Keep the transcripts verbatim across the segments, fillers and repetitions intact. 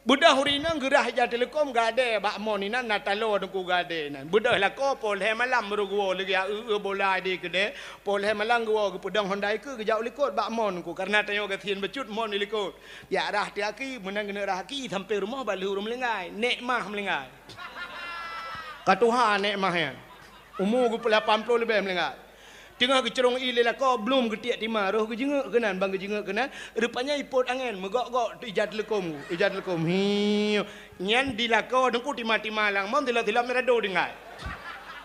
Beudôh ureueng inong geurhah ija teuleukom gadée bak mon inan na taloe teungku gadée inan. Beudôh lakoe poh lhée malam baru geuwoe lagée eu-eu bola di keudée, poh lhée malam geuwoe geupeudong Honda ikeue geujak u likot bak mon teungku, kareuna tanyoe gasien bacut mon di likot. Jak rhah teuh aki, meunan geuneuk rhah aki sampoe rumoh bak lheueh ureueng meulinggai, nék mah meulinggai. Ka tuha nék mah nyan. Umu geupeulapan ploh leubeh meulinggai. Teungoh geucurong ié lé lakoe, blom geutiek tima, roh geujeungeuk keunan, ban geujeungeuk keunan, rupanya ipot angén, meugok-gok ija teuleukom, ija teuleukom. Hiu. Nyan di lakoe teungku tima-tima lam mon, tilap-tilap mirado tinggai.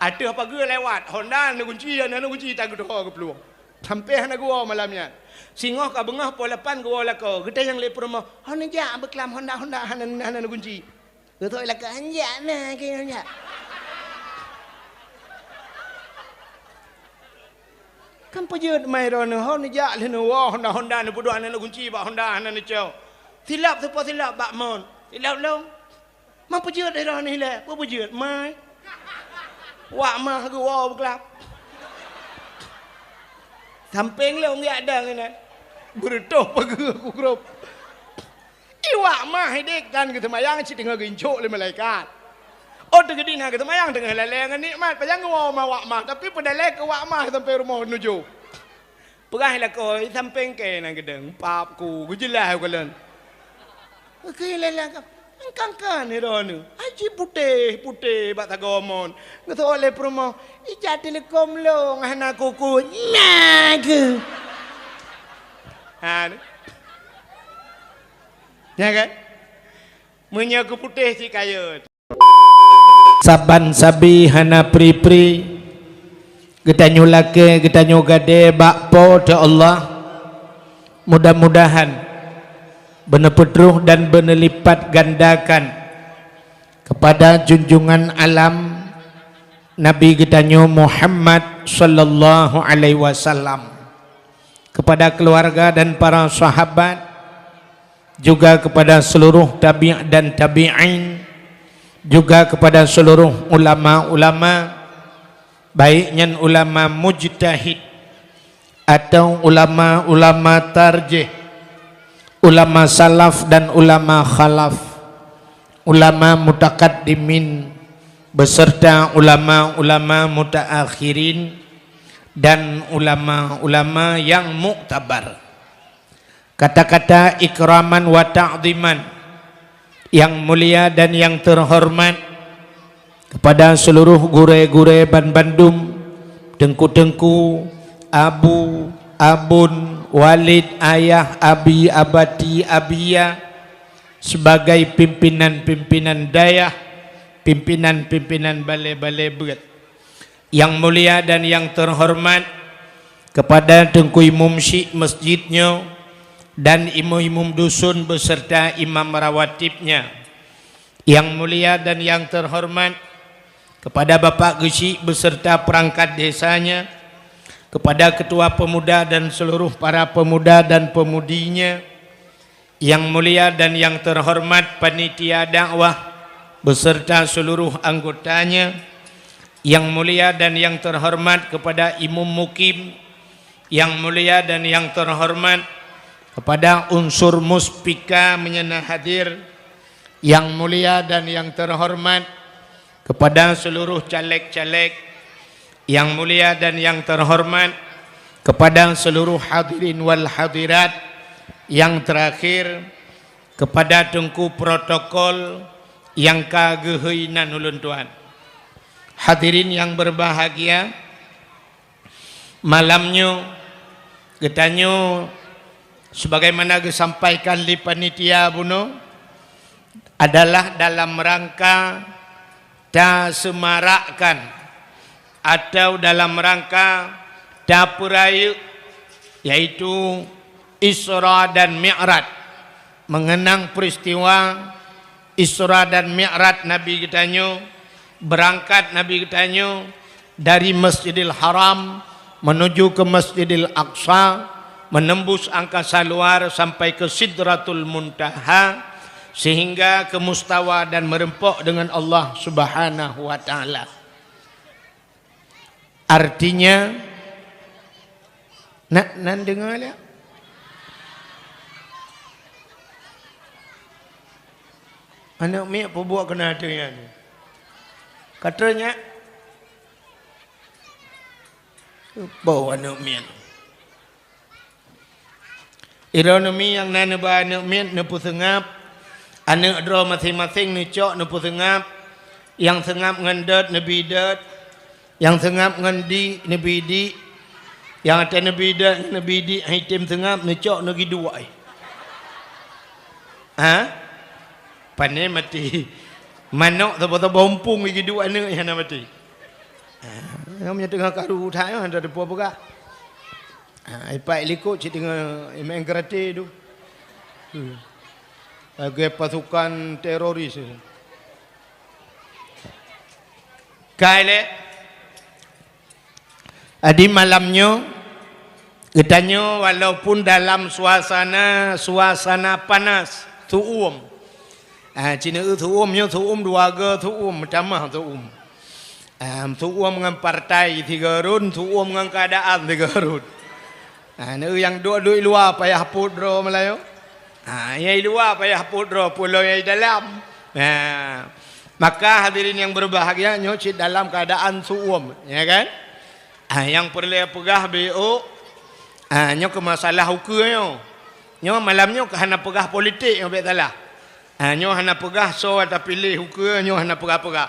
Ateueh pageue lewat, Honda na gunci, na gunci tageutoho geuplueng. Sampoe hana geuwoe malam nyan. Singoh ka beungoh poh lapan geuwoe lakoe, geutanyong lé peurumoh, "Ho neujak beuklam Honda-Honda hana, hana gunci?" Geutrok ilaka, "Hanjak na keu hanjak." Kan peujeuet mai droeneuh, ho neujak lheueh neuwoe Honda-Honda neupeuduek hana neugunci bak Honda hana neucok. Silop teupeue silop bak mon. Silop lom. Ma peujeuet droeneuh ilée, peue peujeuet mai. Wak mah geuwoe beuklab. Sampéng lom geujak dang inan. Beureutoh pageue ku grob. Iwak mah idék kan geuseumayang cit teungoh geuincok lé malaikat. Oh teugeudi na geuseumayang teungoh lalée ngon nikmat, pajan geuwoe ma wak mah, tapi peudalée keu wak mah sampoe rumoh nujoh. Peugah lakoe sampéng kée na geudong, pap ku geujeulaih u kalon. Keu lé lakoe, engkangkan droeneuh, aji putéh-putéh bak sagoe mon. Geuseuôt lé peurumoh, ija teuleukom lôn hana kuku, na keuh. Ha, Nya kan? Meunyoe keuputéh cit kayém. Saban sabe hana pri-pri, geutanyoe lakée, geutanyoe gadée bak Po teu Allah. Mudah-mudahan beuneupeutroh dan beuneulipatgandakan keupada junjungan alam Nabi geutanyoe Muhammad sallallahu alaihi wasallam, keupada keuluwarga dan para sahabat, juga keupada seuluruh tabi' dan tabi'in, juga keupada seuluruh ulama-ulama, baik nyan ulama mujtahid atawa ulama-ulama tarjih, ulama salaf dan ulama khalaf, ulama mutakaddimin, beserta ulama-ulama mutaakhirin dan ulama-ulama yang muktabar. Kata-kata ikraman wa ta'ziman, yang mulia dan yang terhormat, kepada seluruh gurée-gurée banbandum, teungku-teungku, abu, abon, walid, ayah, abi, abati, abiya, sebagai pimpinan-pimpinan dayah, pimpinan-pimpinan balée-balée beuet. Yang mulia dan yang terhormat kepada Teungku Imum Syik masjid nyoe dan imum-imum dusun beserta imam rawatibnya. Yang mulia dan yang terhormat kepada Bapak Geuchik beserta perangkat desanya, kepada ketua pemuda dan seluruh para pemuda dan pemudinya, yang mulia dan yang terhormat panitia dakwah beserta seluruh anggotanya, yang mulia dan yang terhormat kepada Imum Mukim, yang mulia dan yang terhormat kepada unsur muspika menyena hadir, yang mulia dan yang terhormat kepada seluruh caleg-caleg, yang mulia dan yang terhormat kepada seluruh hadirin wal hadirat, yang terakhir kepada teungku protokol nyang ka geuhôi nan ulôn tuan. Hadirin yang berbahagia, malam nyoe geutanyoe sebagaimana geusampaikan lé panitia bunoe adalah dalam rangka taseumarakkan atau dalam rangka tapeurayeuk, yaitu Isra dan Mi'raj, mengenang peristiwa Isra dan Mi'raj Nabi geutanyoe, beurangkat Nabi geutanyoe dari Masjidil Haram menuju ke Masjidil Aqsa, menembus angkasa luar sampai ke Sidratul Muntaha, sehingga ke mustawa dan meureumpok dengan Allah Subhanahu wa Ta'ala. Artinya, na, nan deungoe lé? Aneuk miet peubuet keunan ateueh nyan. Ka trok nyak? Boh aneuk miet. Droeneuh mi nyang na neuba aneuk miet neupeuseungab, aneuk droe maséng-maséng neucok neupeuseungab, nyang seungab ngon dot neubi dot, nyang seungab ngon di neubi di, nyang até neubi dot neubi di, hai tem seungab neucok neugi duek. Ha? Pane maté. Manok saboh-saboh umpung geuduek aneuk hana maté. Ha, nyang meunyoe teungoh karu that nyoe hana teupeue peugah. Ha, ipak likot cit teungoh main karate tu. Hmm. Lagèe pasukan teroris. Kai lé. Jadi malam nyoe, geutanyoe walaupun dalam suasana, suasana panas, su'uem. Ah, cit neueu su'uem nyoe, su'uem dua go su'uem, meutamah su'uem. Ah, su'uem ngon partai sigoe rot, su'uem ngon keuadaan sigoe rot. Ah, neueu nyang duek-duek i luwa payah pôt droe meulayeue. Ah, nyang i luwa payah pôt droe, peue lom nyang i dalam. Ah, maka hadirin yang berbahagia, nyoe cit dalam keuadaan su'uem, ya kan? Ah, nyang peureulèe peugah beu, ah, nyoe keu masalah ukeue nyoe. Nyoe malam nyoe hana peugah politik nyoe bèk salah. Ah, nyoe hana peugah soe tapiléh ukeue, nyoe hana peugah-peugah.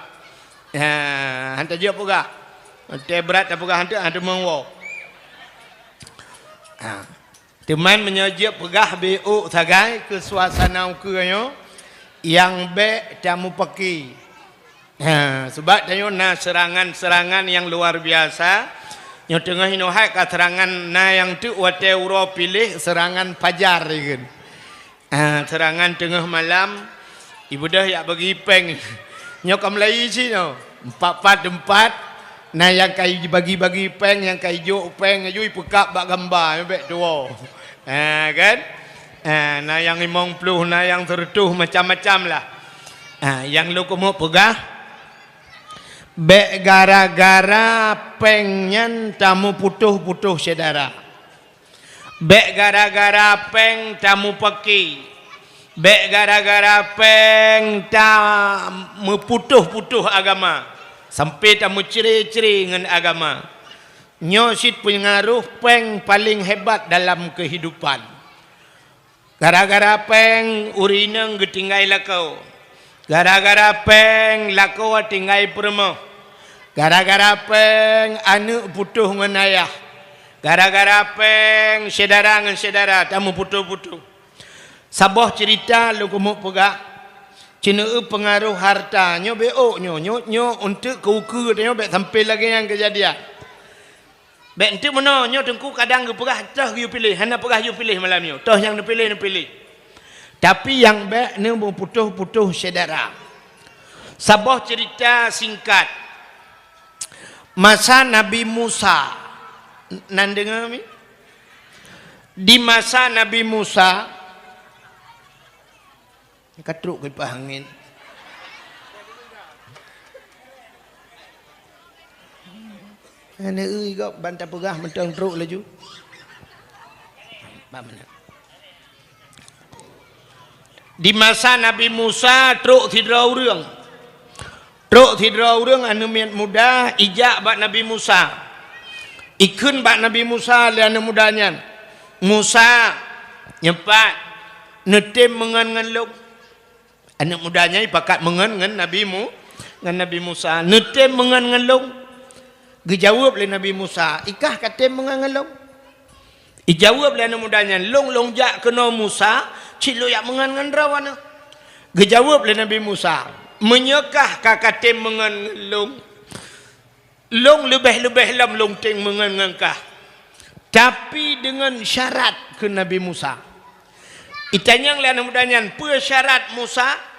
Ah, hana tajak peugah. Teuh brat tapeugah hantu, ah, teuma woe. Ah. Teuma meunyoe jeuet peugah beu sagai keu suasana ukeue nyoe, nyang bèk tamupaki. Ha, sabab tanyoe na seurangan-seurangan nyang luar biasa. Nyoe teungoh inoe hai ka seurangan na nyang teuk watèe uroe piléh seurangan fajar ikheun. Ha, seurangan teungoh malam, ibeudôh jak bagi péng. Nyoe ka mulai isi nyoe. Empat-empat teumpat, na nyang ka bagi-bagi péng, nyang ka jok péng, aju ipeukab bak gamba, nyoe bèk tuwoe. Ha, kan? Ha, na nyang limong ploh, na nyang seureutôh, macam-macam lah. Ha, nyang lôn keumeung peugah, bèk gara-gara péng nyan tamuputôh-putôh syedara. Bèk gara-gara péng tamupaki. Bèk gara-gara péng tameuputôh-putôh agama, sampai tameucré-cré ngon agama. Nyoe cit peungaroh péng paleng hebat dalam keuhidupan. Gara-gara péng ureueng inong geutinggai lakoe. Gara-gara péng lakoe tinggai peurumoh. Gara-gara péng aneuk putôh ngon ayah. Gara-gara péng syedara ngon syedara tameuputôh-putôh. Saboh ceurita lôn keumeung peugah, ceuneuk peungaroh harta nyoe beu nyoe, nyoe, nyoe untuk keu ukeue tanyoe bèk sampai lagèe nyan keujadian. Bèk enteuk meunoe, nyoe Teungku kadang geupeugah toh geuyue piléh, hana peugah yue piléh malam nyoe. Toh nyang neupiléh, neupiléh. Tapi nyang bèk neumuputôh-putôh syedara. Saboh ceurita singkat. Masa Nabi Musa, nan deungoe mi? Di masa Nabi Musa, ka trok kipaih angén. Hana eu gob ban tapeugah mantong trok laju. Bak meunan. Di masa Nabi Musa trok sidroe ureueng. Trok sidroe ureueng aneuk miet muda ijak bak Nabi Musa. Ikheun bak Nabi Musa lé aneuk muda nyan, "Musa, nyoe pat, neutem meungon ngon lôn?" Aneuk muda nyan ipakat meungon ngon Nabi Mu-, ngon Nabi Musa, "Neutem meungon ngon lôn?" Geujaweueb lé Nabi Musa, "I kah katem meungon ngon lôn?" Ijaweueb lé aneuk muda nyan, "Lôn, lôn jak keunoe Musa, cit lôn jak meungon ngon droe aneuk." Geujaweueb lé Nabi Musa, "Meunyoe kah ka katem meungon ngon lôn, lôn leubeh-leubeh lom lôn tem meungon ngon kah. Tapi deungon syarat," kheun Nabi Musa. Itanyong lé aneuk muda nyan, "Peue syarat Musa?"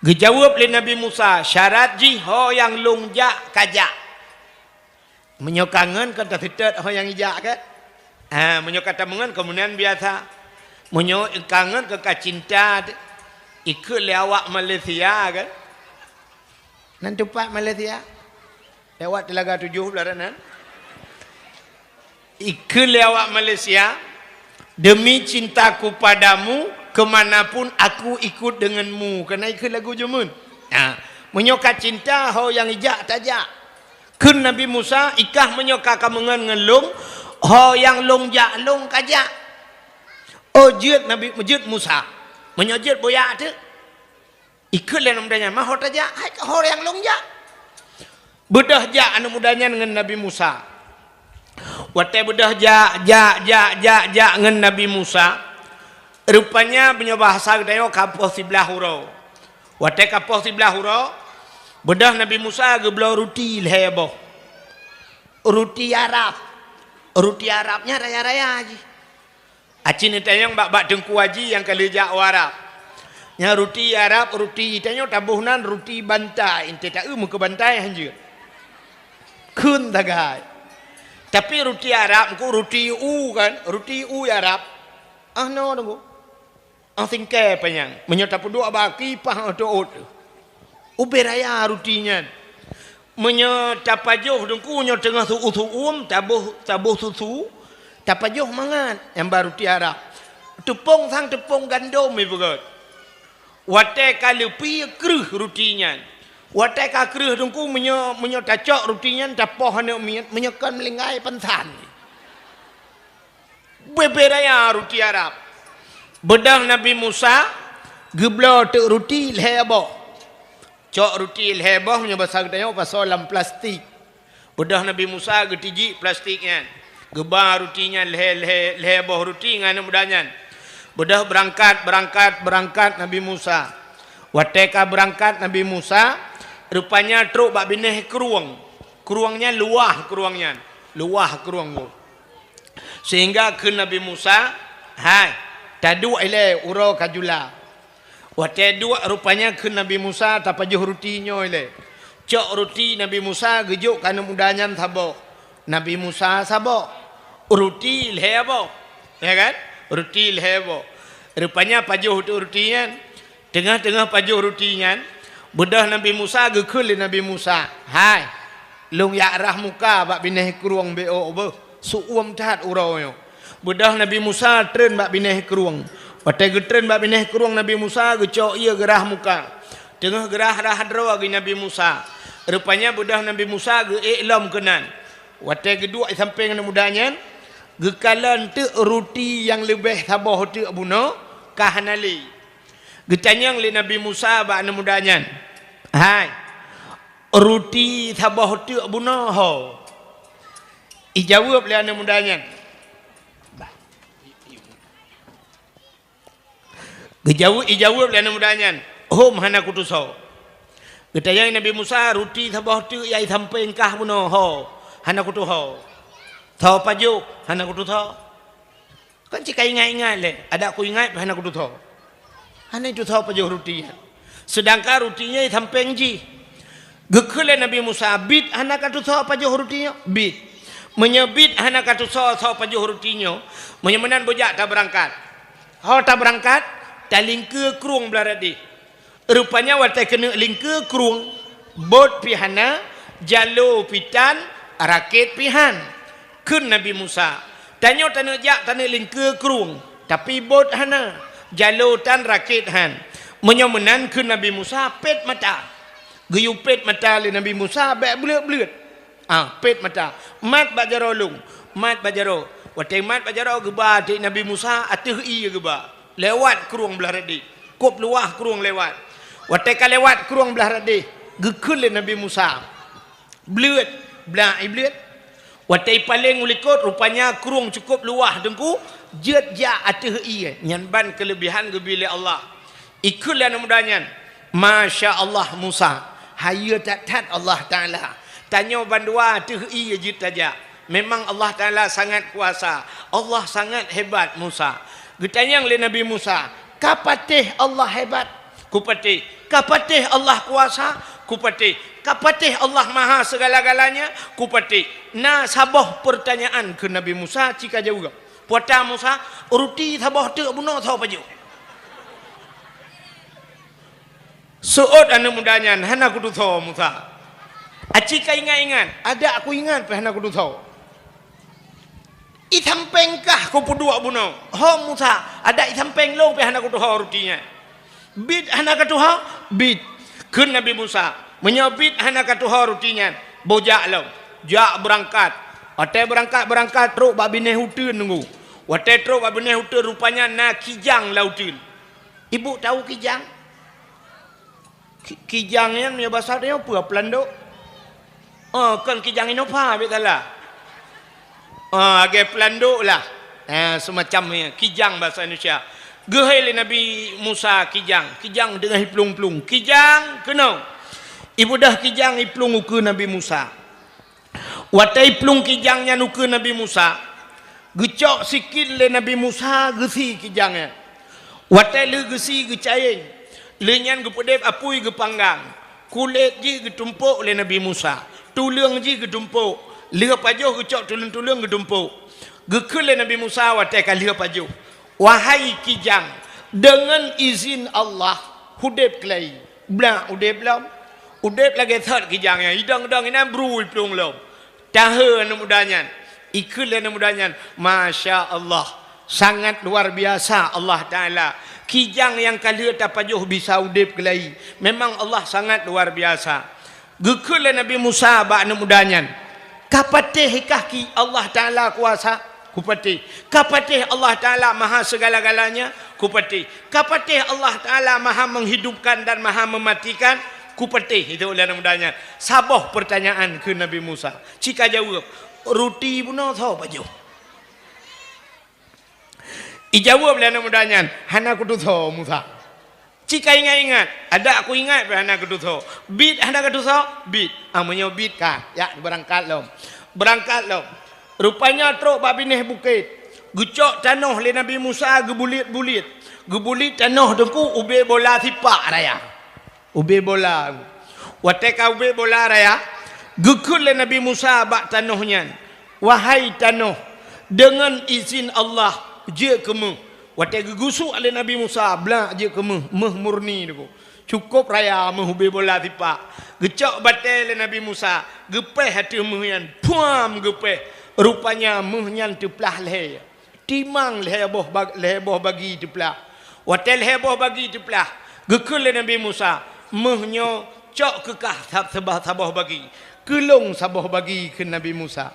Geujaweueb lé Nabi Musa, "Syarat jih ho nyang lôn jak ka jak." Meunyoe kangen kan taseutôt ho nyang ijak kan? Ha, meunyoe ka tameungon keumudian biasa. Meunyoe kangen ka, ka cinta, ikheun lé awak Malaysia kan? Nan teumpat Malaysia? Lewat Telaga Tujuh belaran nan. Ikheun lé awak Malaysia, "Demi cintaku padamu, "Ke mana pun aku ikut denganmu," keunan ikheun lagu jameun. Ha, meunyoe ka cinta, ho nyang ijak tajak. Kheun Nabi Musa, "I kah meunyoe ka kameungon ngon lôn, ho nyang lôn jak lôn kajak." Oh, jeuet Nabi, jeuet Musa. Meunyoe jeuet boh jak teuk. Ikheun lé aneuk muda nyan, "Man ho tajak?" "Hai ho nyang lôn jak." Beudôh jak aneuk muda nyan ngon Nabi Musa. Watée beudôh jak, jak, jak, jak, jak ngon Nabi Musa, rupanya meunyoe bahasa geutanyoe ka poh siblaih uroe. Watée ka poh siblaih uroe, beudôh Nabi Musa geubloe ruti lhée boh. Ruti Arab. Ruti Arab nyan raya-raya jih. Aci neutanyong bak, bak Teungku Haji nyang ka lheueh jak u Arab. Nyan ruti Arab, ruti tanyoe taboh nan ruti bantai, enteuk taeu meukeue bantai hanjeuet. Kheun sagai. Tapi ruti Arab, engko ruti u kan, ruti u Arab. Ah, no, Teungku. Ah, singkée panyang. Meunyoe tapeuduek bak aki, paih ateueh ôt. Ubé raya ruti nyan. Meunyoe tapajoh Teungku, nyoe teungoh su-, su-uem, taboh, taboh susu, tapajoh mangat nyang ba ruti Arab. Teupông sang teupông gandom ibeugét. Watée ka leupie kreueh ruti nyan. Watée ka kreueh Teungku, meunyoe, meunyoe tacok ruti nyan, tapoh aneuk miet, meunyoe kon meulinggai pansan. Bubé raya ruti Arab. Beudôh Nabi Musa geubloe teuk ruti lhée boh. Cok ruti lhée boh, meunyoe basa geutanyoe pasoe lam plastik. Beudôh Nabi Musa geutijik plastik nyan. Geuba ruti nyan lhée, lhée, lhée boh ruti ngon aneuk muda nyan. Beudôh beurangkat, beurangkat, beurangkat Nabi Musa. Watée ka beurangkat Nabi Musa, rupanya trok bak binéh krueng. Krueng nyan luwah krueng nyan. Luwah krueng nyoe. Sehingga kheun Nabi Musa, "Hai, taduek ilée uroe ka jula." Watée duek rupanya kheun Nabi Musa, "Tapajoh ruti nyoe ilée." Cok ruti Nabi Musa geujok keu aneuk muda nyan saboh. Nabi Musa saboh. Ruti lhée boh. Ya kan? Ruti lhée boh. Rupanya pajoh teuk ruti nyan. Teungoh-teungoh pajoh ruti nyan, beudôh Nabi Musa geukheun lé Nabi Musa, "Hai, lôn jak rhah muka bak binéh krueng B O beuh, su-uem that uroe nyoe." Beudôh Nabi Musa treun bak binéh krueng. Watée geutreun bak binéh krueng Nabi Musa geucok ié geurhah muka. Teungoh geurhah-rhah droe geuh Nabi Musa. Rupanya beudôh Nabi Musa geuék lom keunan. Watée geuduek i sampéng aneuk muda nyan, geukalon teuk ruti nyang leubeh saboh teuk bunoe ka hana lé. Geutanyong lé Nabi Musa bak aneuk muda nyan, "Hai, ruti saboh teuk bunoe ho?" Ijaweueb lé aneuk muda nyan. Geujaweueb, ijaweueb lé aneuk muda nyan, "Hom, hana kutusoe." Geutanyong Nabi Musa, "Ruti saboh teuk nyang i sampéng kah bunoe ho?" "Hana kutusoe." "Soe pajoh?" "Hana kutusoe." Kan cit ka ingat-ingat lé, "Adak kuingat pih hana kutusoe." Hana itusoe pajoh ruti nyan. Seudangkan ruti nyan i sampéng jih. Geukheun lé Nabi Musa, "Biet hana katusoe pajoh ruti nyoe?" "Biet." "Meunyoe biet hana katusoe soe pajoh ruti nyoe, meunyoe meunan beujak tabeurangkat." Ho tabeurangkat, talingkeue krueng blah rot deh. Rupanya watée keuneuk lingkeue krueng, bot pih hana, jalo pih tan, rakét pih han. Kheun Nabi Musa, "Tanyoe taneuk jak taneuk lingkeue krueng, tapi bot hana, jalo tan, rakét han. Meunyoe meunan," kheun Nabi Musa, "pét mata." Geuyue pét mata lé Nabi Musa bék bleuet-bleuet. Ah, pét mata. "Mat bak jaroe lôn, mat bak jaroe." Watée mat bak jaroe geuba teuk Nabi Musa ateueh ié geuba. Lewat krueng blah rot deh. Kôb luwah krueng lewat. Watée ka lewat krueng blah rot deh, geukheun lé Nabi Musa, "Bleuet, blah ié bleuet." Watée ipaleng u likot, rupanya krueng cukôp luwah Teungku, jeuet jak ateueh ié. Nyan ban keuleubihan geubri lé Allah. Ikheun lé aneuk muda nyan, "Masya Allah Musa, hayeue that-that Allah Taala. Tanyoe bandua ateueh ié jeuet tajak. Memang Allah Taala sangat kuasa, Allah sangat hebat Musa." Geutanyong lé Nabi Musa, "Ka patéh Allah hebat?" "Kupatéh." "Ka patéh Allah kuasa?" "Kupatéh." "Ka patéh Allah maha segala-galanya?" "Kupatéh." "Na saboh peurtanyaan," kheun Nabi Musa, "ci kajaweueb." "Peue ata Musa?" "Ruti saboh teuk bunoe soe pajoh?" Seuôt aneuk muda nyan, "Hana kutusoe Musa." "Aci ka ingat-ingat?" "Adak kuingat pih hana kutusoe." "I sampéng kah kupeuduek bunoe?" "Ho Musa, adak i sampéng lôn pih hana kutuho ruti nyan." "Biet hana katuho?" "Biet." Kheun Nabi Musa, "Meunyoe biet hana katuho ruti nyan, boh jak lom." Jak beurangkat. Watée beurangkat-beurangkat trok bak binéh uteuen nunggu. Watée trok bak binéh uteuen, rupanya na kijang lam uteuen. Ibu tahu kijang? Ki-, kijang nyan meunyoe basa tanyoe peue, pelandok? Oh, kon kijang Innova, bit salah. Ah, lagée pelandok lah. Ah, semacam nyan, kijang basa Indonesia. Geuhôi lé Nabi Musa kijang, kijang teungoh iplueng-plueng. "Kijang, keunoe!" Ibeudôh kijang iplueng ukeue Nabi Musa. Watée iplueng kijang nyan ukeue Nabi Musa, geucok sikin lé Nabi Musa geusie kijang nyan. Watée lheueh geusie geucayeng, lheueh nyan geupeudeb apui geupanggang. Kulét jih geutumpok lé Nabi Musa, tuleueng jih geutumpok, lheueh pajoh geucok tuleueng-tuleueng geutumpok. Geukheun lé Nabi Musa watée ka lheueh pajoh, "Wahai kijang, deungon izin Allah, udeb keulai." Blah udeb lom. Udeb lagée thot kijang nyan, idong-dong inan bru iplueng lom. Tahe aneuëk muda nyan. Ikheun lé aneuëk muda nyan, "Masya Allah, sangat luar biasa Allah Taala. Kijang nyang ka lheueh tapajoh bisa udeb keulai. Memang Allah sangat luar biasa." Geukheun lé Nabi Musa bak aneuëk muda nyan, "Ka patéh kah ki Allah Taala kuasa?" "Kupatéh." "Ka patéh Allah Taala maha segala-galanya?" "Kupatéh." "Ka patéh Allah Taala maha menghidupkan dan maha mematikan?" "Kupatéh," itu lé aneuëk muda nyan. Saboh pertanyaan keu Nabi Musa. Cit ka jaweueb, "Ruti bunoe soe pajoh?" Ijaweueb lé aneuëk muda nyan, "Hana kutusoe Musa." Cit ka ingat-ingat, "Adak kuingat pih hana kutusoe." "Biet hana katusoe?" "Biet." "Ah, meunyoe biet kah, jak beurangkat lom." Beurangkat lom. Rupanya trok bak binéh bukét. Geucok tanoh lé Nabi Musa geubuliet-buliet. Geubuliet tanoh teungku ubé bola sipak raya. Ubé bola. Watée ka ubé bola raya, geukheun lé Nabi Musa bak tanoh nyan, "Wahai tanoh, deungon izin Allah, jeuet keu méuh." Watée geugusuk lé Nabi Musa, blah jeuet keu méuh, méuh murni teungku. Cukôp raya méuh ubé bola sipak. Geucok batée lé Nabi Musa, geupéh ateueh méuh nyan, puam geupéh. Rupanya méuh nyan teuplah lhée. Timang lhée boh bag-, lhée boh bagi teuplah. Watée lhée boh bagi teuplah, geukheun lé Nabi Musa, "Méuh nyoe cok keu kah sab-, sabah-, saboh bagi. Keu lôn saboh bagi," kheun Nabi Musa.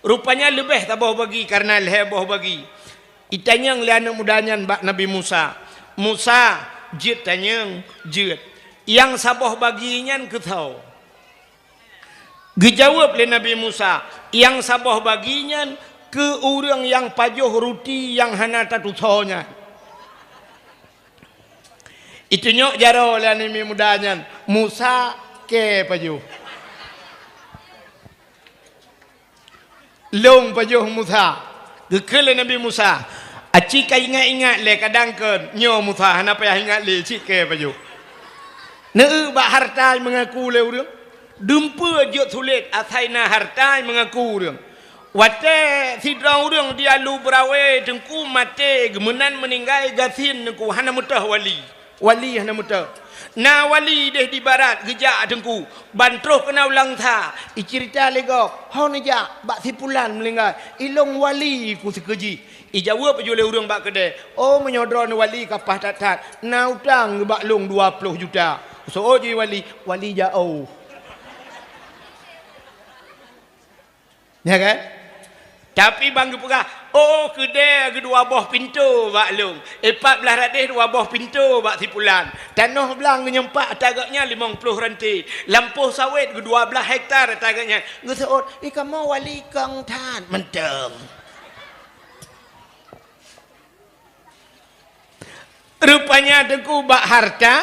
Rupanya leubeh saboh bagi kareuna lhée boh bagi. Itanyong lé aneuëk muda nyan bak Nabi Musa, "Musa, jeuet tanyong, jeuet. Nyang saboh bagi nyan keu soe?" Geujaweueb lé Nabi Musa, "Nyang saboh bagi nyan keu ureuëng nyang pajoh ruti nyang hana tatusoe nyan." Itunyok jaroe lé aneuëk muda nyan, Musa kée pajoh. "Lôn pajoh Musa." Geukheun lé Nabi Musa, "Aci ka ingat-ingat lé kadang kon, nyoe Musa hana payah ingat lé, cit kée pajoh." Neueu bak hareuta meungaku lé ureuëng. Dumpeue jeuet sulet asai na hareuta meungaku ureuëng. Watée sidroe ureuëng di Alu Beurawe teungku maté, geumeunan meuninggai gasien teungku, hana meutoh wali. Wali hana meutoh. Na wali deh di barat geujak teungku, ban troh keunoe u Langsa, iceurita lé gob, "Ho neujak bak si pulan meuninggai, ilôn wali ku sikeue jih." Ijaweueb ju lé ureuëng bak keudée, "Oh, meunyoe droeneuh wali ka paih that-that, na utang bak lôn dua ploh juta." Soe jih wali? Wali jaoh. Ya kan? Tapi ban geupeugah, "Oh, keudée geuh dua boh pintoe bak lôn, eh, pat blaih radeh dua boh pintoe bak si pulan, tanoh blang geuh nyoe pat ata gobnyan limong ploh ranté, lampôh sawét geuh dua blaih hektar ata gobnyan." Geuseuôt, "Ih, kamoe wali kong that mantong." Rupanya teungku bak hareuta,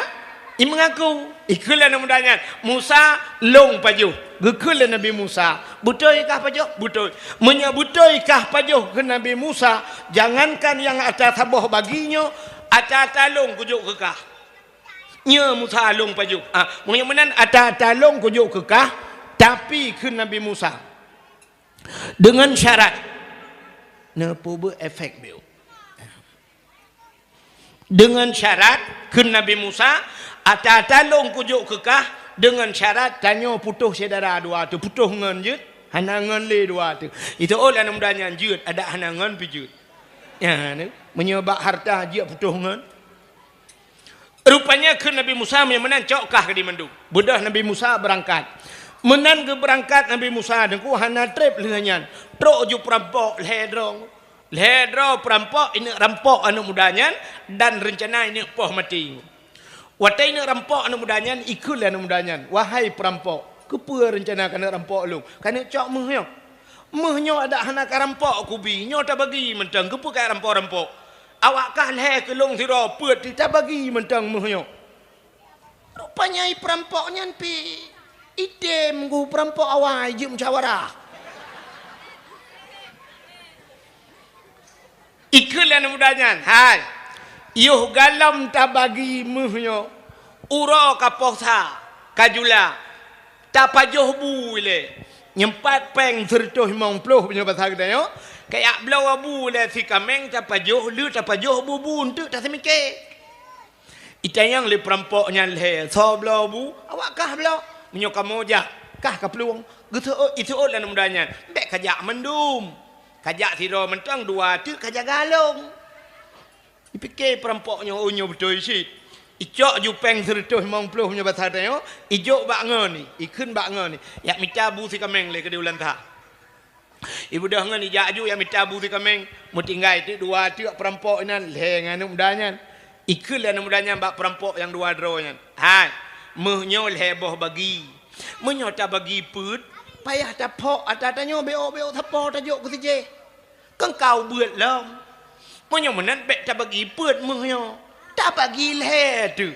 i meungaku. Ikheun lé aneuëk muda nyan, "Musa, lôn pajoh." Geukheun lé Nabi Musa, "Beutôi kah pajoh?" "Beutôi." "Meunyoe beutôi kah pajoh," kheun Nabi Musa, "jangankan nyang ata saboh bagi nyoe, ata-ata lôn kujok keu kah." "Nyoe Musa, lôn pajoh." "Ah, meunyoe meunan ata-ata lôn kujok keu kah, tapi," kheun Nabi Musa, "deungon syarat." Neupeubuet efek biôh. "Deungon syarat," kheun Nabi Musa, "ata-ata lôn kujok keu kah, deungon syarat tanyoe putôh syedara dua teuh, putôh ngon jeuet." Hana ngon lé dua teuh. Itu oh aneuk muda nyan jeuet, adak hana ngon pih jeuet. Nyan, meunyoe bak harta jeuet putôh ngon. Rupanya kheun Nabi Musa, "Meunyoe meunan cok kah keudéh mandum." Beudôh Nabi Musa beurangkat. Meunan geubeurangkat Nabi Musa, Teungku, hana treb lheueh nyan. Trok ju peurampok lhèe droe. Lhèe droe peurampok ineuk rampok aneuk muda nyan dan reuncana ineuk poh maté. Watèe ineuk rampok aneuk muda nyan, ikheun lé aneuk muda nyan, "Wahai peurampok, keupeue reuncana kaneuk rampok lôn? Kaneuk cok méuh nyoe? Méuh nyoe adak hana karampok kubi, nyoe tabagi mantong, keupeue karampok-rampok? Awak kah lhèe keu lôn sidroe peuet, tabagi mantong méuh nyoe." Rupanya i peurampok nyan pih item geuh peurampok awai jeuet musyawarah. Ikheun lé aneuk muda nyan, "Hai, yoh galom tabagi méuh nyoe, uroe ka poh sa, ka jula, tapajoh bu ilèe. Nyeumpat pèng sireutôh limong ploh meunyoe basa geutanyoe, kajak bloe bu lé si kaméng tapajoh, le tapajoh bu-bu eunteuk taseumiké." Itanyong lé peurampok nyan lhèe, "Soe bloe bu?" "Awak kah bloe." "Meunyoe kamoe jak, kah kaplueng." Geuseuôt, iseuôt lé aneuk muda nyan, "Bèk kajak mandum. Kajak sidroe mantong, dua teuk kajaga lôn." Ipike peurampok nyoe, "Oh, nyoe beutôi cit." Icok ju pèng sireutôh limong ploh meunyoe basa tanyoe, ijok bak ngon ni, ikheun bak ngon ni, "Jak mita bu si kaméng lé keudéh u Lansa." Ibeudôh ngon ijak ju jak mita bu si kaméng, meutinggai teuk dua teuk peurampok inan lhèe ngon aneuk muda nyan. Ikheun lé aneuk muda nyan bak peurampok nyang dua droe nyan, "Hai, méuh nyoe lhèe boh bagi. Meunyoe tabagi peuet, payah taphok ata tanyoe beuôk-beuôk sapo tajok keu si jéh. Keu kah ubeuet lom. Meunyoe meunan bèk tabagi peuet méuh nyoe, tabagi lhèe teuk."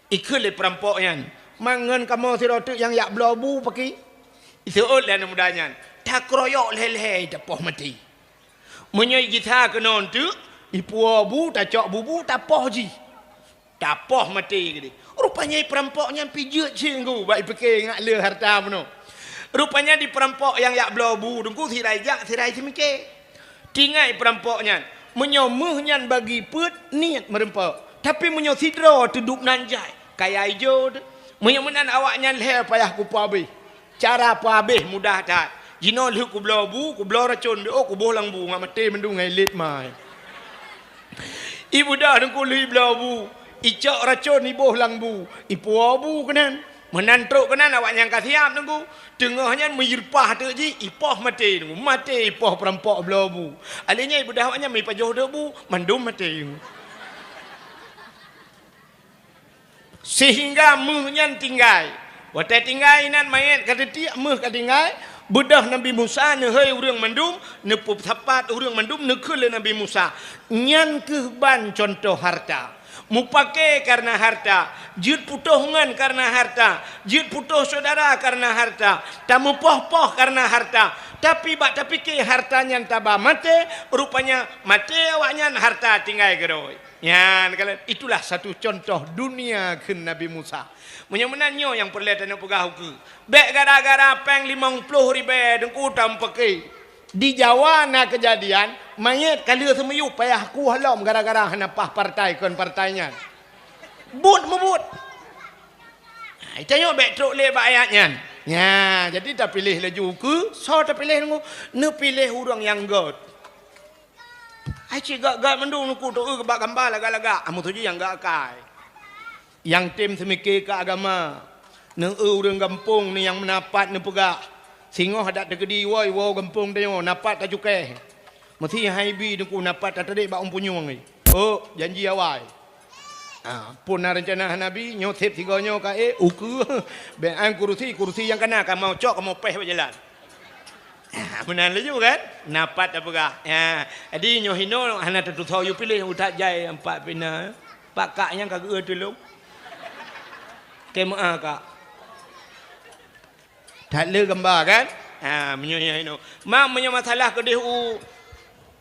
Ikheun lé peurampok nyan, "Ma ngon kamoe sidroe teuk nyang jak bloe bu pakri?" Iseuôt lé aneuk muda nyan, "Takeroyok lhèe-lhèe tapoh maté. Meunyoe igisa keunoe teuk, ipuwoe bu, tacok bu-bu, tapoh jih. Tapoh maté keudéh." Rupanya peurampok nyan pih jeuet cit Teungku, bak ipike ngat le harta bunoe. Rupanya di peurampok nyang jak bloe bu Teungku, sira ijak, sira iseumiké. Tinggai peurampok nyan, meunyoe méuh nyan bagi peuet, niet meurumpok. Tapi meunyoe sidroe teudub nan jai, kaya ijo teuh. Meunyoe meunan awak nyan lhèe payah kupeuabéh. Cara peuabéh mudah that. Jinoe lheueh kubloe bu, kubloe racôn beuôk, kuboh lam bu, ngat maté mandum ngon ilet mai. Ibeudôh Teungku lheueh ibloe bu, icok racôn iboh lam bu, ipuwoe bu keunan. Meunan trok keunan awak nyan ka siap Teungku. Teungoh nyan meuireupah teuk jih, ipoh maté Teungku. Maté ipoh peurampok bloe bu. Alèh nyan ibeudôh awak nyan meuipajoh teuk bu, mandum maté Teungku. Sehingga méuh nyan tinggai. Watèe tinggai inan manyét ka teutiek, méuh ka tinggai, beudôh Nabi Musa neuhôi ureueng mandum, neupeusapat ureueng mandum, neukheun lé Nabi Musa, "Nyan kheueh ban cuntoh harta. Mupake kareuna harta, jeuet putôh ngon kareuna harta, jeuet putôh syedara kareuna harta, tameupoh-poh kareuna harta, tapi bak tapike harta nyan taba maté, rupanya maté awak nyan harta tinggai keudroe." Nyan, kalon, itulah satu contoh dunia kheun Nabi Musa. Meunyoe meunan nyoe nyang peureulèe tanyoe peugah ukeue. Bèk gara-gara pèng limong ploh ribèe Teungku tameupaké. Di Jawa na keujadian, manyét ka lheueh seumiyueb payah kueh lom gara-gara hana paih partai kon partai nyan. Buet meubuet. Nah, tanyoe bèk trok lé bak ayat nyan. Nya, jadi tapiléh laju ukeue, soe tapiléh Teungku? Neupiléh ureueng nyang göt. Ai cit gak-gak mandum Teungku, teu bak gamba lagak-lagak. Ah, meutuju nyang gak akai. Nyang tem seumiké keu agama. Neu ureueng gampông ni nyang meunapat neupeugah. Singoh adak teukeudi woe, woe gampông tanyoe, napat tacukéh. Meusi hai bi Teungku napat tatadek bak ôn punyueng ni. Oh, janji awai. Ah, phon na reuncana hana bi, nyoe sép sigoe nyoe ka ék, ukeue. Bèk an kurusi, kurusi nyang kana kamoe cok, kamoe péh bak jalan. Ah, meunan laju kan? Napat tapeugah. Ya, jadi nyoe hinoe hana tatusoe yue piléh utak jai empat pina. Pak kak nyang ka geu tulông. Keu meu'ah kak. That le gamba kan? Ha, meunyoe nyang hinoe. Mak meunyoe masalah keudeh u,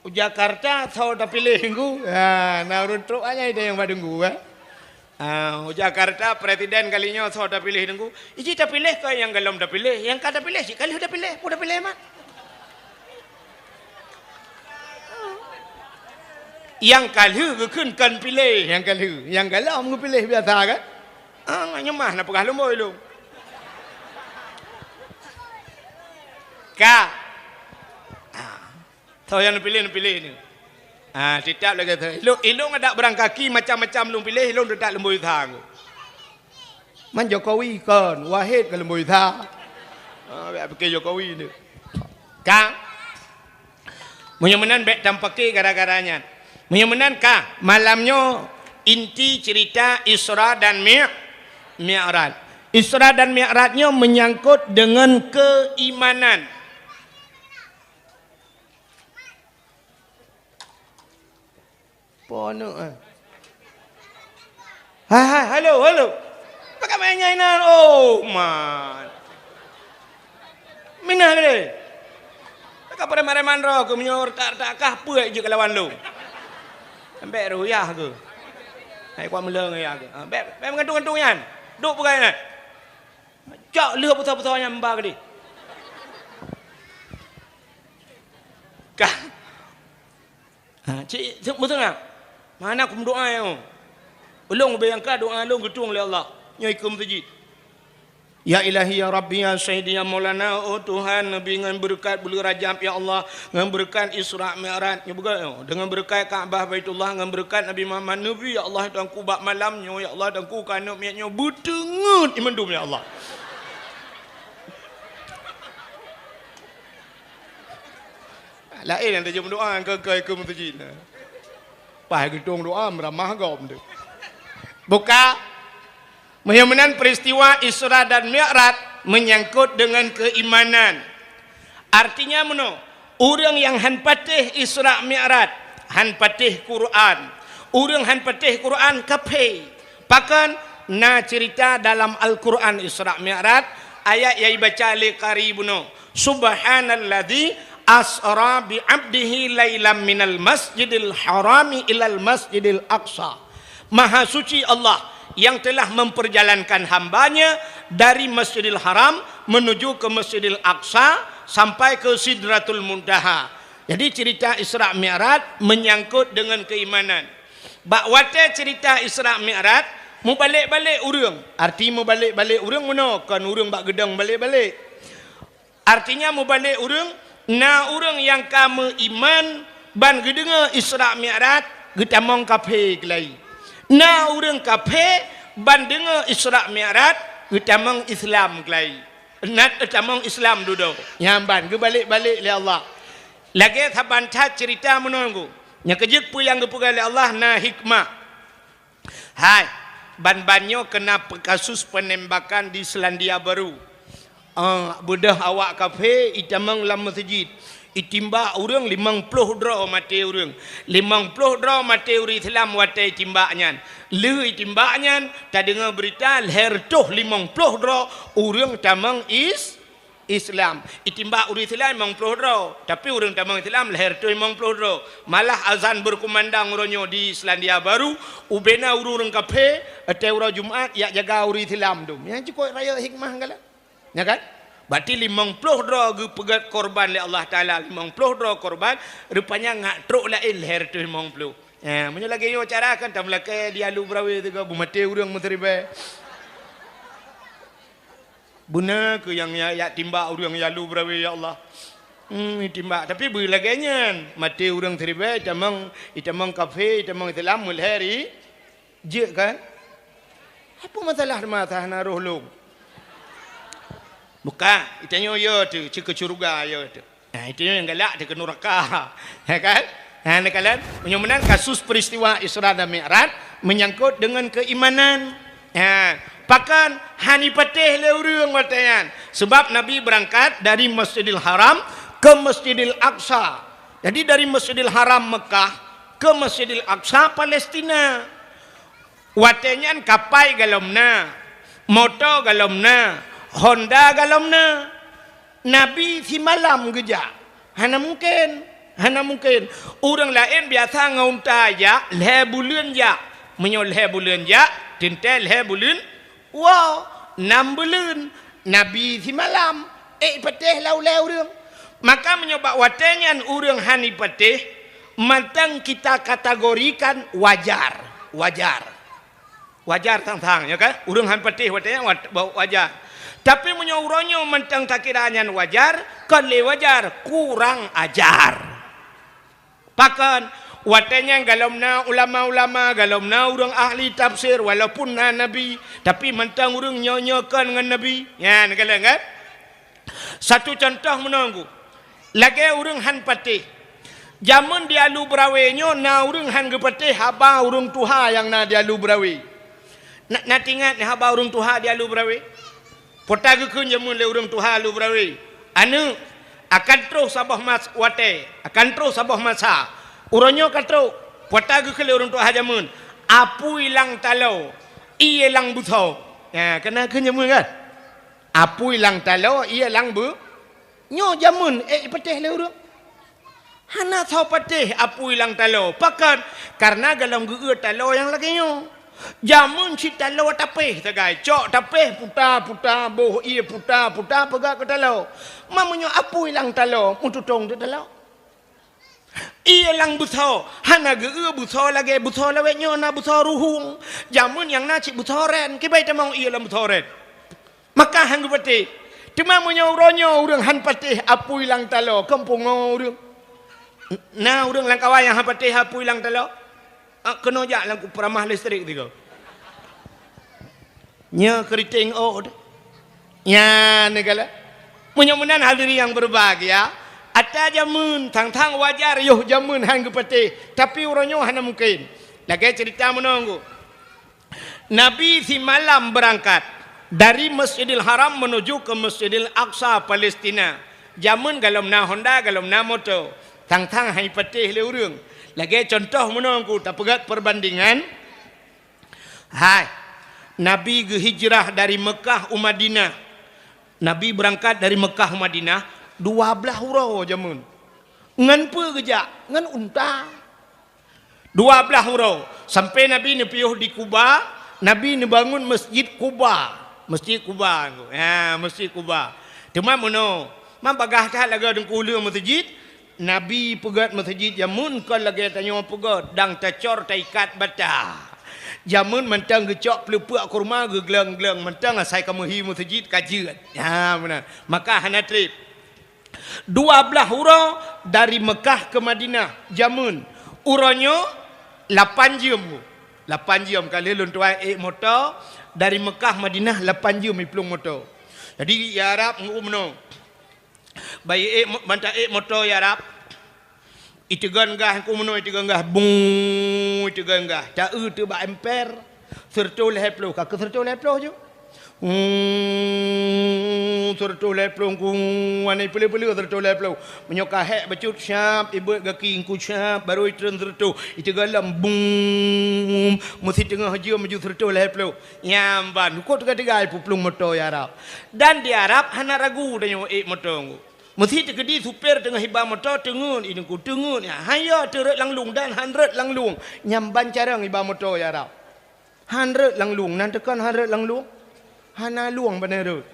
u Jakarta, soe tapiléh Teungku? Ha, na ureueng trok anyai teuh nyang ba Teungku kan? Ah, u Jakarta, presiden kali nyoe soe tapiléh Teungku? Iji tapiléh keu nyang golom tapiléh, nyang ka tapiléh cit ka lheueh tapiléh, peue tapiléh mat? Nyang ka lheueh geukheun kon piléh, nyang ka lheueh, nyang golom geupiléh biasa kan? Ah, nyoe mah na peugah lom boi lom. Ka. Ah. Soe nyang neupiléh, neupiléh ni. Ah, teutab lagée soe. Ilong, ilong adak beurangkaki macam-macam lôn piléh, ilong teutab Lemboe Isa. Man Jokowi kon, Wahid ka Lemboe Isa. Ah, bék pike Jokowi ni. Ka. Meunyoe meunan bék tampake gara-gara nyan. Meunyoe meunan ka, malam nyoe inti cerita Isra dan Mi-, Mi'raj. Isra dan Mi'raj nyoe menyangkut dengan keimanan. Po aneuk, eh. Hai, hai, halo, halo. Pakon main nyan inan? Oh, man. Minah gede. Pakon preman-preman droe keu meunyoe retak-retak kah peue jeuet keu lawan lôn. Ambek ruyah keu. Hai kuat meuleng ya keu. Ha, bek, bek meugantung-gantung nyan. Duek peugah nyan. Cok lheueh pusau-pusau nyan ba gede. Kah. Ha, cit, cit, beutôi nggak? Mana aku meudoa ya? Ulôn ubé nyang ka doa lôn geutueng lé Allah. Nyoe ikeue meuseujid. Ya Ilahi, ya Rabbi, ya Sayyidi, ya Maulana, oh Tuhan, Nabi ngon beureukat buleuen Rajab, ya Allah, ngon beureukat Isra Mi'raj, nyoe beugöt, oh, deungon beureukat Ka'bah Baitullah, ngon beureukat Nabi Muhammad, Nabi, ya Allah, Tuhanku, bak malam nyoe, ya Allah, Tuhanku, keu aneuk miet nyoe, beuteungeut imeum dum, ya Allah. Laén nyang tajak meudoa keu, keu, keu meuseujid. Paih geutueng doa meuramah gob tu. Buka. Meunyoe meunan peristiwa Isra dan Mi'raj menyangkut dengan keimanan. Artinya meunoe, ureuëng nyang han patéh Isra Mi'raj, han patéh Quran. Ureuëng han patéh Quran kafé. Pakon? Na cerita dalam Al-Quran Isra Mi'raj, ayat nyang ibaca lé qari bunoe, "Subhanalladzi asra bi 'abdihi lailam minal masjidil harami ilal masjidil aqsa." Maha suci Allah yang telah memperjalankan hamba-Nya dari Masjidil Haram menuju ke Masjidil Aqsa sampai ke Sidratul Muntaha. Jadi cerita Isra Mi'raj menyangkut dengan keimanan. Bak watée cerita Isra Mi'raj, mubalek-balek ureuëng. Arti mubalek-balek ureuëng meunoe, kon ureuëng bak geudong balek-balek. Artinya mubalek ureuëng, na ureuëng nyang ka meuiman ban geudeungoe Isra Mi'raj, geutamong kafé keulai. Na ureuëng kafé ban deungoe Isra Mi'raj, geutamong Islam keulai. Na geutamong Islam dudoe. Nyan ban geubalek-balek lé Allah. Lagée saban that cerita meunoe, nyang keujeuet peue nyang geupeugah lé Allah na hikmah. Hai, ban-ban nyoe keuna pe-, kasus penembakan di Selandia Baru. Ah, beudôh awak kafé itamong lam meuseujid. Itimbak ureuëng limong ploh droe maté ureuëng. Limong ploh droe maté ureuëng Islam watée itimbak nyan. Lheueh itimbak nyan, tadeungoe beurita lhée reutôh limong ploh droe ureuëng tamong is-, Islam. Itimbak ureuëng Islam limong ploh droe, tapi ureuëng tamong Islam lhée reutôh limong ploh droe. Malah azan berkumandang uroe nyoe di Selandia Baru, ubena ureuëng-ureuëng kafé, watée uroe Jumat, jak jaga ureuëng Islam dum. Nyan cukôp rayeuk hikmah galak. Nya kan? Berarti limong ploh droe geupeugét korban lé Allah Taala, limong ploh droe korban, rupanya ngat trok laén lhée reutôh limong ploh. Eh, meunyoe lagée nyoe cara kan, tameulakée di Alu Beurawe teuga beumaté ureuëng meusiribée. Beuna keu nyang ya, ya timbak ureuëng ya Alu Beurawe, ya Allah. Hmm, timbak. Tapi beu lagée nyan, maté ureuëng siribée, itamong, itamong kafé, itamong Islam, meulhée ri-, jeuet kan? Apa masalah masa hana roh lom? Bukan, itanyoe ya tu, ceu keu syurga ya tu. Ha, itu yang galak dia ke neraka. Ya kan? Ha, ni kalian, meunyoe meunan kasus peristiwa Isra dan Mi'raj menyangkut dengan keimanan. Ha, pakon han ipatéh lé ureuëng watée nyan? Sebab Nabi berangkat dari Masjidil Haram ke Masjidil Aqsa. Jadi dari Masjidil Haram Mekah ke Masjidil Aqsa Palestina. Watée nyan kapai galom na, moto galom na, honda galom na. Nabi simalam geujak. Hana mungken, hana mungken. Ureuëng laén biasa ngon unta jak, lhée buleuen jak. Meunyoe lhée buleuen jak, teuntée lhée buleuen woe, nam buleuen. Nabi simalam, ék patéh lam ulée ureuëng. Maka meunyoe bak watée nyan ureuëng han ipatéh, mantong kita kategorikan wajar, wajar. Wajar sang-sang, ya kan? Ureuëng han patéh watée nyan wa-, wa-, wajar. Tapi meunyoe uroe nyoe mantong takira nyan wajar, kon lé wajar, kurang ajar. Pakon? Watée nyan golom na ulama-ulama, golom na ureuëng ahli tafsir, walaupun na nabi, tapi mantong ureuëng nyoe-nyoe kon ngon nabi. Nyan, kalon kan? Satu contoh meunoe, lagée ureuëng han patéh. Jameun di Alu Beurawe nyoe na ureuëng han geupatéh haba ureuëng tuha nyang na di Alu Beurawe. Na, na teuingat haba ureuëng tuha di Alu Beurawe? Peue ta geukheun jameun lé ureuëng tuha Alu Beurawe? Aneuëk, akan troh saboh mas-, watée, akan troh saboh masa. Uroe nyoe ka troh, peue ta geukheun lé ureuëng tuha jameun? Apui lam taloe, ié lam beutho. Nah, ka na kheun jameun kan? Apui lam taloe, ié lam beu-, nyoe jameun, ék patéh lé ureuëng. Hana soe patéh apui lam taloe. Pakon? Kareuna golom geu-eu taloe nyang lagée nyoe. Jameun cit taloe tapéh sagai, cok tapéh puta-puta, boh ié puta-puta peugah keu taloe. Ma meunyoe apui lam taloe, meututong teuk taloe. Ié lam beutho, hana geu-eu beutho lagée beutho lawét nyoe na beutho ruhueng. Jameun nyang na cit beutho ren, kiban tamong ié lam beutho ren. Maka han geupatéh. Teuma meunyoe uroe nyoe ureuëng han patéh apui lam taloe, kon pungo ureuëng. Na ureuëng lam kawan nyang han patéh apui lam taloe? Ah, keunoe jak lam kupeuramah listrik tiga. Nyoe keriting ot. Nyan neugala. Meunyoe meunan hadirin yang berbahagia, ata jameun, thang-thang wajar yoh jameun han geupatéh, tapi uroe nyoe hana mungken. Lagée cerita meunoe. Nabi simalam beurangkat dari Masjidil Haram menuju ke Masjidil Aqsa, Palestina. Jameun golom na honda, golom na moto, thang-thang han patéh lé ureuëng. Lagée contoh meunoe, tapeugét perbandingan. Hai, Nabi geuhijrah dari Meukah u Madinah. Nabi beurangkat dari Meukah u Madinah dua blaih uroe jameun. Ngon peue geujak? Ngon unta. Dua blaih uroe, sampoe Nabi neupiôh di Kuba, Nabi neubangun Masjid Kuba. Masjid Kuba, ha, Masjid Kuba. Teuma meunoe, ma bagah that lagée Teungku Uleue meuseujid, Nabi peugét meuseujid jameun kon lagée tanyoe peugét, dang tacor taikat bata. Jameun mantong geucok peuleupeuk kurma geugleng-gleng mantong asai ka meuhi meuseujid ka jeuet. Ha, meunan. Maka hana treb. Dua blaih uroe dari Meukah ke Madinah jameun. Uroe nyoe lapan jeuem. Lapan jeuem ka lheueh lôn tuai ék moto dari Meukah Madinah lapan jeuem iplueng moto. Jadi ya Arab ngeu meunoe. Bayeue ék mo-, ban ta ék moto ya Arab. Iteugon gah keu meunoe, iteugon gah, bung, iteugon gah. Ta eu teuh bak emper, seureutôh lhée ploh, ka keu seureutôh lhée ploh ju. Hmm, seureutôh lhée ploh, ku, wan ipeuleueh-peuleueh seureutôh lhée ploh. Meunyoe ka hék bacut, siap, ibeuet gaki, ku siap, barô itreun seureutôh. Iteugon lom, bung, meusi teungoh jeuem ju seureutôh lhée ploh. Nyang ban, kok teuga-teuga ipuplueng moto ya Arab. Dan di Arab hana ragu tanyoe ék moto. Meusi teukeudi supir teungoh iba moto, teungeut, i Teungku, teungeut, ya, han yo teurot lam lueng dan han rot lam lueng. Nyang ban carông iba moto ya Arab. Han rot lam lueng, nan teukon han rot lam lueng. Hana lueng bak rot.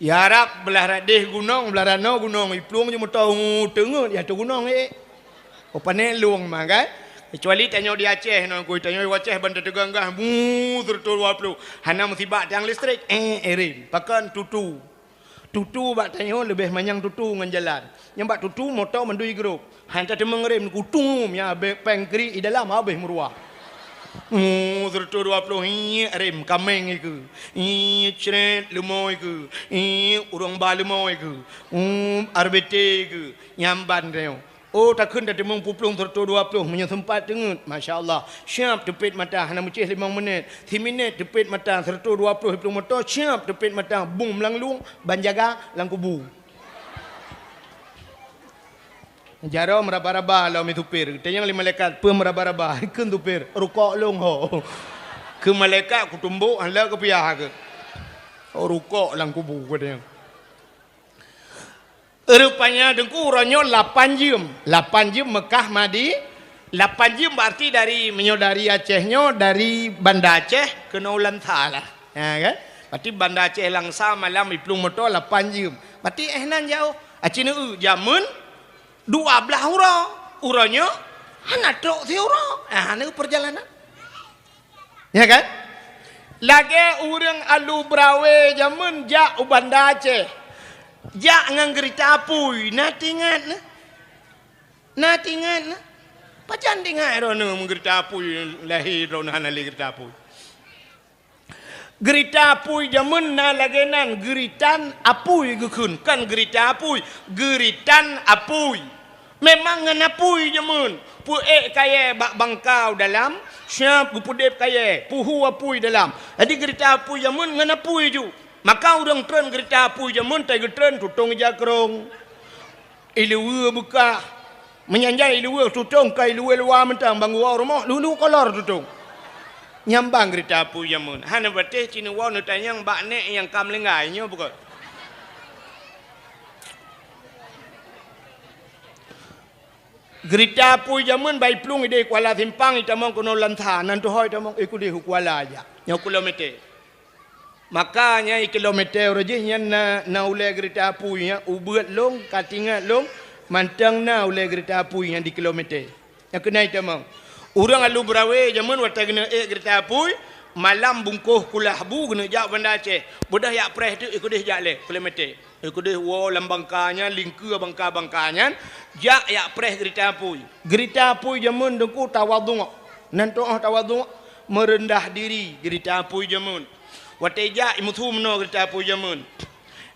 Ya Arab, blah rot déh gunong, blah rot noe gunong, iplueng ju moto, teungeut, ya, ateueh gunong, ék. Oh, pané lueng mah, kan? Kecuali tanyoe di Aceh, nyoe kui tanyoe di Aceh ban tateugon gah, bu, seureutôh dua ploh. Hana meusibak tiang listrik, eh, eh, rem. Pakon tutu. Tutu bak tanyoe leubeh manyang tutu ngon jalan. Nyang bak tutu moto mandum igrôp. Han tateumeung rem, kutum, ya, abéh péng kri i dalam habéh meuruah. Mu, seureutôh dua ploh, iék rem, kaméng ikeue. Iék cret, leumo ikeue. Iék ureuëng ba leumo ikeue. Um, R B T ikeue. Nyang ban tanyoe. Oh, takheun tateumeung puplueng seureutôh dua ploh meunyoe seumpat teungeut, masya Allah. Siap teupet mata hana meucéh limong minét. Siminét teupet mata seureutôh dua ploh iplueng moto, siap teupet mata bung meulanglueng ban jaga lam kubu. Jaroe meuraba-raba lom supir. Tanyong lé malaikat, "Peue meuraba-raba?" Kheun supir, "Rukok lôn ho." Keu malaikat kutumbok, han lé kupiah keu. Oh, rukok lam kubu, katanya. Rupanya Teungku uroe nyoe lapan jeuem. Lapan jeuem Meukah Madi-, lapan jeuem berarti dari, meunyoe dari Aceh nyoe, dari Banda Aceh keunoe Langsa lah. Ha, kan? Berarti Banda Aceh Langsa malam iplueng moto lapan jeuem. Berarti eh nan jauh. Aci neu jameun dua blaih uroe. Uroe nyoe hana trok siuroe. Ha, neu perjalanan. Ya kan? Lagèe ureueng alu Brawai jameun jak u Banda Aceh. Jak ngon geurita apui, na teuingat na? Na teuingat na? Pajan teuingat droeneuh ngon geurita apui, lahé droeneuh hana lé geurita apui. Geurita apui jameun na lagèe nan, geuritan apui geukheun, kon geurita apui, geuritan apui. Memang ngon apui jameun, peuék kayèe bak bangka u dalam, siap geupeudeb kayèe, peuhu apui dalam. Jadi geurita apui jameun ngon apui ju. Maka ureueng treun geurita apui jameun, tai geutreun tutong ija krông. Iluweue beukah. Meunyan ija iluweue tutong ka iluweue luwa mantong, bang uroe rumoh lulu kolor tutong. Nyan ban geurita apui jameun. Hana patéh ci neuwoe neutanyong bak nèk nyang ka meuninggai nyoe bukon. Geurita apui jameun bak iplueng idéh Kuala Simpang itamong keunoe Lansa, nan teuhôi itamong, eh, keudéh u Kuala jak. Nyoe kilometer. Maka nyan i kilometer uroe jih nyan na, na ulèe geurita apui nyan, ubeuet lôn, ka teuingat lôn, mantong na ulèe geurita apui nyan di kilometer. Nyang keunan itamong. Ureueng alu Brawai jameun watèe geuneuk ék geurita apui, malam bungkôh kulah bu geuneuk jak Banda Aceh. Beudôh jak preh teuk, eh, keudéh jak lé kilometer. Eh, keudéh woe lam bangka nyan, lingkeue bangka-bangka nyan, jak jak preh geurita apui. Geurita apui jameun Teungku tawadhu'. Nan teu'oh tawadhu', meureundah diri geurita apui jameun. Watèe jak, imeusu meunoe geurita apui jameun.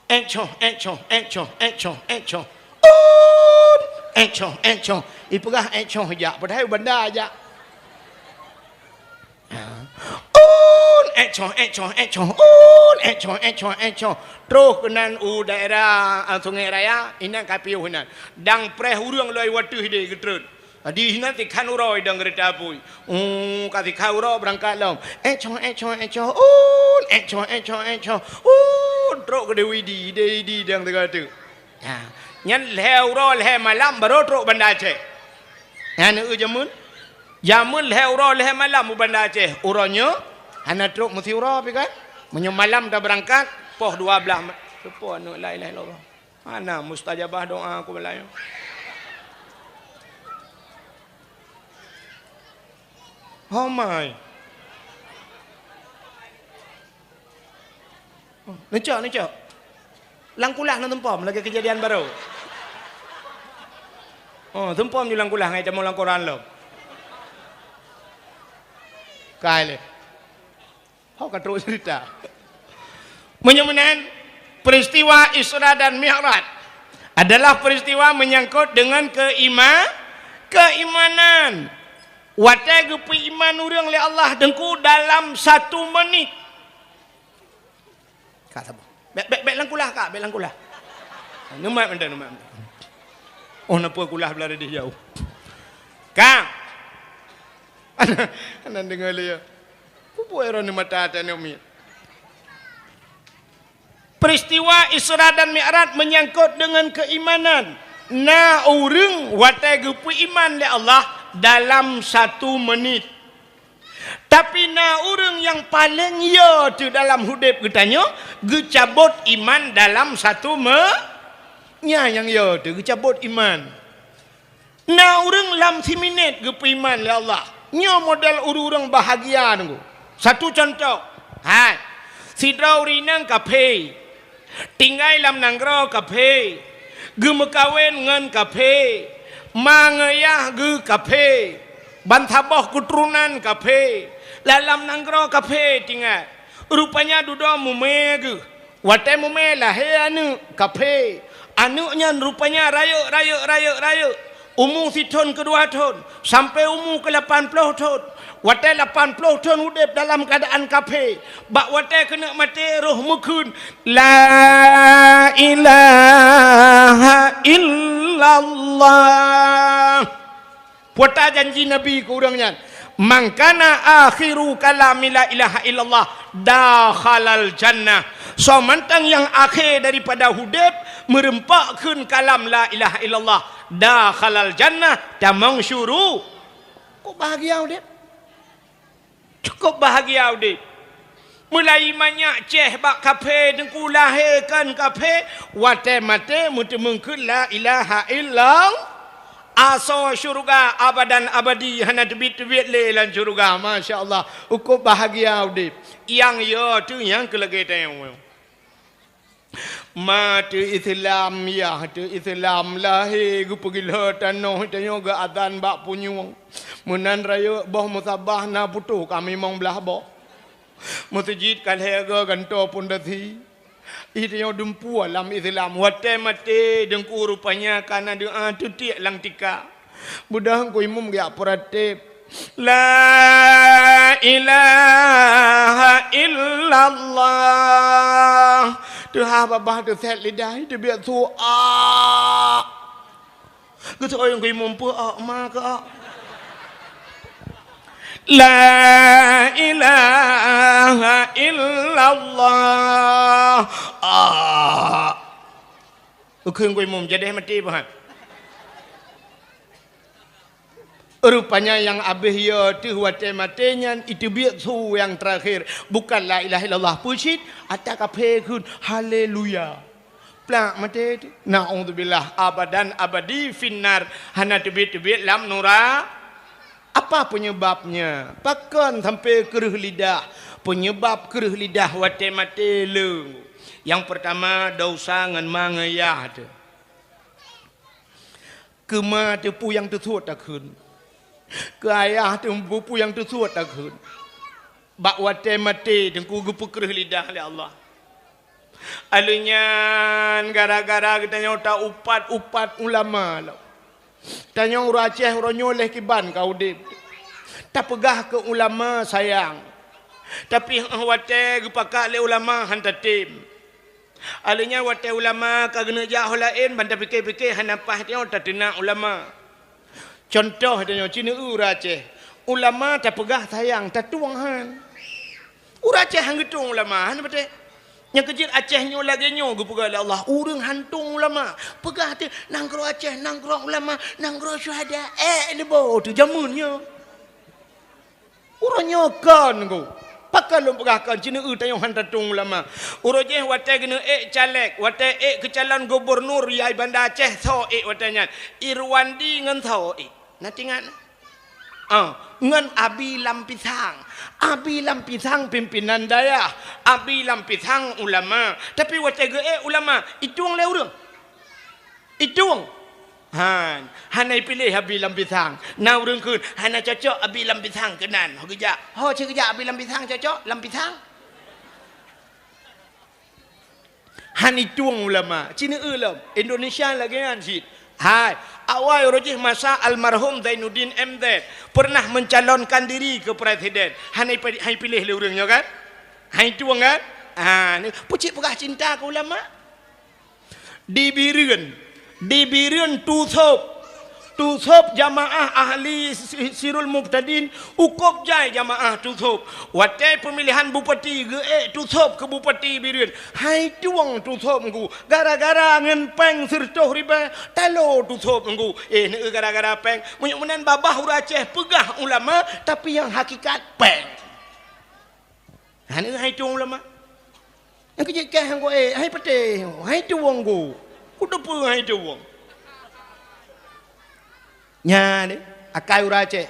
Ék choh, ék choh, ék choh, ék choh, ék choh. Un! Ék choh, ék choh. Ipeugah ék choh jak, padahai u Banda jak. Un! Ék choh, ék choh, ék choh. Un! Ék choh, ék choh, ék choh. Troh keunan u daerah, ah, Sungai Raya, inan ka piôh inan. Dang preh ureueng lôn watèe idéh geutreun. Di sinan sikhan uroe idong geurita apui. Uh, ka sikhan uroe beurangkat lom. Ék choh, ék choh, ék choh. Un, ék choh, ék choh, ék choh. Un, trok keu Dewi Di, Dewi Di dong sigoe teuk. Ha. Nyan lhèe uroe lhèe malam barô trok Banda Aceh. Nyan eu jameun. Jameun lhèe uroe lhèe malam u Banda Aceh. Uroe nyoe hana trok meusiuroe pi kan. Meunyoe malam tabeurangkat, poh dua blaih ma-, seupôt aneuk la ilaha illallah. Hana mustajabah doa ku balayu. Ho mai. Oh, neucok, neucok. Lam kulah na teumpom lagèe keujadian barô. Oh, teumpom ju lam kulah ngai tamong lam koran lom. Kai lé. Ho ka trok cerita. Meunyoe meunan, peristiwa Isra dan Mi'raj adalah peristiwa menyangkut dengan keima-, keimanan. Watèe geupeuiman ureueng lé Allah Teungku dalam satu menit. Ka saboh. Bèk, bèk, bèk lam kulah, Kak, bèk lam kulah. Neumat mantong, neumat mantong. Oh, na peue kulah blah didih jauh. Kak. Hana, hana deungö lé ya. Peue buet droeneuh mata até aneuk miet? Peristiwa Isra dan Mi'raj menyangkut dengan keimanan. Na ureueng watèe geupeuiman lé Allah dalam satu menit. Tapi na ureueng nyang paleng yo teuh dalam udép geutanyoe, geucabot iman dalam satu me-, nyan nyang yo teuh geucabot iman. Na ureueng lam siminét geupeuiman lé Allah. Nyoe model ureueng-ureueng bahagia nunggu. Satu contoh. Hai. Sidroe ureueng inong kaphé. Tinggai lam nanggroe kaphé. Geumeukawen ngon kaphé. Ma ngon yah geuh kaphé. Bansaboh keuturonan kaphé. Lam nanggroe kaphé tinggai. Rupanya dudoe mumè geuh. Watèe mumè lahé aneuk kaphé, aneuk nyan rupanya rayeuk, rayeuk, rayeuk, rayeuk. Umu sithon keu dua thon, sampoe umu keu lapan ploh thon. Watèe lapan ploh thon udép dalam keuadaan kaphé, bak watèe keuneuk maté roh meukheun, "La ilaha illallah." Peue ta janji Nabi keu ureueng nyan, "Man kana akhiru kalami la ilaha illallah, dakhalal jannah." Soe mantong nyang akhé daripada udép meurumpok kheun kalam la ilaha illallah, dakhalal jannah, tamong syuru-, kok bahagia udép. Cukup bahagia udép. Meulayeue manyak céh bak kaphé, teungku lahé kon kaphé, watèe maté meuteumeung kheun la ilaha illallah. Asoe syeuruga abadan abadi, hana teubiet-teubiet lé lam syeuruga. Masya Allah, ukob bahagia udeb. Nyang yo teuh nyang keu lagée tanyoe. Ma teuh Islam, yah teuh Islam, lahé geupeugila tanoh tanyoe geuazan bak punyueng. Meunan rayeuk boh musabah na putôh ka mimong blaih boh. Meuseujid ka lhée goe gantoe pondasi. Ih, tanyoe dumpeue lam Islam. Watée maté Teungku rupanya ka na doa teutiek lam tika. Beudôh Teungku Imum geujak peuratéb, "La ilaha illallah." Teuhah babah teusét lidah, teubiet su, "A." Geuseuôt Teungku Imum peue, "A, ma keu a." "La ilaha illallah." A. Ukheun Teungku Imum, jadeh maté pahat. Rupanya nyang abéh yo teuh watée maté nyan iteubiet su nyang teurakhé, bukan la ilaha illallah, peucit, ata kaphé kheun haleluya. Plak maté teuh. Naudzubillah, abadan abadi finnar, hana teubiet-teubiet lam nura-, Apa penyebabnya? Pakon sampai kreueh lidah? Penyebab kreueh lidah watée maté le. Nyang peurtama, desya ngon ma ngon yah teuh. Keu ma teuh peue nyang teusuet takheun. Keu ayah teuh peue nyang teusuet takheun. Bak watée maté Teungku geupeukreueh lidah lé Allah. Alheuh nyan gara-gara geutanyoe ta-upat-upat ulama lom. Tanyoe ureuëng Aceh uroe nyoe lheueh kiban ka udeb. Tapeugah keu ulama sayang. Tapi 'oh watée geupakat lé ulama han tatem. Alheuh nyan watée ulama ka geuneuk jak ho laén ban tapike-pike hana paih tanyoe tateunak ulama. Cuntoh tanyoe, ci neu-eu ureuëng Aceh, ulama tapeugah sayang, tatueng han. Ureuëng Aceh han geutueng ulama, han patéh. Nyang keu jeuet Aceh nyoe lagée nyoe geupeugah lé Allah, ureuëng han tueng ulama. Peugah teuh, nanggroe Aceh, nanggroe ulama, nanggroe syuhada. Eh, leubo teuh jameun nyoe. Uroe nyoe kon Teungku. Pakon lôn peugah kon, ci neu-eu tanyoe han tatueng ulama. Uroe jéh watée geuneuk ék caleg, watée ék keu calon gubernur yai Banda Aceh, soe ék watée nyan? Irwandi ngon soe ék? Na teuingat? Ah, ngon Abi Lam Pisang. Abi Lam Pisang pimpinan dayah, Abi Lam Pisang ulama. Tapi watée geuék ulama, itueng lé ureuëng. Itueng. Han, hana ipiléh Abi Lam Pisang. Na ureuëng kheun, hana cocok Abi Lam Pisang keunan. Ho geujak. Ho cit geujak Abi Lam Pisang cocok, Lam Pisang. Han itueng ulama. Ci neu-eu lom. Indonesia lagée nyan cit. Hai, awai uroe jéh masa almarhum Zainuddin M Z pernah mencalonkan diri keu presiden. Hana ipi-, hana ipiléh lé ureuëng nyoe kan? Hana itueng kan? Ha, ni, peucit peugah cinta keu ulama. Di Bireuen, di Bireuen Tusôb. Tusôb jamaah ahli si-, Sirul Mubtadin, ukob jai jamaah Tusôb. Watée peumilihan bupati geuék Tusôb keu bupati Bireuen. Hai tueng Tusôb Teungku, gara-gara ngon péng sireutôh ribée, talo Tusôb Teungku. Eh, neu-eu gara-gara péng. Meunyoe meunan babah ureuëng Aceh peugah ulama, tapi nyang hakikat péng. Hana hai tueng ulama. Nyang keu jeuet kah nyang goe, hai patéh, hai tueng go. Kuteupeue hai tueng. Nyan, eh, akai ureuëng Aceh.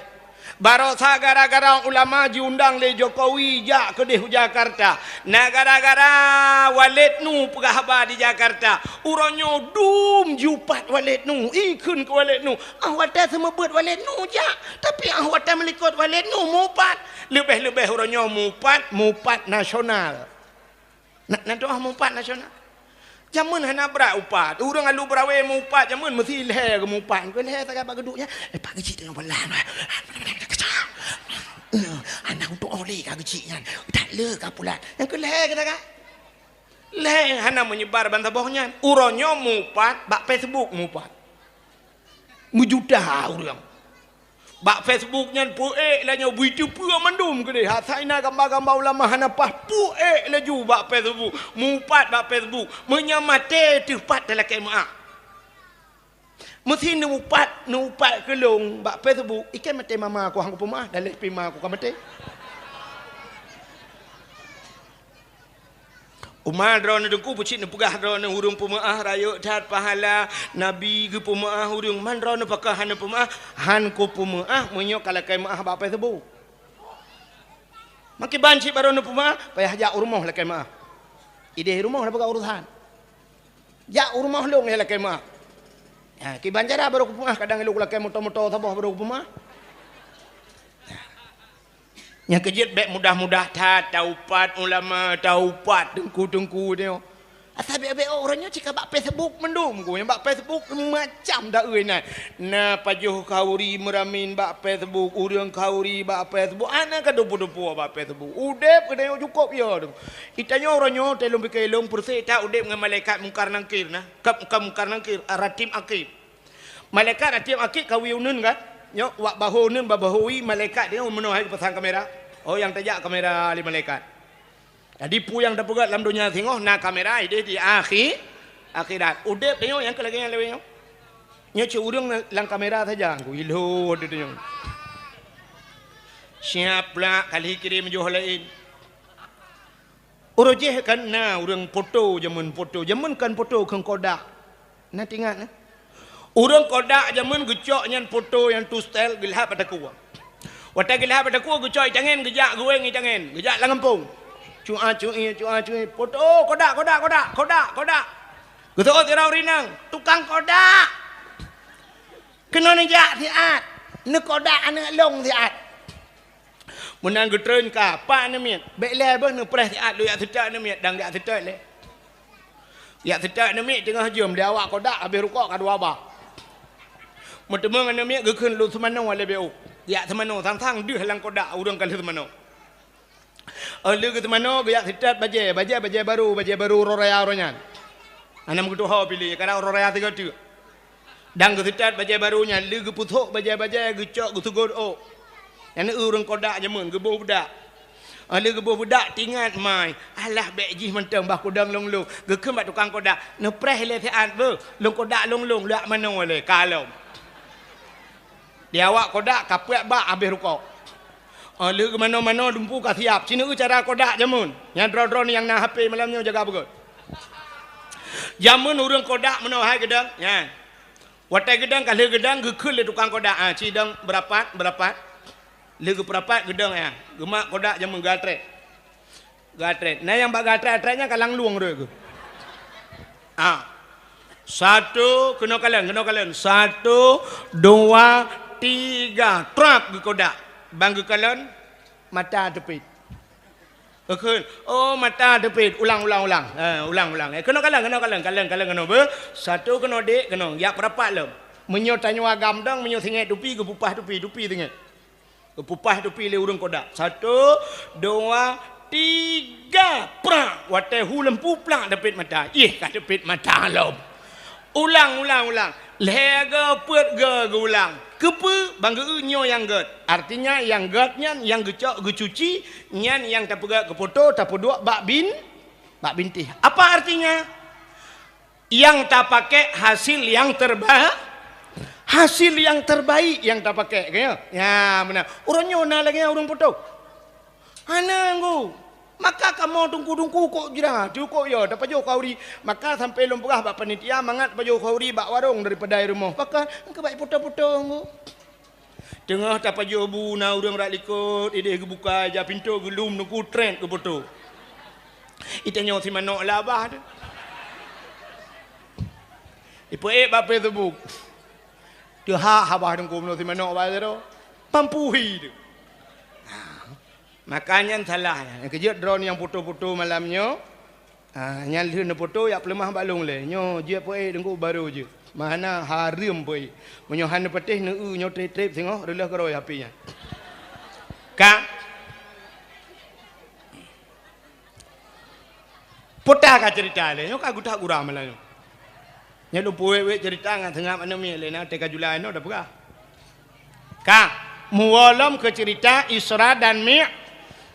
Barosa gara-gara ulama jiundang lé Jokowi jak keudeh u Jakarta. Na gara-gara Waled Nu peugah haba di Jakarta. Uroe nyoe dum jiupat Waled Nu, ikheun keu Waled Nu. Ah watée seumeubeuet Waled Nu jak, tapi ah watée meulikot Waled Nu mupat. Leubeh-leubeh uroe nyoe mupat, mupat nasional. Na, na doh mupat nasional. Jameun hana brat upat. Ureuëng alu beurawe mupat, jameun meusi lhée geumupat. Keu lhée sagai bak geuduek nyan, eh, pak geuchik teuh pelan. Anak untuk oleh ka geuchik nyan. Tak le ka pulat. Nyang keu lhée kata ka. Lhée hana meunyebar ban saboh nyan. Uroe nyoe mupat, bak Facebook mupat. Meujuta ureuëng. Bak Facebook nyan peuék laju bui teupeue mandum keudeh. Asai na gamba-gamba ulama hana paih peuék laju bak Facebook. Mupat bak Facebook. Meunyoe maté teuh pat talakée meuáh. Meusi neuupat, neuupat keulong bak Facebook. Ikan maté mama aku hang peumeuáh, daleh pih ma aku ka maté. Uma droeneuh Teungku, peucit neupeugah droeneuh ureuëng peumeuáh rayeuk that pahala, Nabi geupeumeuáh ureuëng, man droeneuh pakon hana peumeuáh, han kupeumeuáh meunyoe ka lakée meuáh bak Facebook. Makiban cit baroe neupeumeuáh, payah jak u rumoh lakée meuáh. Ideh rumoh na peugah urusan. Jak u rumoh lôn ya lakée meuáh. Ha, kiban cara baroe kupeumeuáh, kadang ilôn lakée moto-moto saboh baroe kupeumeuáh. Nyang keujeuet bék mudah-mudah that taupat ulama, taupat teungku-teungku nyoe. Asai bék-bék uroe nyoe cit ka bak Facebook mandum ku, nyang bak Facebook macam daeu na. Na pajoh khauri meuramin bak Facebook, ureuëng khauri bak Facebook, hana ka dupu-dupu bak Facebook. Udeb keuneuk cukôp ya tu. Itanyoe uroe nyoe teuh lôn pike lôn peureuseh that udeb ngon malaikat Mungkar Nangkir na. Ka, ka Mungkar Nangkir, Ratib Atid. Malaikat Ratib Atid ka wie uneun kan? Nyoe wak bahô uneun bak bahô wie malaikat nyoe meunoe hai geupasang kamera. Oh nyang tajak kamera lé malaikat. Jadi peue nyang tapeugét lam donya singoh na kamera ideh di akhi-, akhirat. Udeb tanyoe nyang keu lagée nyan lawée nyoe. Nyoe cit ureuëng lam kamera saja ku ilot tanyoe. Siap pula kali kirim joh laén. Uroe jéh kan na ureuëng poto jameun poto. Jameun kan poto kheun kodak. Na teuingat na? Ureuëng kodak jameun geucok nyan poto nyang tustel geulhab bak takue. Watée geulhab bak takue geucok itangen geujak geuwéng itangen, geujak lam gampông. Cua cui, cua cui, poto kodak, kodak, kodak, kodak, kodak. Geuseuôt sidroe ureuëng inong, tukang kodak. Keunoe neujak siat, neukodak aneuëk lôn siat. Meunan geutreun ka, pat aneuk miet, bék lé beuh neupreh siat lôn jak seutôt aneuk miet, dang jak seutôt lé. Jak seutôt aneuk miet teungoh jeuem di awak kodak habéh rukok ka dua ba. Meuteumé aneuk miet geukheun lôn seumanoe lé B O. Jak seumanoe sang-sang deuh lam kodak ureuëng ka lheueh seumanoe. Oh lheueh geuseumanoe geujak seutôt bajée, bajée, bajée barô, bajée barô uroe raya uroe nyan. Hana meugeutuho piléh, kadang uroe raya sigoe teuk. Dan geuseutôt bajée barô nyan lheueh geupeusok bajée-bajée geucok geusugot ôk. Nyan ureuëng kodak jameun geuboh beudak. Oh lheueh geuboh beudak teuingat mai, alah bék jih mantong bah kudong lôn-lôn. Geukheun bak tukang kodak, neupreh lé siat beuh, lôn kodak lôn-lôn lak manoe lé ka lom. Di awak kodak ka peuet bak habéh rukok. Oh lheueh geumanoe-manoe dumpeue ka siap. Ci neueu cara kodak jameun. Nyang droe-droe nyang na H P malam nyoe jaga beugét. Jameun ureuëng kodak meunoe hai geudong. Nyan. Watée geudong ka lheueh geudong geukheun lé tukang kodak. Ah, ci dong beurapat, beurapat. Lheueh geupeurapat geudong ya. Geumat kodak jameun geuatrét. Geuatrét. Na nyang bak geuatrét-atrét nyan ka langlueng rot geuh. Ah. Satu, keunoe kalon, keunoe kalon. Satu, dua, tiga. Trap geukodak. Ban geukalon, mata teupit. Geukheun, oh mata teupit. Ulang, ulang, ulang. Eh, ulang, ulang. Eh, keunoe kalon, keunoe kalon. Kalon, kalon keunoe beuh. Satu keunoe dek, keunoe. Jak peurapat lom. Meunyoe tanyoe agam dong, meunyoe singét tupi, geupupah tupi, tupi singét. Geupupah tupi lé ureuëng kodak. Satu, dua, tiga, prak! Watée hu lampu plak teupit mata. Ih, ka teupit mata lom. Ulang, ulang, ulang. Lhée goe peuet goe geuulang. Keupeue? Ban geu nyoe nyang gét. Artinya nyang gét nyan nyang geucok geucuci, nyan nyang tapeugét keu poto tapeuduek bak bin, bak bintéh. Apa artinya? Nyang tapakék hasil nyang terba-, hasil nyang terbaik nyang tapakék, ka nyo? Nya, meunan. Uroe nyoe na lagée ureuëng poto. Hana nggu. Maka kamoe teungku-teungku kok jra, teungku kok yo, tapajoh khauri. Maka sampai lôn peugah bak panitia, mangat pajoh khauri bak warong daripada i rumoh. Pakon, engkau baik poto-poto nggu. Teungoh tapajoh bu na ureuëng rak likot, ideh geubuka ija pintoe geulum teungku trét geupoto. Itanyoe si manok labah tu. Ipeuék bak Facebook. Teuhak habah teungku meunoe si manok bak tu. Pampuhi tu. Maka nyan salah. Nyang keujeuet droe nyang poto-poto malam nyoe. Ah, nyan lheueh neupoto jak peuleumah bak lôn lé. Nyoe jeuet peuék teungku barô jeuet. Mana hareuem peuék. Meunyoe hana patéh neueu nyoe trép-trép singoh reuloh keurôi api nyan. Ka. Pota ka cerita lé. Nyoe ka geutak gura malam nyoe. Nyoe lôn peuwék-wék cerita ngon seungab aneuk miet lé na teuka julai nyoe dah peugah. Ka, muwoe lom keu cerita Isra dan Mi-,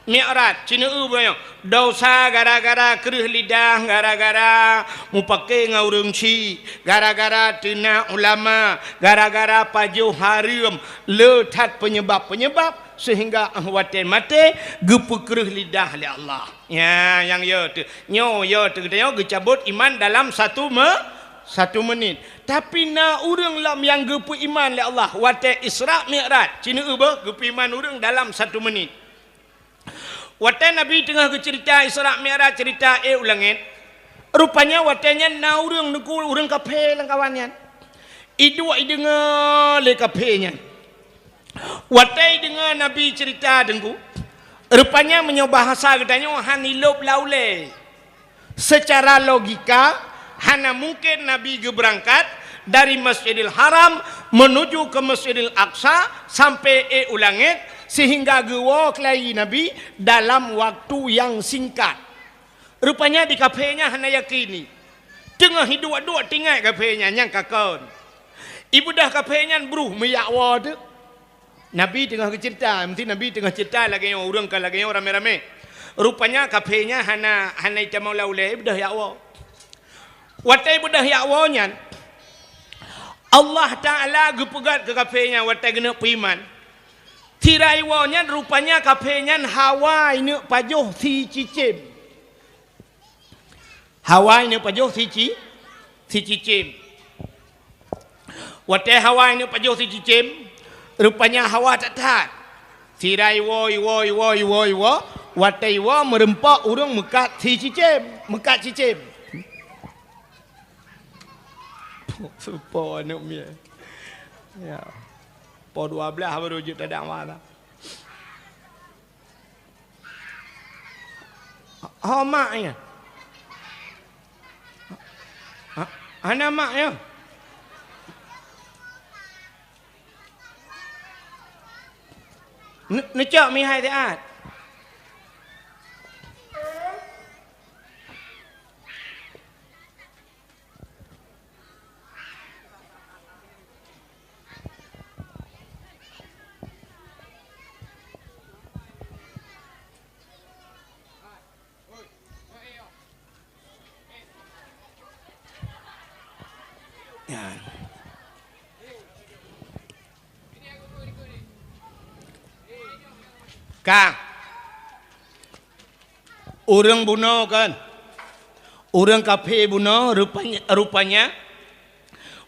Mi'raj. Ci neueu bunoe. Dosa gara-gara kreueh lidah, gara-gara mupake ngon ureuëng chik, gara-gara teunak ulama, gara-gara pajoh hareuem, le that penyebab-penyebab Seuhingga watée maté geupeukreueh lidah lé Allah. Nya, nyang yo teu. Nyoe yo teu geutanyoe geucabot iman dalam satu me-, satu menit. Tapi na ureuëng lom nyang geupeuiman lé Allah watée Isra Mi'raj. Cineuk beuh geupeuiman ureuëng dalam satu menit. Watée Nabi teungoh geuceurita Isra Mi'raj, ceurita ék u langét, rupanya watée nyan na ureuëng neugui ureuëng kaphé lam kawan nyan. Iduek ideungoe lé kaphé nyan. Watée ideungoe Nabi ceurita deungoe, rupanya meunyoe bahasa geutanyoe han ilôb laulée. Secara logika, hana mungken Nabi geubeurangkat dari Masjidil Haram menuju ke Masjidil Aqsa sampai ék u langét, seuhingga geuwoe keulayi Nabi dalam waktu nyang singkat. Rupanya di kaphé nyan hana yakini. Teungoh iduek-duek teuingat kaphé nyan, nyang ka kon. Ibeudôh kaphé nyan bruh meuyak woe teuk. Nabi teungoh geuceurita, meusti Nabi teungoh ceurita lagée nyoe, ureuëng ka lagée nyoe ramé-ramé. Rupanya kaphé nyan hana, hana itamong laulée, ibeudôh yak woe. Watée ibeudôh yak woe nyan, Allah Taala geupeugét keu kaphé nyan watée geuneuk peuiman. Sira iwoe nyan rupanya kaphé nyan hawa ineuk pajoh sicicém. Hawa ineuk pajoh sici-, sicicém. Watée hawa ineuk pajoh sicicém, rupanya hawa that-that. Sira iwoe, iwoe, iwoe, iwoe, iwoe, watée iwoe meurumpok ureuëng meukat sicicém, meukat cicém. Supo aneuk miet. Ya. Po dua belas baru jeuet tadakwa dah. Ho mak nyan? Ha, hana mak nyan? Ne-, neucok mihai siat. Ya. Ka. Ureuëng bunoe kan? Ureuëng kaphé bunoe rupanya, rupanya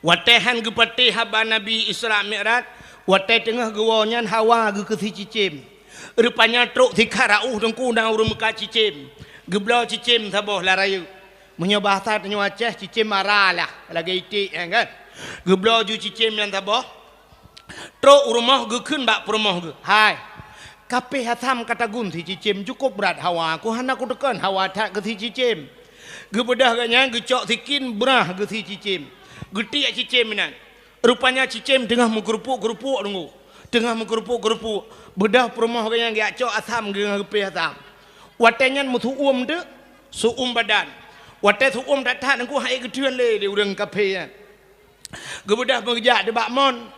watée han geupatéh haba Nabi Isra Mi'raj, watée teungoh geuwoe nyan hawa geuh keu sicicém. Rupanya trok sikhat rauh teungku na ureuëng meukat cicém. Geubloe cicém saboh lam rayeuk. Meunyoe bahasa tanyoe Aceh, cicém mara lah, lagée iték nyan kan. Geubloe ju cicém nyan saboh. Trok u rumoh geukheun bak peurumoh geuh, "Hai, kapéh asam ka tagun sicicém, cukôp brat hawa, ku hana kuteukon hawa that geuh sicicém." Geubeudôh geuh nyan geucok sikin brah geuh sicicém. Geutiek cicém meunan. Rupanya cicém teungoh meukeurupuk-keurupuk deungoe. Teungoh meukeurupuk-keurupuk. Beudôh peurumoh geuh nyan geujak cok asam geuh ngon geupéh asam. Watée nyan meusuuem teuk, suuem badan. Watée suuem that-that deungoe han ék geutheun lé di ureuëng kaphé nyan. Geubeudôh meugeujak di bak mon.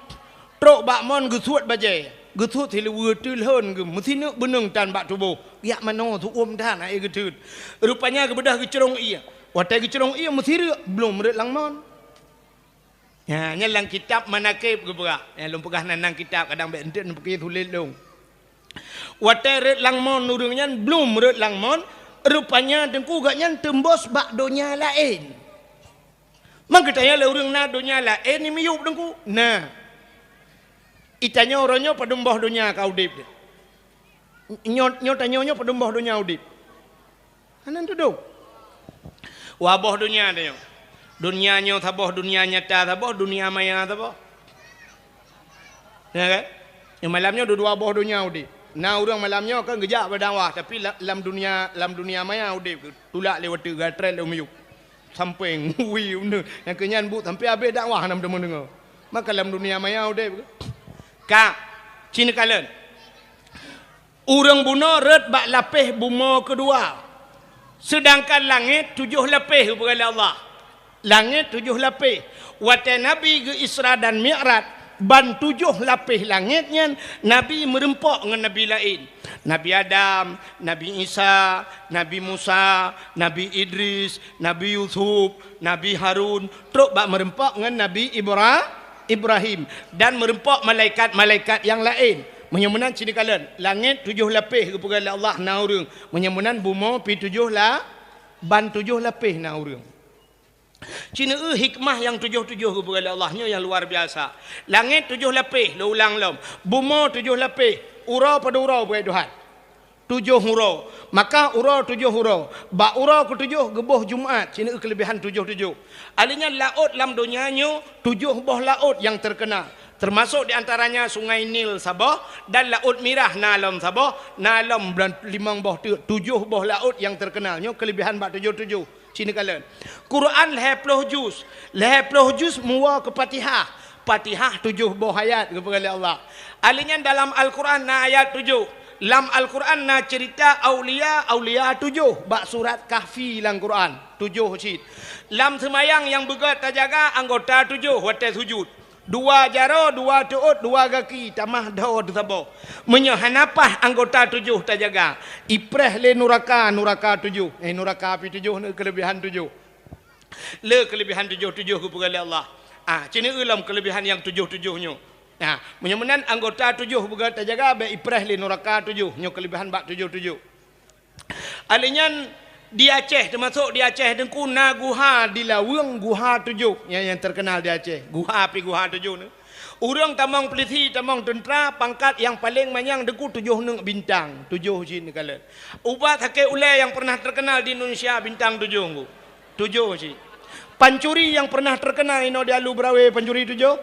Trok bak mon geusuet bajée. Geusuet siluweue teulhon geuh meusineuk beuneueng tan bak tuboh. Jak manoe suuem tan han ék geutheun. Rupanya geubeudôh geucrông ié. Watée geucrông ié meusireuk blom rot lam mon. Nyan, nyan lam kitab Manaqib geupeugah. Nyan lôn peugah nan, nan kitab kadang bék enteuk neupiké sulet lôn. Watée rot lam mon ureuëng nyan blom rot lam mon, rupanya teungku geuh nyan teumbos bak donya laén. Mangkeutanyoe lé ureuëng na donya laén nyang miyueb teungku? Na. Itanyoe uroe nyoe padum boh donya ka udeb. Nyoe, nyoe tanyoe nyoe padum boh donya udeb? Hana tudong. Dua boh donya tanyoe. Donya nyoe saboh, donya nyata saboh, donya maya saboh. Ya kan? Nyang malam nyoe dua-dua boh donya udeb. Na ureuëng malam nyoe kan geujak bak dakwah, tapi la-, lam dunia, lam dunia maya udeb, tulak lé watée gatrel lé miyueb. Sampéng, ui, uneun. Nyang keu nyan buet sampai habéh dakwah hana meudeungoe. Maka lam dunia maya udeb. Ka, ci neukalon. Ureuëng bunoe rot bak lapéh bumoe keudua, seudangkan langét tujoh lapéh geupeugah lé Allah. Langét tujoh lapéh. Watée Nabi geu-Isra dan Mi'raj, ban tujoh lapéh langét nyan Nabi meurumpok ngon nabi laén. Nabi Adam, Nabi Isa, Nabi Musa, Nabi Idris, Nabi Yusuf, Nabi Harun, trok bak meurumpok ngon Nabi Ibra-, Ibrahim, dan meurumpok malaikat-malaikat nyang laén. Meunyoe meunan, ci neukalon, langét tujoh lapéh geupeugah lé Allah na ureuëng. Meunyoe meunan, bumoe pi tujoh la-, ban tujoh lapéh na ureuëng. Ci neueu hikmah nyang tujoh-tujoh geupeugah lé Allah nyoe nyang luar biasa. Langét tujoh lapéh, lôn ulang lom. Bumoe tujoh lapéh, uroe padum uroe, buet Tuhan. Tujoh uroe. Maka uroe tujoh uroe. Bak uroe keutujoh geuboh Jumat, ci neueu keuleubehan tujoh-tujoh. Alheuh nyan laôt lam donya nyoe tujoh boh laôt nyang teukeunal. Teumasok di antaranya Sungai Nil saboh dan Laôt Mirah na lom saboh, na lom blan-, limong boh teuk, tujoh boh laôt nyang teukeunal. Nyoe keuleubehan bak tujoh-tujoh. Ci neukalon. Quran lhée ploh juz. Lhée ploh juz muwoe keu Fatihah. Fatihah tujoh boh ayat geupeugah lé Allah. Alheuh nyan dalam Al-Quran na ayat tujoh. Lam Al-Quran na ceurita aulia-aulia tujoh bak surat Kahfi lam Quran. Tujoh cit. Lam seumayang nyang beugét tajaga anggota tujoh watée sujut. Dua jaroe, dua teuôt, dua gaki, tamah dhoe teusaboh. Meunyoe hana paih anggota tujoh tajaga, ipreh lé nuraka, nuraka tujoh. Eh, nuraka api tujoh ni keuleubehan tujoh. Le keuleubehan tujoh-tujoh geupeugah lé Allah. Ah, ci neueu lom keuleubehan nyang tujoh-tujoh nyoe. Ah, meunyoe meunan anggota tujoh beugét tajaga, bék ipreh lé nuraka tujoh. Nyoe keuleubehan bak tujoh-tujoh. Alheuh nyan di Aceh, teumasok di Aceh Teungku, na guha di Laweueng, guha tujoh nyang, nyang teukeunal di Aceh. Guha pi guha tujoh ni. Ureuëng tamong peulisi, tamong teuntra, pangkat nyang paleng manyang Teungku tujoh neuk bintang, tujoh cit neukalon. Ubat sakét ulée nyang pernah teukeunal di Indonesia bintang tujoh Teungku. Tujoh cit. Pancuri nyang pernah teukeunal inoe di Alu Berawe pancuri tujoh.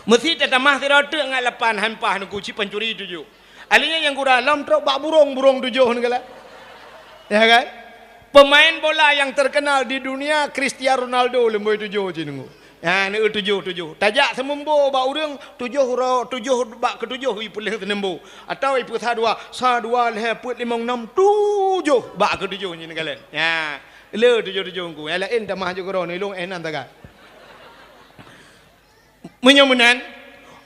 Meusi tatamah sidroe teuk ngat lapan han paih Teungku, cit pancuri tujoh. Alheuh nyan nyang gura lom trok bak burong, burong tujoh ni galak. Ya kan? Pemain bola yang terkenal di dunia, Cristiano Ronaldo, leumboi tujoh cit Teungku. Ya, neueu tujoh-tujoh. Tajak seumumbo bak ureuëng, tujoh ro-, tujoh bak keutujoh ipeuleueh seumumbo. Atawa ipeusa dua, sa dua lhée peuet limong nam tujoh bak keutujoh nyan galak. Ya, le tujoh-tujoh Teungku. Nyang laén tamah jeuet keudroe, ilong eh nan tagai. Meunyoe meunan,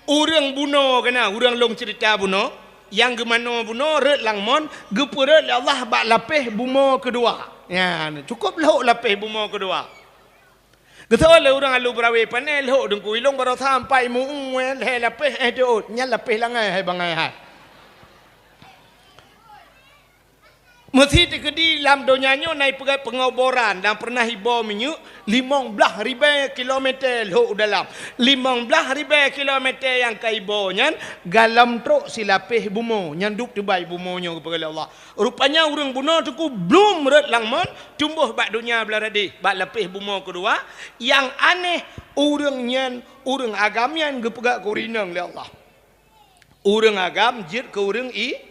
ureuëng bunoe keuna, ureuëng lôn ceurita bunoe, nyang geumanoe bunoe rhot lam mon, geupeurhot lé Allah bak lapéh bumoe keudua. Nyan, cukôp lhok lapéh bumoe keudua. Geusoe lé ureuëng Alu Berawe pané lhok Teungku, ilong baroe sampai meu-ue lhée lapéh eh teuôt, nyan lapéh langai hai bangai hai. Meusi teukeudi lam donya nyoe na ipeugét peungoboran dan pernah iboh minyeuk limong blaih ribée kilometer lhok u dalam. Limong blaih ribée kilometer nyang ka iboh nyan galom trok silapéh bumoe nyang duek teubai bumoe nyoe geupeugah lé Allah. Rupanya ureuëng bunoe Teungku blum rhot lam mon, tumboh bak donya blaih radeh, bak lapéh bumoe keudua. Nyang aneh, ureuëng nyan, ureuëng agam nyan geupeugah keu ureuëng inong lé Allah. Ureuëng agam jeuet keu ureuëng i-,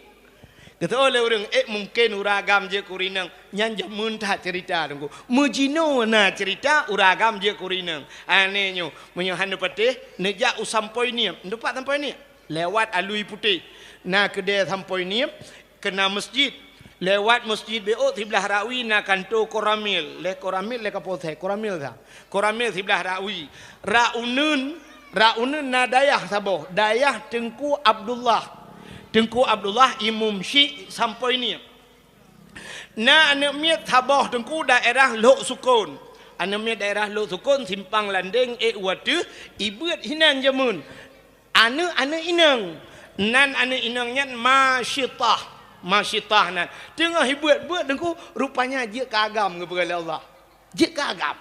geutanyoe lé ureuëng, eh, mungken ureuëng agam jeuet keu ureuëng inong. Nyan jameun that ceurita Teungku. Meujinoe na ceurita ureuëng agam jeuet keu ureuëng inong. Aneh nyoe, meunyoe hana patéh, neujak u Sampoe Niep. Neuteupat Sampoe Niep? Lewat Alui Putéh. Na keudée Sampoe Niep, keuna meuseujid. Lewat meuseujid B O siblaih rawi na kanto Koramil. Lé Koramil, lé Kapolsek. Koramil sa. Koramil siblaih rawi. Rot uneuen, rot uneuen na dayah saboh. Dayah Teungku Abdullah. Teungku Abdullah Imum Syik Sampoe Niep. Na aneuëk miet saboh Teungku daerah Lhok Sukon. Aneuëk miet daerah Lhok Sukon, Simpang Landeng, ék u ateueh, ibeuet hinan jameun. Aneuëk-aneuëk inong. Nan aneuëk inong nyan Masyitah. Masyitah nan. Teungoh ibeuet-beuet Teungku, rupanya jeuet keu agam geupeugah lé Allah. Jeuet keu agam.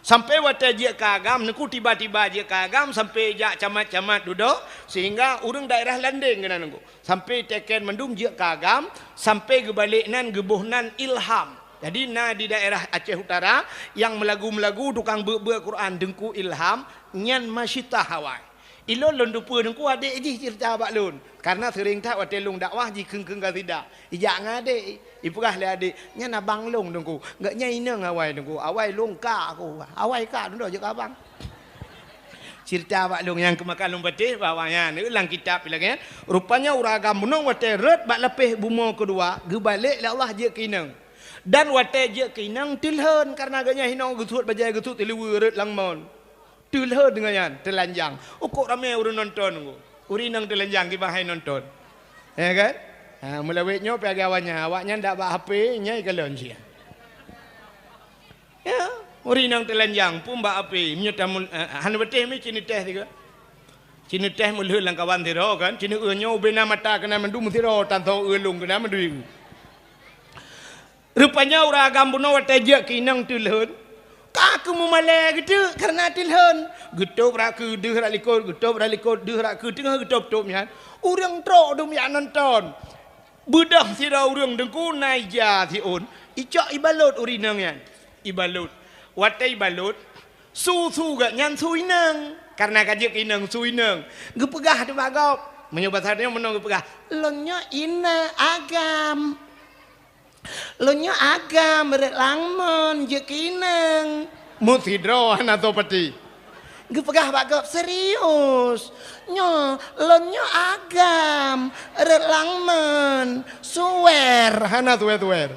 Sampai watée jeuet keu agam, Teungku tiba-tiba jeuet keu agam, sampai jak camat-camat dudoe, sehingga ureuëng daerah Landeng keunan Teungku. Sampai teken mandum jeuet keu agam, sampai geubalek nan geuboh nan Ilham. Jadi na di daerah Aceh Utara, nyang meulagu-meulagu, tukang beuet-beuet Quran, Teungku Ilham, nyan Masyitah awai. Ilôn lôn teupeue Teungku adék jih ceurita bak lôn, kareuna seuréng that watée lôn dakwah jikheun-kheun qasidah. Ijak ngon adék, ipeugah lé adék, "Nyan abang lôn Teungku, gobnyan inong awai Teungku, awai lôn kak aku, awai kak dudoe jeuet keu abang." Ceurita bak lôn nyang keumakan lôn patéh bahwa nyan lam kitab lagée nyan. Rupanya ureuëng agam bunoe watée rhot bak lapéh bumoe keudua, geubalek lé Allah jeuet keu inong. Dan watée jeuet keu inong teulhon, kareuna gobnyan hinoe geusuet bajée geusuet teuliwe rhot lam mon. Teulhon deungon nyan, teulanjang. Ukok ramé ureuëng nonton Teungku. Ureuëng inong teulanjang kiban hai nonton. Ya kan? Ha, meulawét nyoe pih lagée awaknyan. Awaknyan dak bak H P, nyan ikalon cit. Ya, ureuëng inong teulanjang pun bak H P. Meunyoe tamul, eh, hana beuteh mi cit neutéh sigoe. Ci neutéh meulheueh lam kawan sidroe kan, ci neueu nyoe ubena mata keunan mandum sidroe, tansoe eu lôn keunan mandum. Rupanya ureuëng agam bunoe watée jeuet keu inong teulhon, ka keu meumalée geuteuk kareuna teulhon. Geutôb rot keu deuh rot likot, geutôb rot likot deuh rot keu teungoh geutôb-tôb nyan, ureuëng trok dum jak nonton. Beudôh sidroe ureuëng teungku na ija siôn, icok ibalot ureuëng inong nyan. Ibalot. Watée ibalot, su-su geuh nyan su inong. Kareuna ka jeuet keu inong su inong. Geupeugah teuma gob. Meunyoe basa tanyoe meunoe geupeugah, "Lôn nyoe inong agam." Lôn nyoe agam rot lam mon jeuet keu inong. Meusidroe hana soe patéh. Geupeugah bak gob serius. Nyoe, lôn nyoe agam rot lam mon suwer hana suwer-suwer.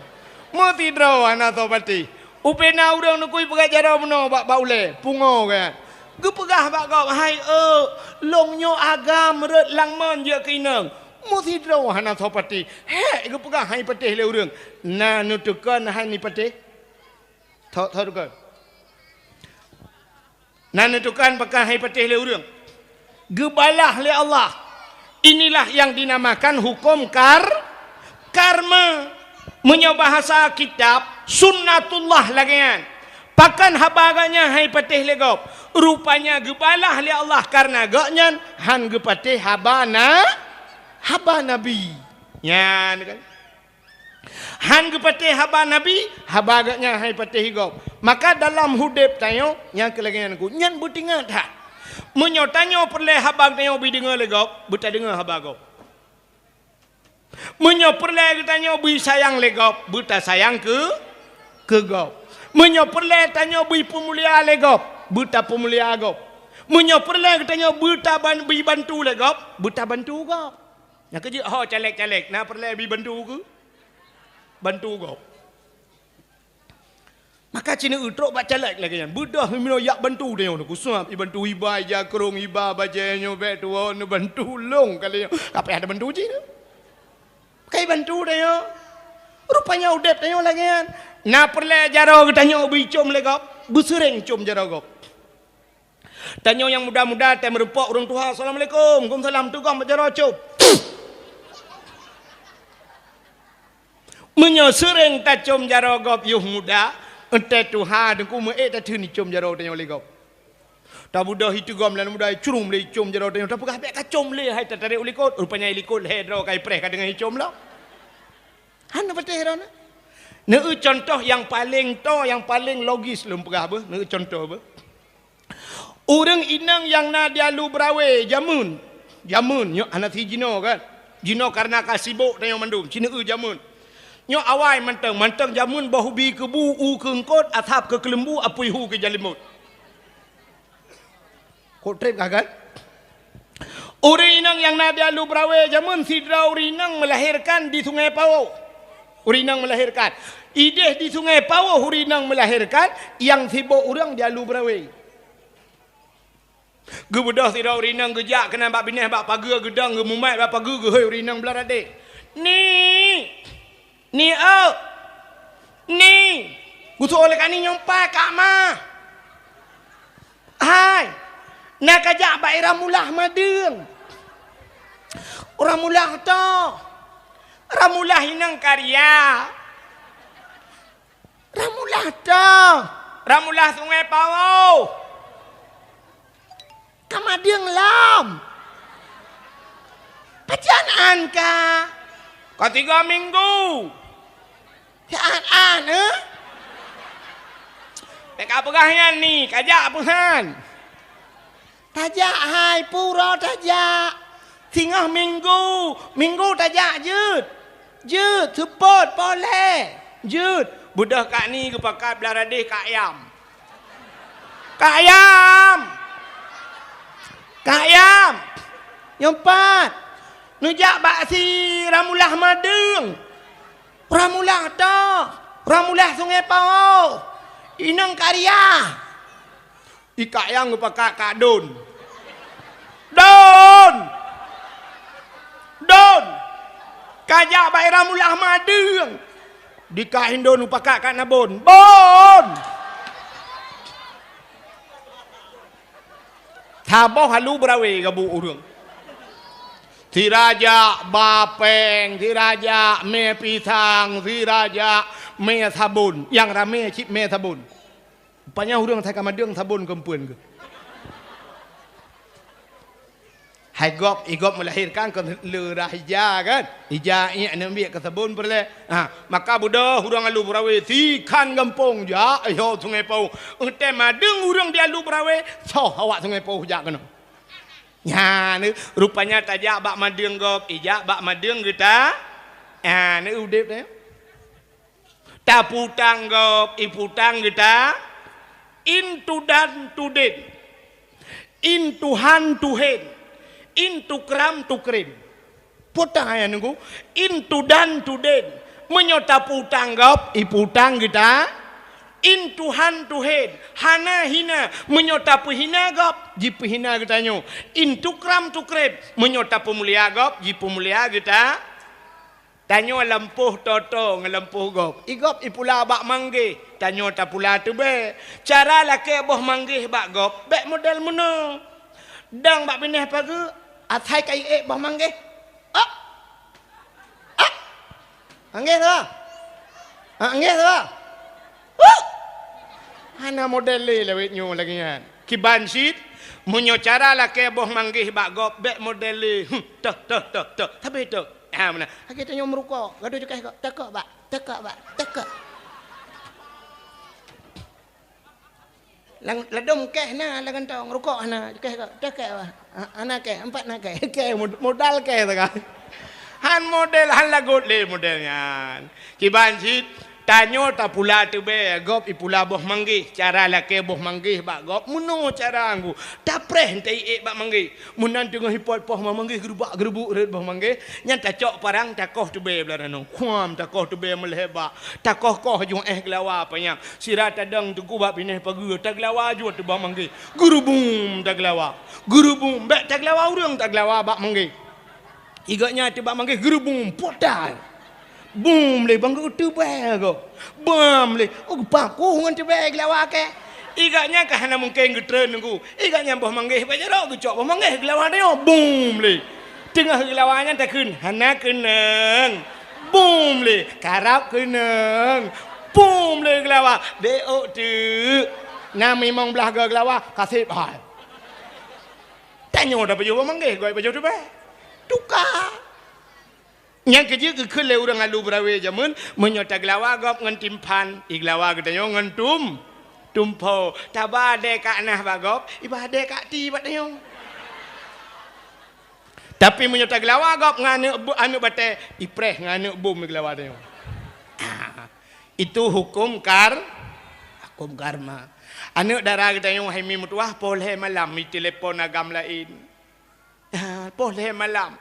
Meusidroe hana soe patéh. Ubena ureuëng neukui peugah jaroe meunoe bak, bak ulée, pungoe geuh. Geupeugah bak gob, "Hai eu, lôn nyoe agam rot lam mon jeuet keu inong." Meusidroe hana soe patéh. Hék geupeugah han ipatéh lé ureuëng. Na neutukon han ipatéh? Tho-, tho tukon. Na neutukon pakon han ipatéh lé ureuëng. Geubalah lé Allah. Inilah yang dinamakan hukum kar-, karma. Meunyoe bahasa kitab, sunnatullah lagée nyan. Pakon haba gobnyan han ipatéh lé gob? Rupanya geubalah lé Allah kareuna gobnyan han geupatéh haba na-, haba Nabi. Nyan kan. Han geupatéh haba Nabi, haba gobnyan han ipatéh gob. Maka dalam udeb tanyoe, nyang keu lagée nyan ku, nyan beutingat that. Meunyoe tanyoe peureulée haba tanyoe beudeungoe lé gob, beutadeungoe haba gob. Meunyoe peureulée geutanyoe bri sayang lé gob, beutasayang keu, keu gob. Meunyoe peureulée tanyoe bri peumulia lé gob, beutapeumulia gob. Meunyoe peureulée geutanyoe beutaban-, bri bantu lé gob, beutabantu gob. Nyang keujeuet ho caleg-caleg, na peureulée bri bantu keu? Bantu gob. Maka ci neueu trok bak caleg lagée nyan. Beudôh meunoe jak bantu tanyoe, neukusab ibantu iba, ija krong iba, bajée nyoe bék tuwoe neubantu lôn kali nyoe. Ka payah tabantu cit nyoe. Ka ibantu tanyoe. Rupanya udeb tanyoe lagée nyan. Na peureulée jaroe geutanyoe beuicom lé gob, beuseureng com jaroe gob. Tanyoe nyang muda-muda, tém meurumpok ureuëng tuha, "Assalamualaikum." "Waalaikumsalam." Tugom bak jaroe com. Meunyoe seureng tacom jaroe gob yoh muda, eunteuk tuha teungku meuék tatheun icom jaroe tanyoe lé gob. Tabeudôh itugom lam muda, icurong lé icom jaroe tanyoe, tapeugah bék kacom lé hai tatarek u likot. Rupanya i likot lhée droe ka ipreh ka deungon icom lom. Hana patéh droe na. Neueu contoh nyang paleng toe, nyang paleng logis lôn peugah beuh, neueu contoh beuh. Ureuëng inong nyang na di Alu Brawée jameun, jameun nyoe hana si jinoe kan. Jinoe kareuna ka sibok tanyoe mandum, ci neueu jameun. Nyoe awai mantong, mantong jameun boh ubi keubu, u keu eungkot, asab keu keuleumbu, apui hu keu jalimot. Kok treb ka kan? Ureuëng inong nyang na di Alu Brawée jameun sidroe ureuëng inong meulahérkan di Sungai Pawoh. Ureuëng inong meulahérkan. Idéh di Sungai Pawoh ureuëng inong meulahérkan, nyang sibok ureuëng di Alu Brawée. Geubeudôh sidroe ureuëng inong geujak keunan bak binéh bak pageue geudong, geumumat bak pageue, geuhôi ureuëng inong blaih radeh. "Ni! Ni, eu! Ni!" Geusoe lé kani nyoe pat kak ma. "Hai, na kajak bak i Ramulah Madeueng." "Ramulah toe?" "Ramulah inong karya." "Ramulah toe?" "Ramulah Sungai Pawoh." "Ka Madeueng lom?" "Pajan an ka?" "Ka tiga minggu." "Siat an, eh?" "Bék kapeugah nyan ni, kajak peuhan." "Tajak hai, pura tajak. Singoh minggu, minggu tajak jeuet. Jeuet, seupôt, polée. Jeuet." Beudôh kak ni geupakat blaih radeh kak yam. "Kak yam! Kak yam! Nyoe pat, neujak bak si Ramulah Madeueng." "Ramulah toe?" "Ramulah Sungai Pawoh. Inong karya." I kak yam geupakat kak don. "Don! Don! Kajak bak i Ramulah Madeueng." Di kak indon geupakat kak nabon. "Bon!" Saboh alu beurawe gabuk ureuëng. Sira jak ba péng, sira jak mé pisang, sira jak mé sabon. Nyang ramé cit mé sabon. Rupanya ureuëng asai ka madeueng sabon keumpuen geuh. Hai gob, i gob meulahirkan kon le rhah ija kan? Ija iék neubiet keu sabon peureulée. Ha, maka beudôh ureuëng alu beurawe sikhan gampông jak, eh, ho Sungai Pauh. Eunteuk madeueng ureuëng di alu beurawe, soh awak Sungai Pauh jak keunoe. Nyan, rupanya tajak bak madeueng gob, ijak bak madeueng geuta. Ha, ni udeb nyoe. Taputang gob, iputang geuta, in tudan tudin, in tuhan tuhen, in tukram tukrim. Putang ayah nunggu, in tudan tudin, meunyoe taputang gob, iputang geuta, in tuhan tuhen, hana hina, meunyoe tapeuhina gob, jipeuhina geutanyoe, in tukram tukrim, meunyoe tapeumulia gob, jipeumulia geuta. Tanyoe lampôh toto ngon lampôh gob. I gob ipula bak manggéh, tanyoe tapula teubée. Cara lakée boh manggéh bak gob, bék model meunoe. Dang bak binéh pageue, asai ka iék boh manggéh. Ah! Ah! Manggéh tu, ah! Ah, manggéh tu, ah! Huh! Hana model lé lawét nyoe lagée nyan. Kiban cit, meunyoe cara lakée boh manggéh bak gob, bék model lé. Huh, teuh, teuh, teuh, teuh. Sabe teuh. Ha, meunan. Lagée tanyoe meurukok, gadoh cukéh kok, teuh kok bak, teuh kok bak, teuh kok. Lam, ladôm kéh na lam kantong, rukok hana, cukéh kok, teuh kéh bak. Ha, hana kéh, empat na kéh. Kéh, mod-, modal kéh sagai. Han model, han lagot lé model nyan. Kiban cit, tanyoe tapula teubée, gob ipula boh manggéh. Cara lakée boh manggéh bak gob, meunoe cara ngu. Tapreh taiék bak manggéh. Meunan teungoh ipot poh manggéh geurubak-geurubuk rhot boh manggéh, nyan tacok parang takoh teubée blah nanoe. Kuam takoh teubée meulhée bak. Takoh-koh ju éh geulawa panyang. Sira tadong teungku bak binéh pageue, tageulawa ju ateueh boh manggéh. Geurubum tageulawa. Geurubum, bék tageulawa ureuëng, tageulawa bak manggéh. I gobnyan ateueh bak manggéh geurubum, potal. Bum lé bang geuteubée gob. Bam lé, oh, geupakoh ngon teubée geulawa kée. I gobnyan ka hana mungken geutreun nunggu. I gobnyan boh manggéh bak jaroe geucok boh manggéh geulawa tanyoe. Bum lé. Teungoh geulawa nyan takheun, hana keunong. Bum lé, karab keunong. Bum lé geulawa, bék ôk teuk. Na mimong blah goe geulawa, ka seb hai. Tanyoe tapajoh boh manggéh, goe pajoh teubée. Tuka. Nyang keujeuet geukheun lé ureuëng alu beurawe jameun, meunyoe tageulawa gob ngon timphan, igeulawa geutanyoe ngon tum-, tumpho. Taba adée ka nah bak gob, iba adée ka ti bak tanyoe. Tapi meunyoe tageulawa gob ngon aneuëk bu-, aneuëk batée, ipreh ngon aneuëk bom igeulawa tanyoe. Ah, itu hukum kar-, hukum karma. Aneuëk dara geutanyoe hai mi meutuwah, poh lhée malam itelepon agam laén. Ah, poh lhée malam.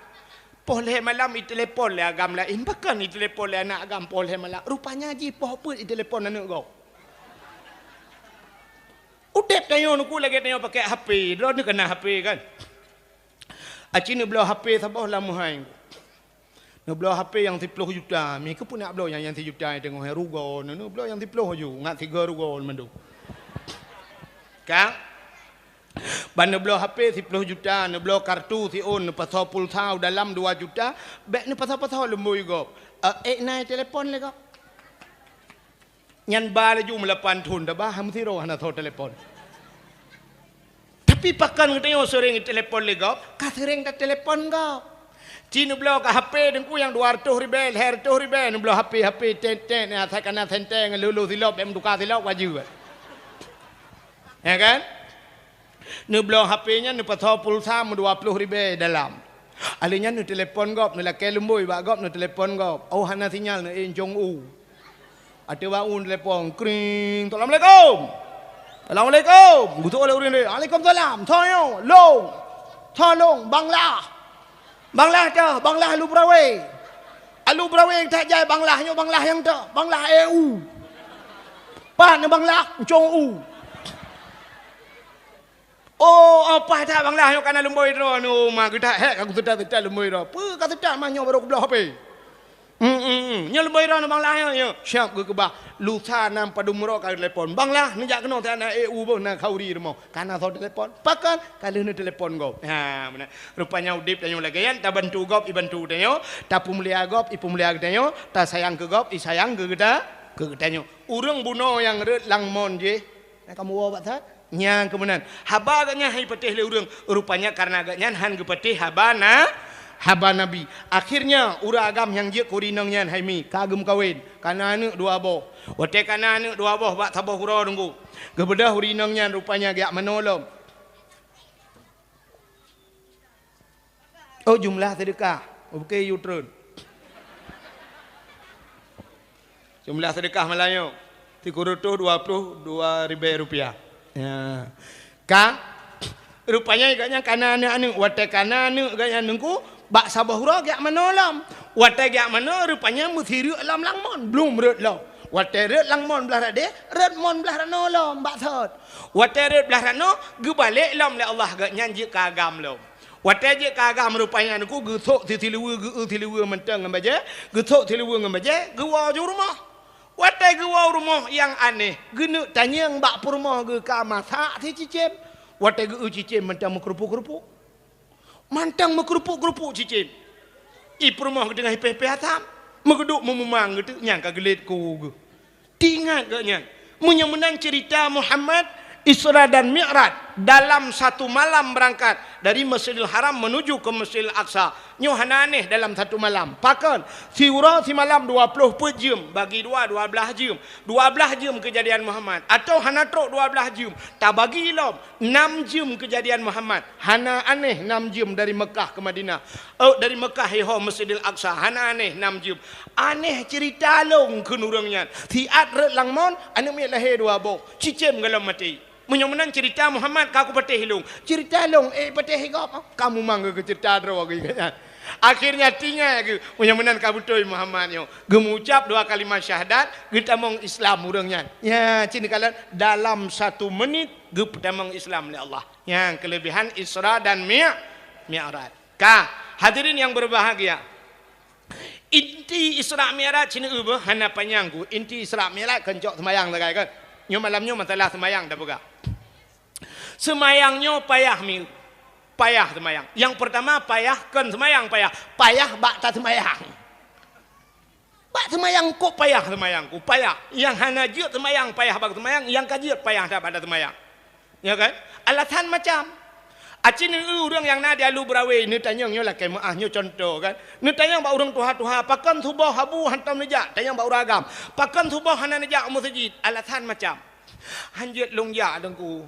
Poh lhée malam itelepon lé agam laén. Pakon itelepon lé aneuk agam poh lhée malam? Rupanya jipoh peuet itelepon aneuk gob. Udeb tanyoe nungku lagée tanyoe pakai H P. Droeneuh ka na H P kan? Aci neubloe H P saboh lam meuhai. Neubloe H P nyang siploh juta. Mi keupeue nak bloe nyang, nyang sijuta nyang teungoh rugoe? Neubloe nyang siploh ju, ngat sigoe rugoe mandum. Ka? Ban neubloe H P siploh juta, neubloe kartu siôn, neupasoe pulsa u dalam dua juta, bék neupasoe-pasoe lumboi gob. Eh, ék na itelepon lé gob. Nyan ba laju meulapan thon taba, ham sidroe hana soe telepon. Tapi pakon geutanyoe seuréng telepon lé gob, ka seuréng tatelepon gob. Ci neubloe ka H P teungku nyang dua reutôh ribée, lhée reutôh ribée, neubloe H P, H P, tet, tet, asai ka na sentée ngon lheueh-lheueh silop, bék meutuka silop, wajéb. Ya kan? Neubloe H P nyan, neupasoe pulsa meudua ploh ribée dalam. Alheuh nyan neutelepon gob, neulakée lumboi bak gob, neutelepon gob. Oh, hana sinyal, neuék jong u. Ateueh bak u neutelepon, kring, "Assalamualaikum." "Assalamualaikum." Geutoe lé ureuëng tadi, "Waalaikumsalam." "Soe nyoe?" "Lôn." "Soe lôn?" "Bang Lah." "Bang Lah teuh, Bang Lah alu beurawe." "Alu beurawe that jai Bang Lah nyoe, Bang Lah nyang teuh, Bang Lah ék u." "Pat nyoe Bang Lah?" "Euncong u." "Oh, oh, paih that Bang Lah nyoe ka na lumboi droe nyoe, ma geudak hék ka kuseutôt-seutôt lumboi droe." "Peue ka seutôt, ma nyoe barô kubloe H P." Hmm, hmm, hmm. Nyoe leubeh droe bang lah, ya, ya. Siap geukeubah. Lusa nam padum uroe ka telepon. Bang lah, neujak keunoe, tiada na E U boh, na khauri rumoh. Kana soe telepon. Pakon, ka lheueh neutelepon gob. Ha, beuna. Rupanya udeb tanyoe lagée nyan, tabantu gob, ibantu tanyoe, tapeumulia gob, ipeumulia geutanyoe, tasayang keu gob, isayang keu geuta, keu geutanyoe. Ureuëng bunoe nyang rhot lam mon jih, na kamoe woe bak that? Nyang keumeunan. Haba geuhnyan han ipatéh lé ureuëng, rupanya kareuna geuhnyan han geupatéh haba na, haba Nabi. Akhirnya, ureuëng agam nyang jeuet keu ureuëng inong nyan hai mi, ka geumeukawen, kana aneuëk dua boh. Watée kana aneuëk dua boh bak saboh uroe Teungku, geubeudôh ureuëng inong nyan rupanya geujak manoe lom. Oh, jumlah seudeukah. Oh, bukée yue treun. Jumlah seudeukah malam nyoe, sikureueng reutôh dua ploh dua ribée rupiah. Ya. Ka, rupanya geuhnyan kana aneuëk-aneuëk. Watée kana aneuëk geuhnyan Teungku, bak saboh uroe geujak manoe lom. Watée geujak manoe, rupanya meusireuk lom lam mon, blum rhot lom. Watée rhot lam mon blaih radeh, rhot mon blaih ranoe lom, bak sot. Watée rhot blaih ranoe, geubalek lom lé Allah, geuhnyan jeuet keu agam lom. Watée jeuet keu agam rupanya Teungku, geusok si siluweue, geu-eu siluweue mantong ngon bajée, geusok siluweue ngon bajée, geuwoe u rumoh. Watée geuwoe u rumoh, nyang aneh, geuneuk tanyong bak peurumoh geuh ka masak si cicém. Watée geu-eu cicém mantong meukeurupuk-keurupuk. Mantong meukeurupuk-keurupuk cicém. I peurumoh geuh teungoh ipéh-péh asam, meugeudok meumumang geuteuk nyang ka geulet ku geuh. Teuingat geuhnyan, meunyoe meunan ceurita Muhammad, Isra dan Mi'raj, dalam satu malam berangkat dari Masjidil Haram menuju ke Masjidil Aqsa. Nyoe hana aneh dalam satu malam. Pakon? Siuroe simalam dua ploh peuet jeuem, bagi dua, dua blaih jeuem. Dua blaih jeuem keujadian Muhammad. Atawa hana trok dua blaih jeuem, tabagi lom. Nam jeuem keujadian Muhammad, hana aneh nam jeuem dari Meukah keu Madinah. Oh, dari Meukah iho Masjidil Aqsa, hana aneh nam jeuem. Aneh ceurita lôn kheun ureuëng nyan. Siat rhot lam mon, aneuëk miet lahé dua boh, cicém gohlom maté. Meunyoe meunan ceurita Muhammad ka kupatéh lôn. Ceurita lôn, eh, patéh gob, ka mumang geuh keu ceurita droe geuh nyan. Akhirnya teuingat geuh, meunyoe meunan ka beutôi Muhammad nyoe. Geumeuucap dua kalimat syahadat, geutamong Islam ureuëng nyan. Ya, cit neukalon dalam satu menit geupeutamong Islam lé Allah. Nyang keuleubehan Isra dan Mi-, Mi'raj. Ka, hadirin yang berbahagia. Inti Isra Mi'raj cit neueu beuh, hana panyang ku. Inti Isra Mi'raj kon cok seumayang sagai kan. Nyoe malam nyoe masalah seumayang tapeugah. Seumayang nyoe payah mi-, payah seumayang. Nyang peurtama payah kon seumayang payah. Payah bak taseumayang. Bak seumayang kok payah seumayang ku, payah. Nyang hana jeuet seumayang payah bak seumayang, nyang ka jeuet payah that bak seumayang. Ya kan? Alasan macam. Aci neueu ureuëng nyang na di Alu Beurawe, neutanyong nyoe lakée meuáh nyoe contoh kan. Neutanyong bak ureuëng tuha-tuha, pakon suboh Abu hantom neujak, tanyong bak ureuëng agam. Pakon suboh hana neujak u meuseujid? Alasan macam. Han jeuet lôn jak Teungku.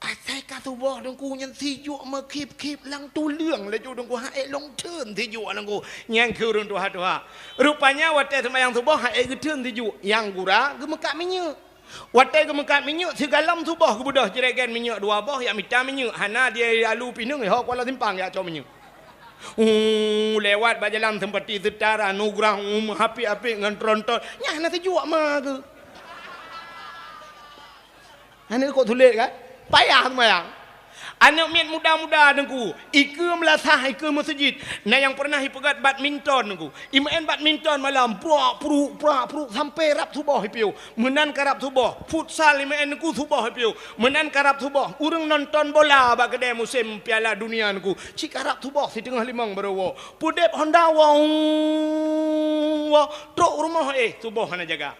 Asai ka suboh Teungku nyan sijuek meukhib-khib lam tuleueng laju Teungku, han ék lôn theun sijuek Teungku. Nyan keu ureuëng tuha-tuha. Rupanya watée seumayang suboh han ék geutheun sijuek, nyang gura geumeukat minyeuk. Watée geumeukat minyeuk, sigohlom suboh geubeudôh jregen minyeuk dua boh, jak mita minyeuk, hana di Alu pineung, iho Kuala Simpang jak cok minyeuk. Uh, lewat bak jalan Seumpati Seutara, Nugrah, uh, meuhapit-hapit ngon tronton. Nyan hana sijuek ma geuh. Aneuk kok sulet kan? Payah seumayang. Aneuk miet muda-muda Teungku, ikeue meulasah, ikeue meuseujid. Na nyang pernah ipeugét badminton Teungku. Imeu'en badminton malam, prak pruk, prak pruk, sampai rab suboh ipiôh. Meunan ka rab suboh, futsal imeu'en Teungku suboh ipiôh. Meunan ka rab suboh, ureuëng nonton bola bak keudée musém Piala Dunia Teungku. Cit ka rab suboh siteungoh limong barô woe. Peudeb honda, wong, wong, trok rumoh, eh, suboh hana jaga.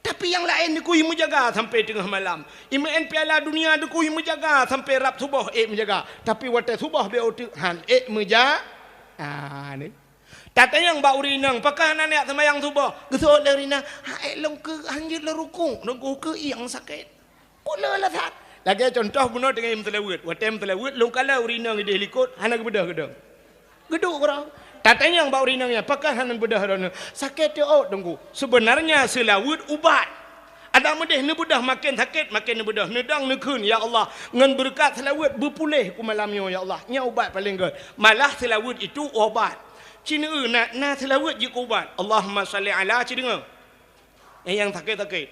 Tapi nyang laén Teungku imeujaga sampai teungoh malam. Imeu'en Piala Dunia Teungku imeujaga sampai rab suboh ék meujaga. Tapi watée suboh bék uteuk han ék meuja-, ah, ni. Tatanyong bak ureuëng inong, pakon hana neujak seumayang suboh? Geuseuôt lé ureuëng inong, han ék lôn keu, han jeuet lôn rukuk, lôn keu ieng sakét. Peue le alasan? Lagée contoh bunoe teungoh meuseulaweuet. Watée meuseulaweuet, lôn kalon ureuëng inong idéh likot, hana geubeudôh geudong. Geuduek keudroe. Tatanyong bak ureuëng inong nyan, pakon hana neubeudôh droeneuh? Sakét teuôt Teungku. Seubeunarnya seulaweuet ubat. Adak meudéh neubeudôh maken sakét, maken neubeudôh. Neudong neukheun, "Ya Allah, ngon beureukat seulaweuet beupuléh ku malam nyoe, ya Allah." Nyan ubat paleng gét. Malah seulaweuet itu ubat. Ci neueu na, na seulaweuet jeuet keu ubat. Allahumma shalli ala, ci deungoe. Eh, nyang sakét-sakét.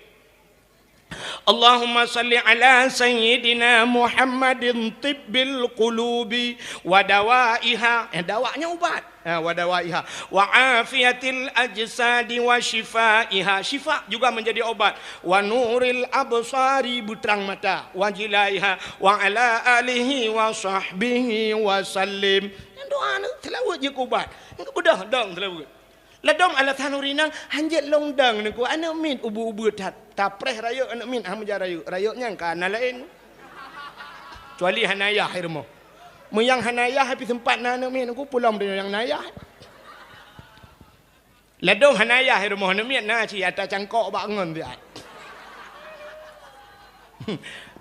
Allahumma salli ala sayyidina Muhammadin tibbil qulubi wa dawaiha. Eh, dawa nyan ubat. Ha, wa dawaiha. Wa afiyatil ajsadi wa syifaiha. Syifa juga menjadi obat. Wa nuril absari, beutrang mata. Wa jilaiha. Wa ala alihi wa sahbihi wa sallim. Nyan doa ni, seulaweuet jeuet keu ubat. Nyan keu beudoh dong seulaweuet. Ladôm alasan ureueng inong, "Hanjeuet lôn dong, Teungku, aneuk miet ubeut-ubeut that." Tapreh rayeuk aneuk miet, han meuja rayeuk. Rayeuk nyan ka na laén. Kecuali hana yah i rumoh. Meunyo hana yah, pih seumpat na aneuk miet, Teungku, peulom donya nyang na yah. Ladôm hana yah i rumoh aneuk miet, na cit ata cangkok bak ngon siat.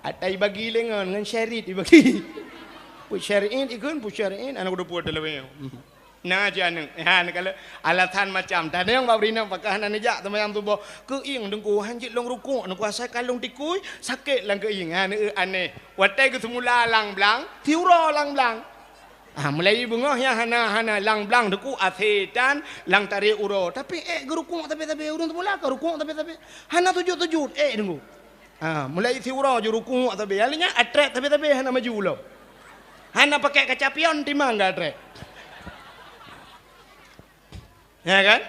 Ata ibagi lé ngon, ngon syarit ibagi. Peuet syarit ikheun, peuet syarit, aneuk dua puluh dalam. Na cit aneuk. Ha, neukalon alasan macam. Tanyong bak ureueng inong, pakon hana neujak seumayang suboh. "Keuieng, Teungku, hanjeuet lôn rukuk, Teungku, asai ka lôn tikui, sakét lam keuieng." Ha, neu-, aneh. Watèe geuseumula lam blang, siuroe lam blang. Ha, mulai beungoh nyan hana, hana lam blang, Teungku, asetan lam tarek uroe. Tapi ék geurukuk sabe-sabe, ureueng seumula ka rukuk sabe-sabe. Hana sujut-sujut, ék, Teungku. Ha, mulai siuroe ju rukuk sabe. Akhirnya atrét sabe-sabe hana maju lom. Hana pakai kaca pion timang ka atrét. Ya kan?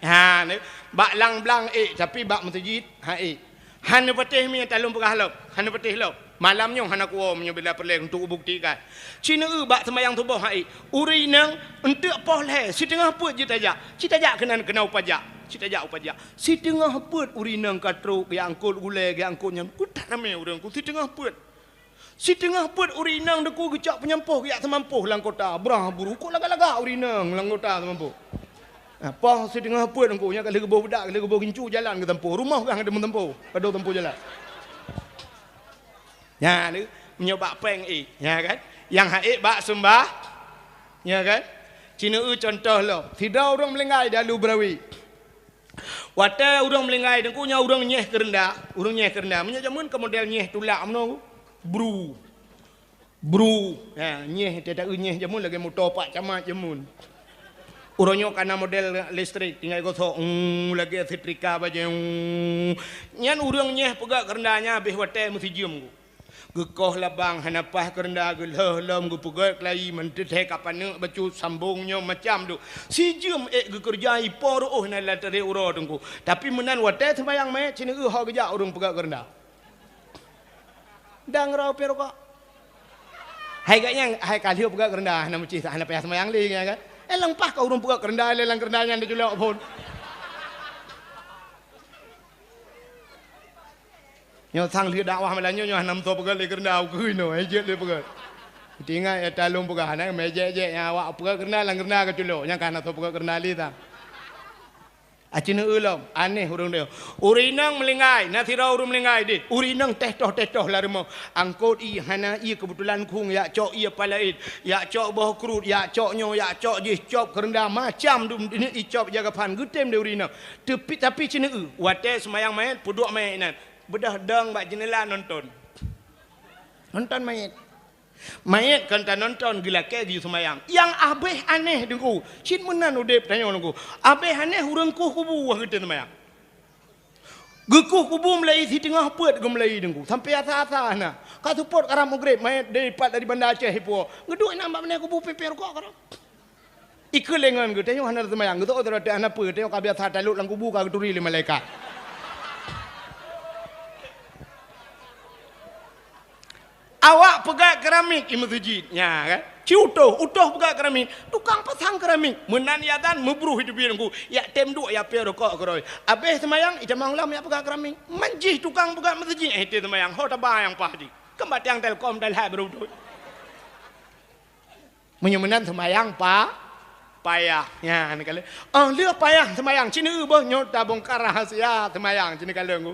Ha, ni, bak lam blang ék, tapi bak meuseujid, ha ék. Han neupatéh mi talôn peugah lom, han neupatéh lom. Malam nyoe hana kuwoe meunyoe bila peureulèe untuk buktikan. Ci neu-eu bak seumayang suboh ha ék. Ureueng inong eunteuk poh lhèe, siteungoh peuet jeuet tajak. Ci tajak keunan keunoe u pajak. Ci tajak u pajak. Siteungoh peuet ureueng inong ka trok, geuangkot gulèe, geuangkot nyan. Ku that ramé ureueng ku, siteungoh peuet. Siteungoh peuet ureueng inong Teungku geucok peunyampoh geujak seumampôh lam kota. Brah buru, kok lagak-lagak ureueng inong lam kota seumampôh. Nah, poh siteungoh peuet Teungku, nyan ka lheueh geuboh beudak, ka lheueh geuboh gincu jalan geusampôh. Rumoh ka hana teumeusampôh, padub sampôh jalan. Nyan, meunyoe bak péng ék, ya kan? Nyang han ék bak seumbah, ya kan? Ci neu-eu cuntoh lom. Sidroe ureueng meuninggai di Alue Beurawe. Watèe ureueng meuninggai Teungku, nyan ureueng nyeh keureunda, ureueng nyeh keureunda. Meunyoe jameun ka model nyeh tulak meunoe, bru. Bru. Ha, nyeh, teuta nyeh jameun lagèe moto Pak Camat jameun. Uroe nyoe ka na model listrik, tinggai gosok, ung, lagèe setrika bajèe, ung. Nyan ureueng nyeh peugöt keureunda nyan habéh watèe meusijeuem. Geukoh labang hana paih keureunda, geulheueh lom geupeugöt keulayi, meunteuthée ka paneuk bacut, sambong nyoe macam dum. Sijeuem ék geukeureuja ipo reuôh na lam tarek uroe Teungku. Tapi meunan watée seumayang manyét, sineuk ho geujak ureuëng peugöt keureunda. Dang rau pih rukok. Hai gobnyan, hai ka lheueh peugöt keureunda, hana meucih, hana payah seumayang lé, kan? Eh, leumpah ka ureuëng peugöt keureunda, lé lam keureunda nyan teuculok phon. Nyoe sang lheueh dakwah malam nyoe, nyoe hana meusoe peugöt lé keureunda ukeue inoe, eh, jeuet lé peugöt. Teuingat ya talông peugah, na mé jek-jek nyang awak peugöt keureunda, lam keureunda ka culok, nyang ka hana soe peugöt keureunda lé sang. Aci neueu lom, aneh ureuëng nyoe. Ureuëng inong meulinggai, na sidroe ureuëng meulinggai deh. Ureuëng inong teh toh, teh toh lam rumoh. Angkot ié hana ié, keubeutulan khueng, yak cok ié palaét, yak cok boh kruet, yak cok nyoe, yak cok jih, cop keureunda macam dum, ié cop jaga phan, geutem deh ureuëng inong. Tapi, tapi ci neueu, watée seumayang manyét, peuduek manyét inan. Beudôh dong bak jeunela nonton. Nonton manyét. Manyét kon tanonton, geulakée geuyue seumayang. Nyang abéh aneh Teungku, cit meunan udeb tanyoe Teungku. Abéh aneh ureuëng kueh kubu wah geutem seumayang. Geukueh kubu meulayeue siteungoh peuet geumeulayeue Teungku, sampoe asa-asa na. Ka seupôt karab mugreb, manyét dipat dari Banda Aceh ipuwoe. Geuduek inan bak meunan kubu pipée rukok keudroe. Ikeu lé ngon geutanyoe hana teuseumayang, geutanyoe hana peue, tanyoe ka biasa talok lam kubu ka geuturi lé malaikat. Awak peugöt keramik i meuseujid, nya kan? Ci utoh, utoh peugöt keramik, tukang pasang keramik. Meunan ya dan meubruh i teubiet Teungku, yak tem duek ya piyôh rukok keudroe. Abéh seumayang, itamong lom yak peugöt keramik. Man jih tukang peugöt meuseujid, eh, tem seumayang, ho taba nyang paih jih. Keu bak tiang Telkom, Telhai beureudoh. Meunyoe meunan seumayang pa-, payah. Nyan kalon. Oh, lheueh payah seumayang, ci neueu boh nyoe tabongkar rahasia seumayang, ci neukalon ku.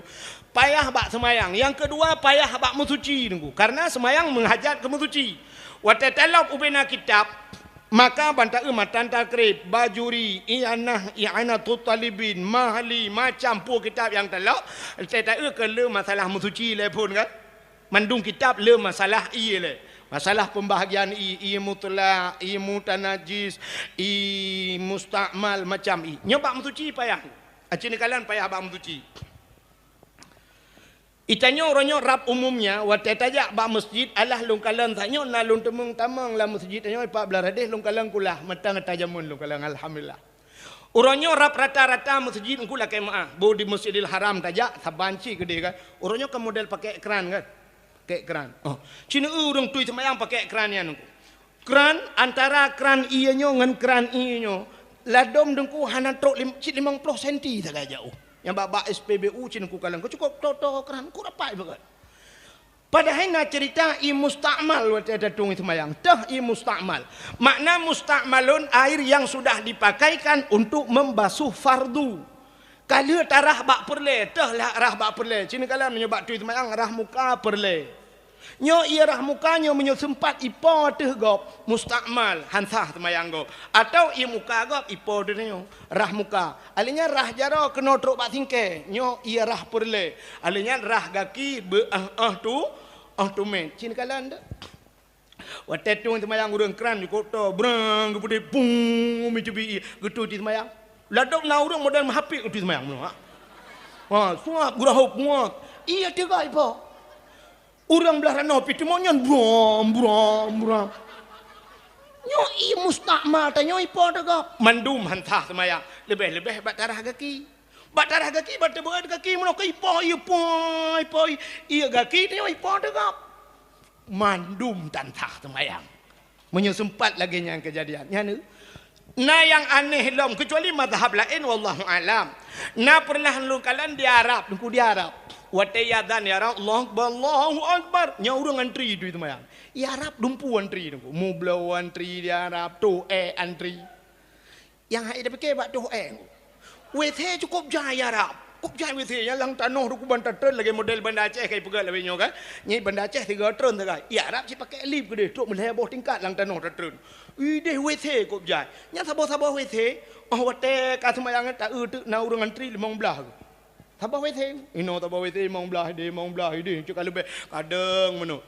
Payah bak seumayang. Nyang keudua, payah bak meusuci Teungku. Karena seumayang meuhajat keu meusuci. Watée talop ubena kitab, maka ban taeu matan takrib, Bajuri, I'anah, I'anatut Talibin, Mahali, macam peue kitab nyang talop, watée taeu keu le masalah meusuci lé phon kan. Mandum kitab le masalah ié lé. Masalah pembahagian ié, ié mutlak, ié mutanajis, ié mustakmal, macam ié. Nyoe bak meusuci payah. Aci neukalon payah bak meusuci. Itanyoe uroe nyoe rab umumnya, watée tajak bak masjid, alah lôn kalon tanyoe na lôn teumeung tamong lam masjid tanyoe pat blaih radeh lôn kalon kulah, mata ngon tajameun lôn kalon, alhamdulillah. Uroe nyoe rab rata-rata masjid engku lakée meuáh, boh di Masjidil Haram tajak, saban cit keudeh kan. Uroe nyoe kan model pakai kran kan? Pakai kran. Oh, ci neu ureuëng tui seumayang pakai kran nyan engku. Kran, antara kran ié nyoe ngon kran ié nyoe, ladom deungku hana trok lim-, cit limong ploh senti sagai jaoh. Nyang bak-bak S P B U cit deungku kalon, keu cukôp toto kran, keu rapat bangat. Padahai na cerita ié mustakmal watée tatueng seumayang. Teuh ié mustakmal. Makna mustakmalun air yang sudah dipakaikan untuk membasuh fardu. Ka lheueh tarah bak peureulée, teuh lah rah bak peureulée. Ci neu kalon meunyoe bak tui seumayang rah muka peureulée. Nyoe ié rah muka nyoe meunyoe seumpat ipo ateueh gob, mustakmal, han sah seumayang gob. Atawa ié muka gob ipo ateueh nyoe, rah muka. Alheuh nyan rah jaroe keunoe trok bak singkée, nyoe ié rah peureulée. Alheuh nyan rah gaki beu-éh-éh tu, éh tumét. Ci neu kalon teuh. Watée tueng seumayang ureuëng kran jikôb to, brang, geupeudeh, bung, umi cubi ié, geutui seumayang. Ladom na ureuëng model meuhapit geutui seumayang meunoe, ha. Ha, suap, geurahôb, muat. Ié teuga ipo. Ureuëng blaih ranoe pih teumon nyan, bram, bram, bram. Nyoe ié mustakmal tanyoe ipo teuga. Mandum han sah seumayang. Leubeh-leubeh bak tarah gaki. Bak tarah gaki, bak teubeuet gaki, meunoe keu ipo, ié po, ipo, ié gaki tanyoe ipo teuga. Mandum tan sah seumayang. Meunyoe seumpat lagée nyan keujadian, nyan na nyang aneh lom, keucuali mazhab laén, wallahu alam. Na peureunah lôn kalon di Arab, deungku di Arab. Watée ié azan di Arab, Allahu Akbar, Allahu Akbar. Nyan ureuëng antri tui seumayang. Di Arab dumpu antri deungku. Mubloe antri di Arab, toh ék antri. Nyang hai tapike bak toh ék. W C cukôp jai Arab. Cukôp jai W C nyang lam tanoh dukeuban tatreun lagée model Banda Aceh kai peugah lawét nyoe kan. Nyan Banda Aceh tiga treun sagai. Di Arab cit pakai lip keudeh trok meulhée boh tingkat lam tanoh tatreun. Ideh W C cukôp jai. Nyan saboh-saboh W C, oh watée ka seumayang ta-eu teuk na ureuëng antri limong blaih. Saboh W C. Inoe saboh W C limong blaih ideh, limong blaih ideh. Cit ka leubeh kadang meunoe.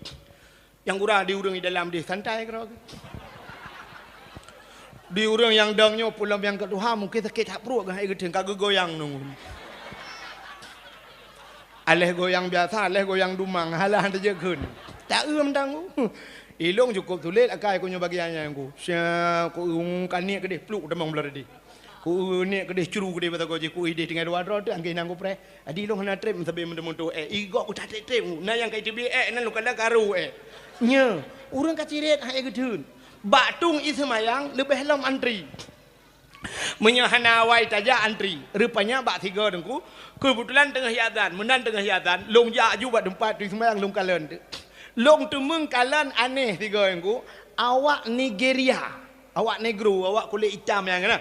Nyang gura di ureuëng di dalam deh santai keudroe. Di ureuëng nyang dong nyoe pulom nyang keu tuha mungken sakét that pruet geuh hai geuteun ka geugoyang nunggu. Aléh goyang biasa, aléh goyang dumang, halah teujeukheun. Tak eu mantang. Ilong cukôp sulet akai ku nyoe bagian nyan ku. Sia ku eu kaniek keudeh pluk tamong beulari deh. Ku eu niet keudeh cru keudeh mata goji ku ideh tinggai dua droe teuh angkée nang ku preh. Adi lôn hana treb meusabe meuteumé tuh ék. Igok ku that treb-treb. Na nyang ka iteubiet ék, na lôn kala karu ék. Nya, ureuëng ka cirét hai geutheun. Bak tueng ié seumayang leubeh lom antri. Meunyoe hana awai tajak antri, rupanya bak tiga deungku, keubeutulan teungoh ié azan, meunan teungoh ié azan, lôn jak aju bak teumpat tui seumayang lôn kalon teuh. Lôn teumeung kalon aneh tiga deungku, awak Nigeria. Awak negro, awak kulét itam nyang na.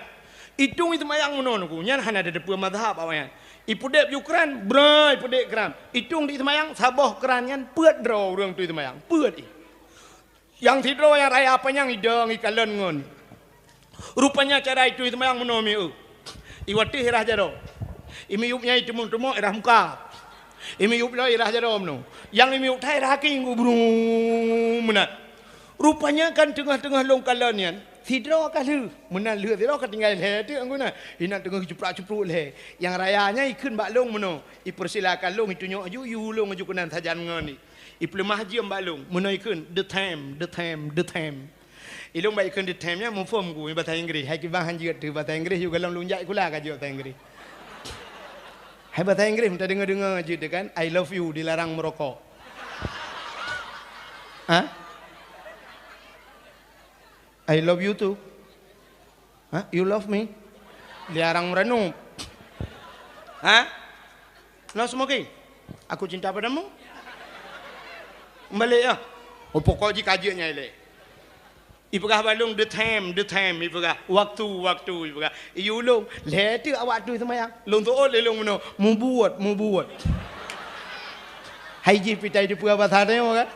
Itueng ié seumayang meunoe ku, nyan hana tateupeue mazhab awaknyan. Ipeudeb ju kran, bra ipeudeb kran. Itueng di seumayang, saboh kran nyan peuet droe ureuëng tui seumayang. Peuet ié. Nyang sidroe nyang raya panyang idong ikalon ngon. Rupanya cara itui seumayang meunoe mieu. Iwateuh irah jaroe. Imiyup nyang iteumong-teumong irah muka. Imiyup lom irah jaroe meunoe. Nyang imiyup that irah kaki ku bru meunan. Rupanya kan teungoh-teungoh lôn kalon nyan, sidroe ka lheueh. Meunan lheueh sidroe ka tinggai lhée teuk angguna. Inan teungoh jiprak-cipruk lhée. Nyang raya nyan ikheun bak lôn meunoe, ipeursilakan lôn itunyok aju, iyue lôn aju keunan sajan ngon i. Ipeuleumah jeuem bak lôn, meunoe ikheun, "The time, the time, the time." Ilôn bak ikheun the time nyan muphom ku basa Inggris. Hai kiban han jeuet teuh basa Inggris, yue golom lôn jak sikula ka jeuet basa Inggris. Hai basa Inggris meuta deungoe-deungoe jeuet teuh kan, "I love you" dilarang meurokok. Ha? "I love you too." Ha? "You love me?" Dilarang meuranup. Ha? "No smoking." "Aku cinta padamu." Meubalek ya. Oh, pokok jih ka jeuet nyan ilée. Ipeugah bak lôn, "The time, the time," ipeugah. "Waktu, waktu," ipeugah. Iyue lôn, lhée teuk awak tui seumayang. Lôn seuôt lé lôn meunoe, "Mubuet, mubuet." Hai jih pih tai teupeue basa tanyoe kan?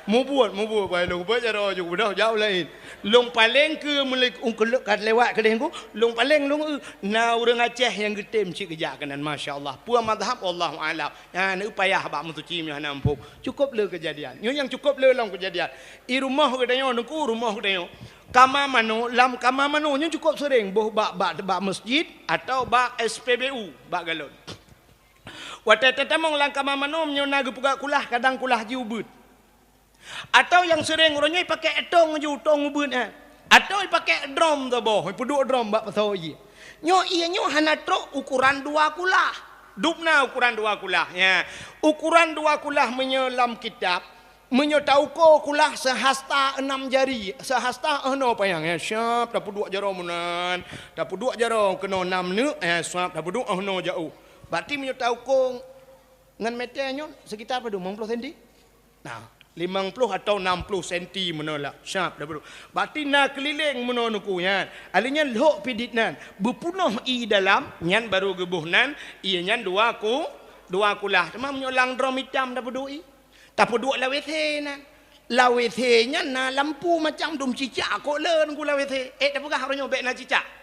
"Mubuet, mubuet," bai lôn buet jaroe ju beudôh jauh laén. Lôn paleng keu meulek-, ungkeulok ka lewat keudeh ku, lôn paleng lôn eu, na ureuëng Aceh nyang geutem cit geujak keunan, masya Allah. Peue mazhab, wallahu a'lam. Nyan payah bak meusuci meunyoe hana muphom. Cukôp le keujadian. Nyoe nyang cukôp le lom keujadian. I rumoh geutanyoe, neungku rumoh geutanyoe. Kama manok, lam kama manok nyoe cukôp seuréng boh bak, bak, bak masjid atawa bak S P B U, bak galon. Watèe tatamong lam kama manoe, meunyoe na geupeugah kulah, kadang kulah jih ubeuet. Atawa nyang seuréng uroe nyoe ipakék tong ju, tong ubeuet, eh. Atawa ipakék drom saboh, ipeuduek drom bak pasoe ié. Nyoe ié nyoe hana trok ukoran dua kulah. Dub na ukoran dua kulah, ya. Ukoran dua kulah meunyoe lam kitab, meunyoe tauko kulah seuhasta nam jari, seuhasta 'oh noe panyang, ya, siap tapeuduek jaroe meunan, tapeuduek jaroe keunoe nam neuk, ya, siap tapeuduek 'oh noe jiôh. Berarti meunyoe tauko ngon meter nyoe sekitar padum, limong ploh senti? Nah, limong ploh atau nam ploh senti meunoe lah. Siap tapeuduek. Berarti na keulileng meunoe nuku nyan. Alèh nyan lhok pidit nan, beupeunoh ié dalam, nyan barô geuboh nan, ié nyan dua ku-, dua kulah. Teuma meunyoe lam drom itam tapeuduek ié. Tapeuduek lam WC nan. Lam WC nyan na lampu macam dum cicak kok le Teungku lam WC. Eh, tapeugah uroe nyoe bèk na cicak.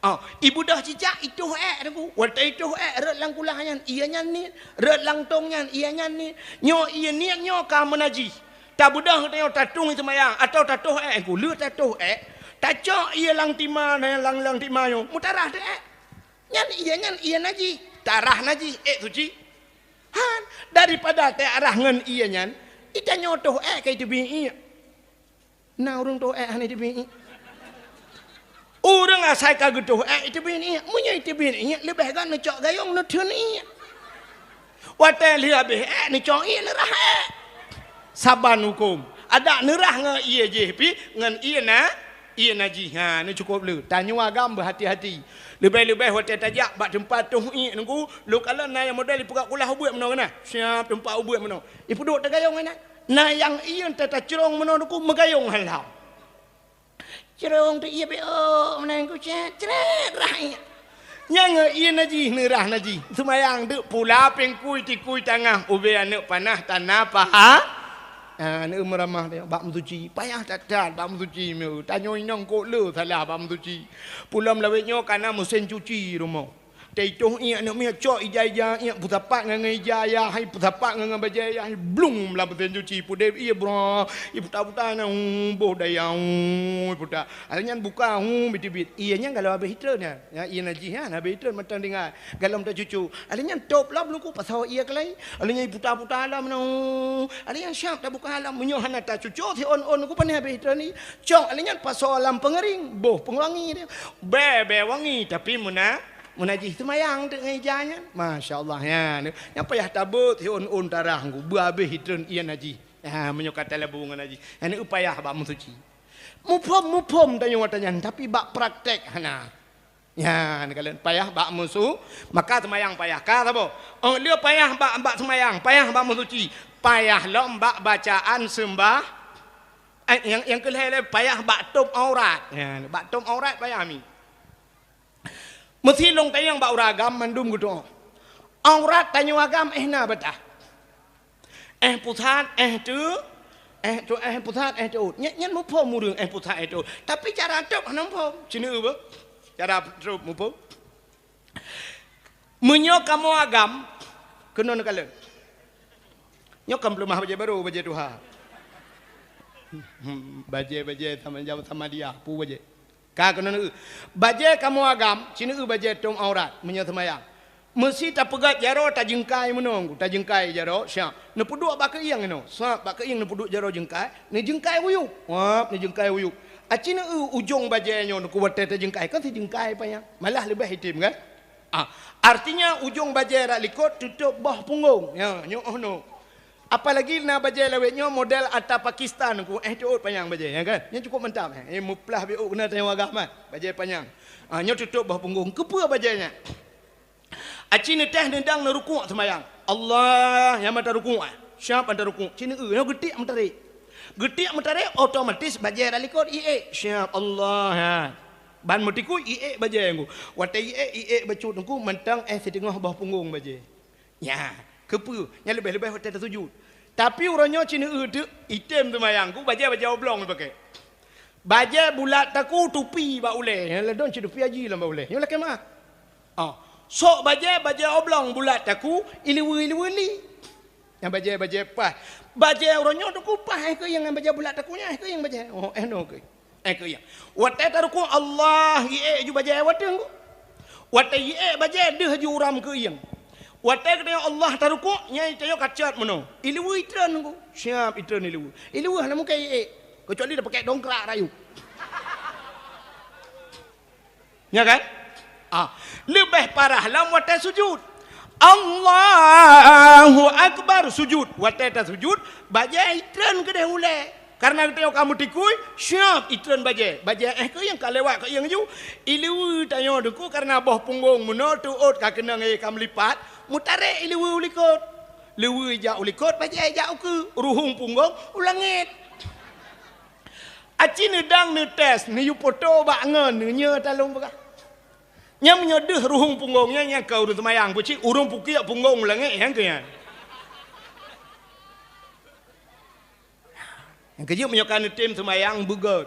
Oh, ibeudôh cicak, itoh èk Teungku. Watèe itoh èk rhot lam kulah nyan, ié nyan niet. Rhot lam tong nyan, ié nyan niet. Nyoe ié niet nyoe ka meunajih. Tabeudôh tanyoe tatueng seumayang atawa tatoh èk Teungku. Le tatoh èk, tacok ié lam tima, lam, lam tima nyoe, meutarah teuh èk. Nyan ié nyan ié najih, tarah najih, èk suci. Han, daripada teutarah ngon ié nyan, itanyoe toh èk ka iteubiet ié. Na ureueng toh èk hana iteubiet ié. Ureueng asai ka geutoh èk iteubiet ié. Meunyoe iteubiet ié, leubeh gét neucok gayong neutheun ié. Watèe lheueh habéh èk neucok ié, neurah èk. Saban hukôm. Adak neurah ngon ié jih pih, ngon ié na Ié najih, ha, nyoe cukôp le. Tanyoe agam beuhati-hati. Leubeh-leubeh watèe tajak bak teumpat toh ié Teungku, lôn kalon na nyang model ipeugah kulah ubeuet meunoe keunan. Siap teumpat ubeuet meunoe. Ipeuduek teugayong inan. Na nyang ié teuh tacrông meunoe Teungku, meugayong halam. Crông teuh ié beu meunan Teungku, cret, cret, rah ié. Nyang ié najih, neurah najih. Seumayang teuk pula pingkui tikui tangah ubé aneuk panah tana paha. Ah, aneuk meuramah teuh bak meusuci. Payah that-that bak meusuci meu. Tanyoe inong kok le salah bak meusuci. Pulom lawét nyoe kana meusén cuci rumoh. Teuitoh ié aneuk miet cok ija-ija ié peusapat ngon ija ayah, hai peusapat ngon bajèe ayah, hai blung lam meusén cuci. Pudeb ié bra, iputa-puta na, hu, boh daya, hu, iputa. Alèh nyan buka, hu, bit-bit. Ié nyan galom habéh itreun nyan. Nyan ié najih nyan habéh itreun mantong tinggai. Galom tacucu. Alèh nyan top lom Teungku pasoe ié keulai. Alèh nyan iputa-puta lam na, hu. Alèh nyan siap tabuka lam. Meunyoe hana tacucu siôn-ôn Teungku pané habéh itreun ié. Cok alèh nyan pasoe lam peungeuring, boh peunguwangi dia. Bèe-bèe wangi tapi meuna, meunajih seumayang teuk ngon ija nyan. Masya Allah nyan. Nyan payah tabeuet siôn-ôn tarah Teungku. Beu habéh itreun ié najih. Ha, meunyoe ka talabu ngon najih. Nyan payah bak meusuci. Muphom-muphom tanyoe watèe nyan, tapi bak praktek hana. Nyan, kalon payah bak musu, maka seumayang payah. Ka saboh. Oh, le payah bak, bak seumayang, payah bak meusuci, payah lom bak bacaan seumbah. Eh, nyang, nyang keu lhèe le payah bak tôb aurat. Nyan, bak tôb aurat payah mi. Meusi lôn tanyong bak ureueng agam mandum geutu'oh. Aurat tanyoe agam eh na bataih. Eh pusat, eh teu, eh tu, eh pusat, eh teuôt. Nyan, nyan muphom ureueng eh pusat, eh teuôt. Tapi cara tôb hana muphom. Ceuneuk beuh. Cara tôb muphom. Meunyoe kamoe agam, keunoe neukalon. Nyoe kan peuleumah bajèe barô, bajèe tuha. Hmm, bajèe-bajèe sama jaweueb sama dia, peue bajèe. Ka keunoe neueu. Bajèe kamoe agam, ci neueu bajèe tôb aurat, meunyoe seumayang. Meusi tapeugöt jaroe tajeungkai meunoe, tajeungkai jaroe, siap. Neupeuduek bak keuieng inoe, siap bak keuieng neupeuduek jaroe jeungkai, neujeungkai wuyueb. Wap, neujeungkai wuyueb. Aci neueu ujong bajèe nyoe neuku watèe tajeungkai, kan sijeungkai panyang. Malah leubeh item kan? Ah, artinya ujong bajèe rot likot tutôp boh punggong. Ya, nyoe oh noe. Apalagi na bajèe lawét nyoe model ata Pakistan ku, eh, teuôt panyang bajèe, ya kan? Nyan cukup mantap, eh. Eh, meuplah biôh keunan tanyong agam, eh. Bajèe panyang. Ah, nyoe tutôp boh punggong. Keupeue bajèe nyan? Aci neuteh neudang neurukuk seumayang. Allah, nyang mata rukuk, eh. Siap mata rukuk. Ci neueu, nyoe geutiek meutarek. Geutiek meutarek, otomatis bajèe rot likot iék. Siap Allah, ha. Ban meutikui iék bajèe ku. Watèe iék, iék bacut ku mantong, eh, siteungoh boh punggong bajèe. Nyan, keupeue? Nyan leubeh-leubeh watèe tasujut. Tapi uroe nyoe ci neueu teuk, item seumayang ku, bajèe-bajèe oblong ipaké. Bajèe bulat taku tupi bak ulèe. Nyan ladôm ci tupi haji lam bak ulèe. Nyoe lakèe meu'ah. Oh, sôk bajèe, bajèe oblong bulat taku, ileue-ileue li. Nyan bajèe-bajèe paih. Bajèe uroe nyoe taku paih, eh, keu nyang bajèe bulat taku nyan, eh, keu nyang bajèe. Oh, eh, noe keu. Eh, keu nyang. Watèe tarukuk Allah, iék ju bajèe watèe ku. Watèe iék bajèe deuh ju uram keu nyang. Watée geutanyoe Allah tarukuk, nyan tanyoe ka cot meunoe. Ileue itreun ku. Siap itreun ileue. Ileue hana mungken iék. Keucuali tapakék dongkrak rayeuk. Nya kan? Ah, leubeh parah lom watée sujud. Allahu Akbar, sujud. Watée tasujud, bajée itreun keudeh ulée. Kareuna geutanyoe ka meutikui, siap itreun bajée. Bajée éh keuh nyang ka lewat keu nyang ju. Ileue tanyoe Teungku kareuna boh punggong meunoe teuôt ka keunong éh ka meulipat, meutarek ileue u likot. Leue ijak u likot, bajée ijak u keue, ruhueng punggong u langét. Aci neudang neutés, neuyue poto bak ngon, neunyoe talông peugah. Nyan meunyoe deuh ruhueng punggong nyan, nyan keu ureuëng seumayang, peucit ureuëng pukiek punggong u langét, nyan keu nyan. Nyang keujeuet meunyoe ka neutem seumayang beugét.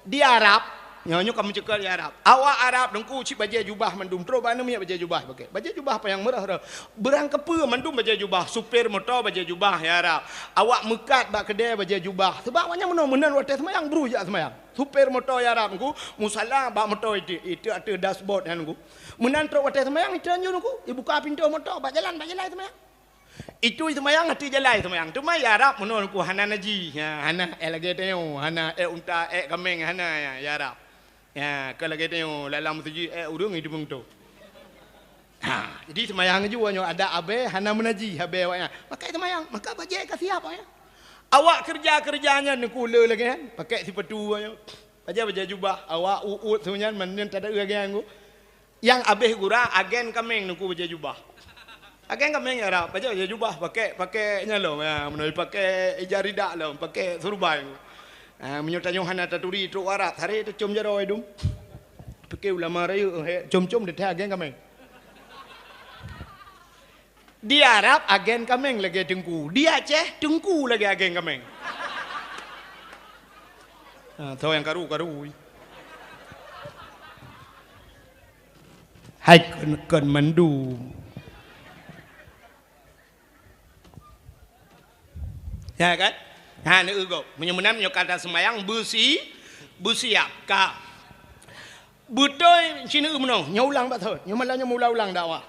Di Arab, nyoe, nyoe ka meuceukeut di Arab. Awak Arab Teungku cit bajée jubah mandum, trok bak aneuk miet bajée jubah pakék. Bajée jubah panyang meurah-rah. Beurangkapeue mandum bajée jubah, supir moto bajée jubah di Arab. Awak meukat bak keudée bajée jubah. Sabab awaknyan meunoe meunan watée seumayang, bru jak seumayang. Supir moto di Arab Teungku, musala bak moto itu, itu ateueh dashboard nyan Teungku. Meunan trok watée seumayang, itu anjur Teungku. Ibuka pintoe moto, bak jalan, bak jalan seumayang. Itu seumayang ateueh jalan seumayang. Teuma di Arab meunoe Teungku hana najih. Ha, hana ék lagée tanyoe, hana ék unta, ék kaméng, hana ya, di Arab. Ya, ka lagée tanyoe, lam meuseujid ék ureuëng itu meuntoe. Ha, jadi seumayang ju nyoe adak abée hana meunajih abée awaknyan. Maka seumayang, maka bajée ka siap awaknyan. Awak keureuja-keureuja nyan Teungku le lagée nyan, pakék sipatu nyoe. Bajée, bajée jubah, awak uôt-uôt su nyan, mandum tadeuh lagée nyan Teungku. Nyang abéh gura agen kaméng Teungku bajée jubah. Agen kaméng ya rab, bajée, bajée jubah pakék, pakék nyan lom, ya, meunoe pakék ija ridak lom, pakék surban. Ha, meunyoe tanyoe hana taturi trok Arab, sare tacom jaroe dum. Pike ulama rayeuk, he, com-com deuh agen kaméng. Di Arab agen kaméng lagée teungku, di Aceh teungku lagée agen kaméng. Ha, soe nyang karu-karu. Hai kon, kon mandum. Ya kan? Ha, neueu gob. Meunyoe meunan, meunyoe ka taseumayang, beusi-, beusiap ka. Beutôi sineuk meunoe, nyoe ulang bak thon. Nyoe malam nyoe meuulang-ulang dakwah.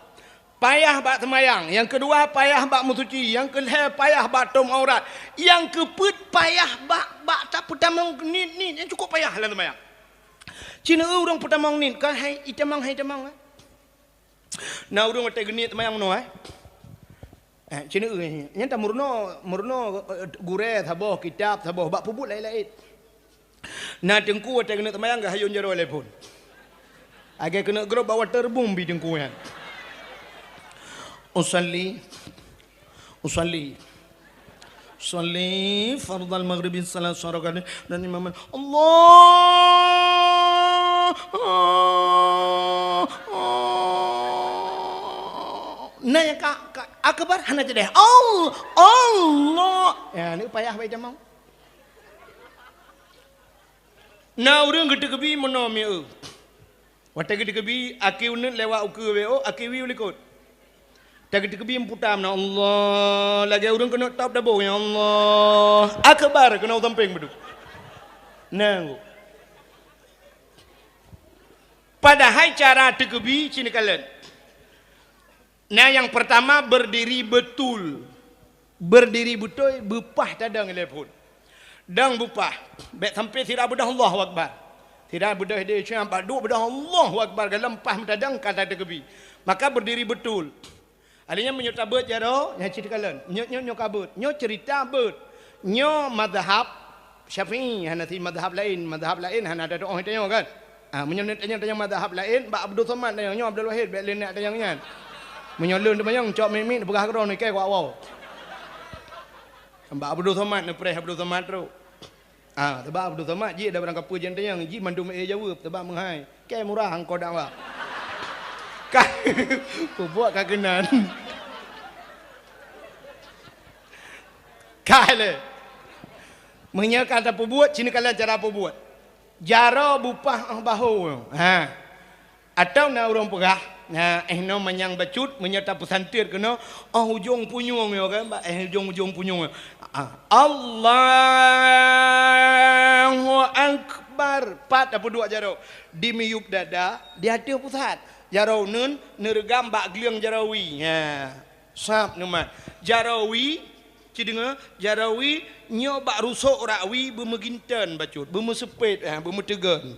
Payah bak seumayang, nyang keudua payah bak meusuci, nyang keulhée payah bak tom aurat, nyang keupeuet payah bak, bak tapeutamong niet-niet nyang cukôp payah lam seumayang. Sineuk ureuëng peutamong niet, ka hai itamong, hai itamong, eh. Na ureuëng watée geuniet seumayang meunoe, eh. Eh, sineuk, eh, nyan tameurunoe, meurunoe, eh, gurée saboh, kitab saboh, bak peubuet laén-laén. Na teungku watée keuneuk teumayang geuhayôn jaroe lé phon. Lagée keuneuk grob bak waterboom bi teungku nyan. Usalli, usalli, usalli fardal maghribi salat rakaat dan imam Allah. Na nyang ka, ka akbar hana teudeungoe. Allah, Allah. Ya, ni payah baca mau. Na ureuëng geuteukebi meunoe mieu. Watée geuteukebi, aki uneut lewat ukeue W O, aki wi u likot. Watée geuteukebi meuputa meunoe, Allah, lagée ureuëng keuneuk top dabong, ya Allah. Akbar keunoe sampéng beudôh. Nanggu. Padahai cara teukebi cit neukalon. Nah, nyang peurtama, berdiri betul. Berdiri beutôi, beupah tadong ilée phon. Dong beupah, bék sampai sira beudôh Allahu Akbar. Sira beudôh di siang, bak duek beudôh Allahu Akbar, galom pah meutadong ka tateukebi. Maka berdiri betul. Alheuh nyan meunyoe tabeuet jaroe, nyan cit kalon. Nyoe, nyoe, nyoe ka beuet. Nyoe ceurita beuet. Nyoe mazhab Syafi'i, hana si mazhab laén. Mazhab laén hana tatu'oh tanyoe kan? Ah, meunyoe tanyoe, tanyoe mazhab laén, bak Abdul Somad tanyoe, nyoe Abdul Wahid, bék lé neutanyong nyan. Meunyoe lôn teumanyong, cok miet-miet, peugah keudroe nike keu awak. Bak Abdul Somad, neupreh Abdul Somad trok. Ah, sabab Abdul Somad jih ada barang kapeue jeuet tanyong, jih mandum éh jaweueb, sabab meuhai. Kée murah angkot dakwah. Ka, peubuet ka keunan. Ka lé. Meunyoe ka tapeubuet, cit neukalon cara peubuet. Jaroe beupah óh bahô. Ha. Atawa na ureuëng peugah, na, eh, noe manyang bacut, meunyoe tapeusantet keunoe, óh ujong punyueng nyoe kan, bak, eh, ujong-ujong punyueng nyoe. Ah, Allahu Akbar. Pat tapeuduek jaroe. Di miyueb dada, di ateueh pusat. Jaroe uneuen neureugam bak gleueng jaroe wie. Ha. Sab neumat. Jaroe wie, ci deungoe, jaroe wie nyoe bak rusok rak wie beumeuginteun bacut, beumeuseupet, ha, beumeuteugon.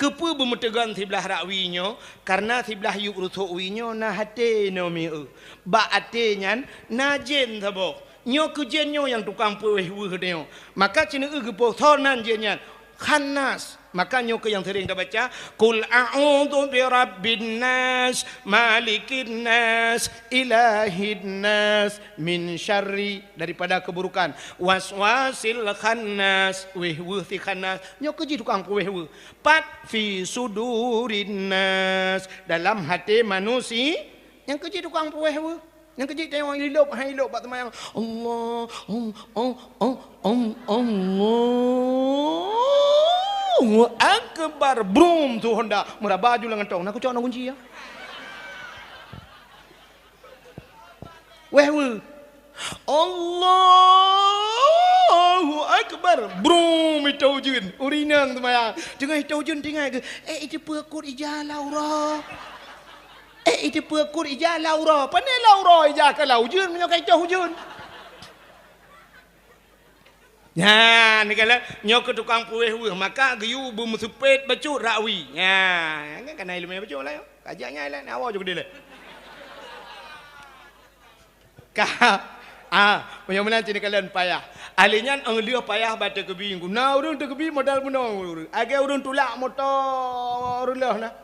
Keupeue beumeuteugon siblah rak wie nyoe? Kareuna siblah yup rusok wie nyoe na até inoe mieu. Bak até nyan na jén saboh. Nyoe keuh jén nyoe nyang tukang peuwéh weueh nyoe. Maka ci neueu geupoh soe nan jén nyan. Khannas. Maka nyoe keuh nyang seuring tabaca, "Qul a'udzu birabbin nas, malikin nas, ilahin nas, min syarri," daripada keuburukan, "waswasil khannas," wéh weueh si khannas. Nyoe keuh jih tukang peuwéh weueh. Pat fi sudurin nas, dalam até manusia, nyang keuh jih tukang peuwéh weueh. Nyang keuh jih tanyoe ilop, hai ilop bak seumayang. Allah, Allah, Allah, Allah, Allahu Akbar. Brum, tu Honda. Meuraba ju lam gantong. Na kucok na kunci ya. Wéh weueh. Allahu Akbar. Brum, itôh ujeuen. Ureueng inong seumayang. Teungoh itôh ujeuen, teuingat keuh, eh, iteupeue kot ija lam uroe. Eh, iteupeue kot ija lam uroe. Pane lam uroe ija ka lam ujeuen, meunyoe ka itôh ujeuen. Nyan, neukalon, nyoe keuh tukang peuwéh weueh, maka geuyue beumeuseupet bacut rak wie. Nyan, kan kana ileumèe bacut lah nyoe. Ka jak nyan lah, nyan awai ju keudeh lé. Ka, ah, meunyoe meunan ci neukalon payah. Ahli nyan 'oh lheueh payah bak takeubi. Na ureueng takeubi modal bunoe ureueng. Lagèe ureueng tulak moto reuloh na.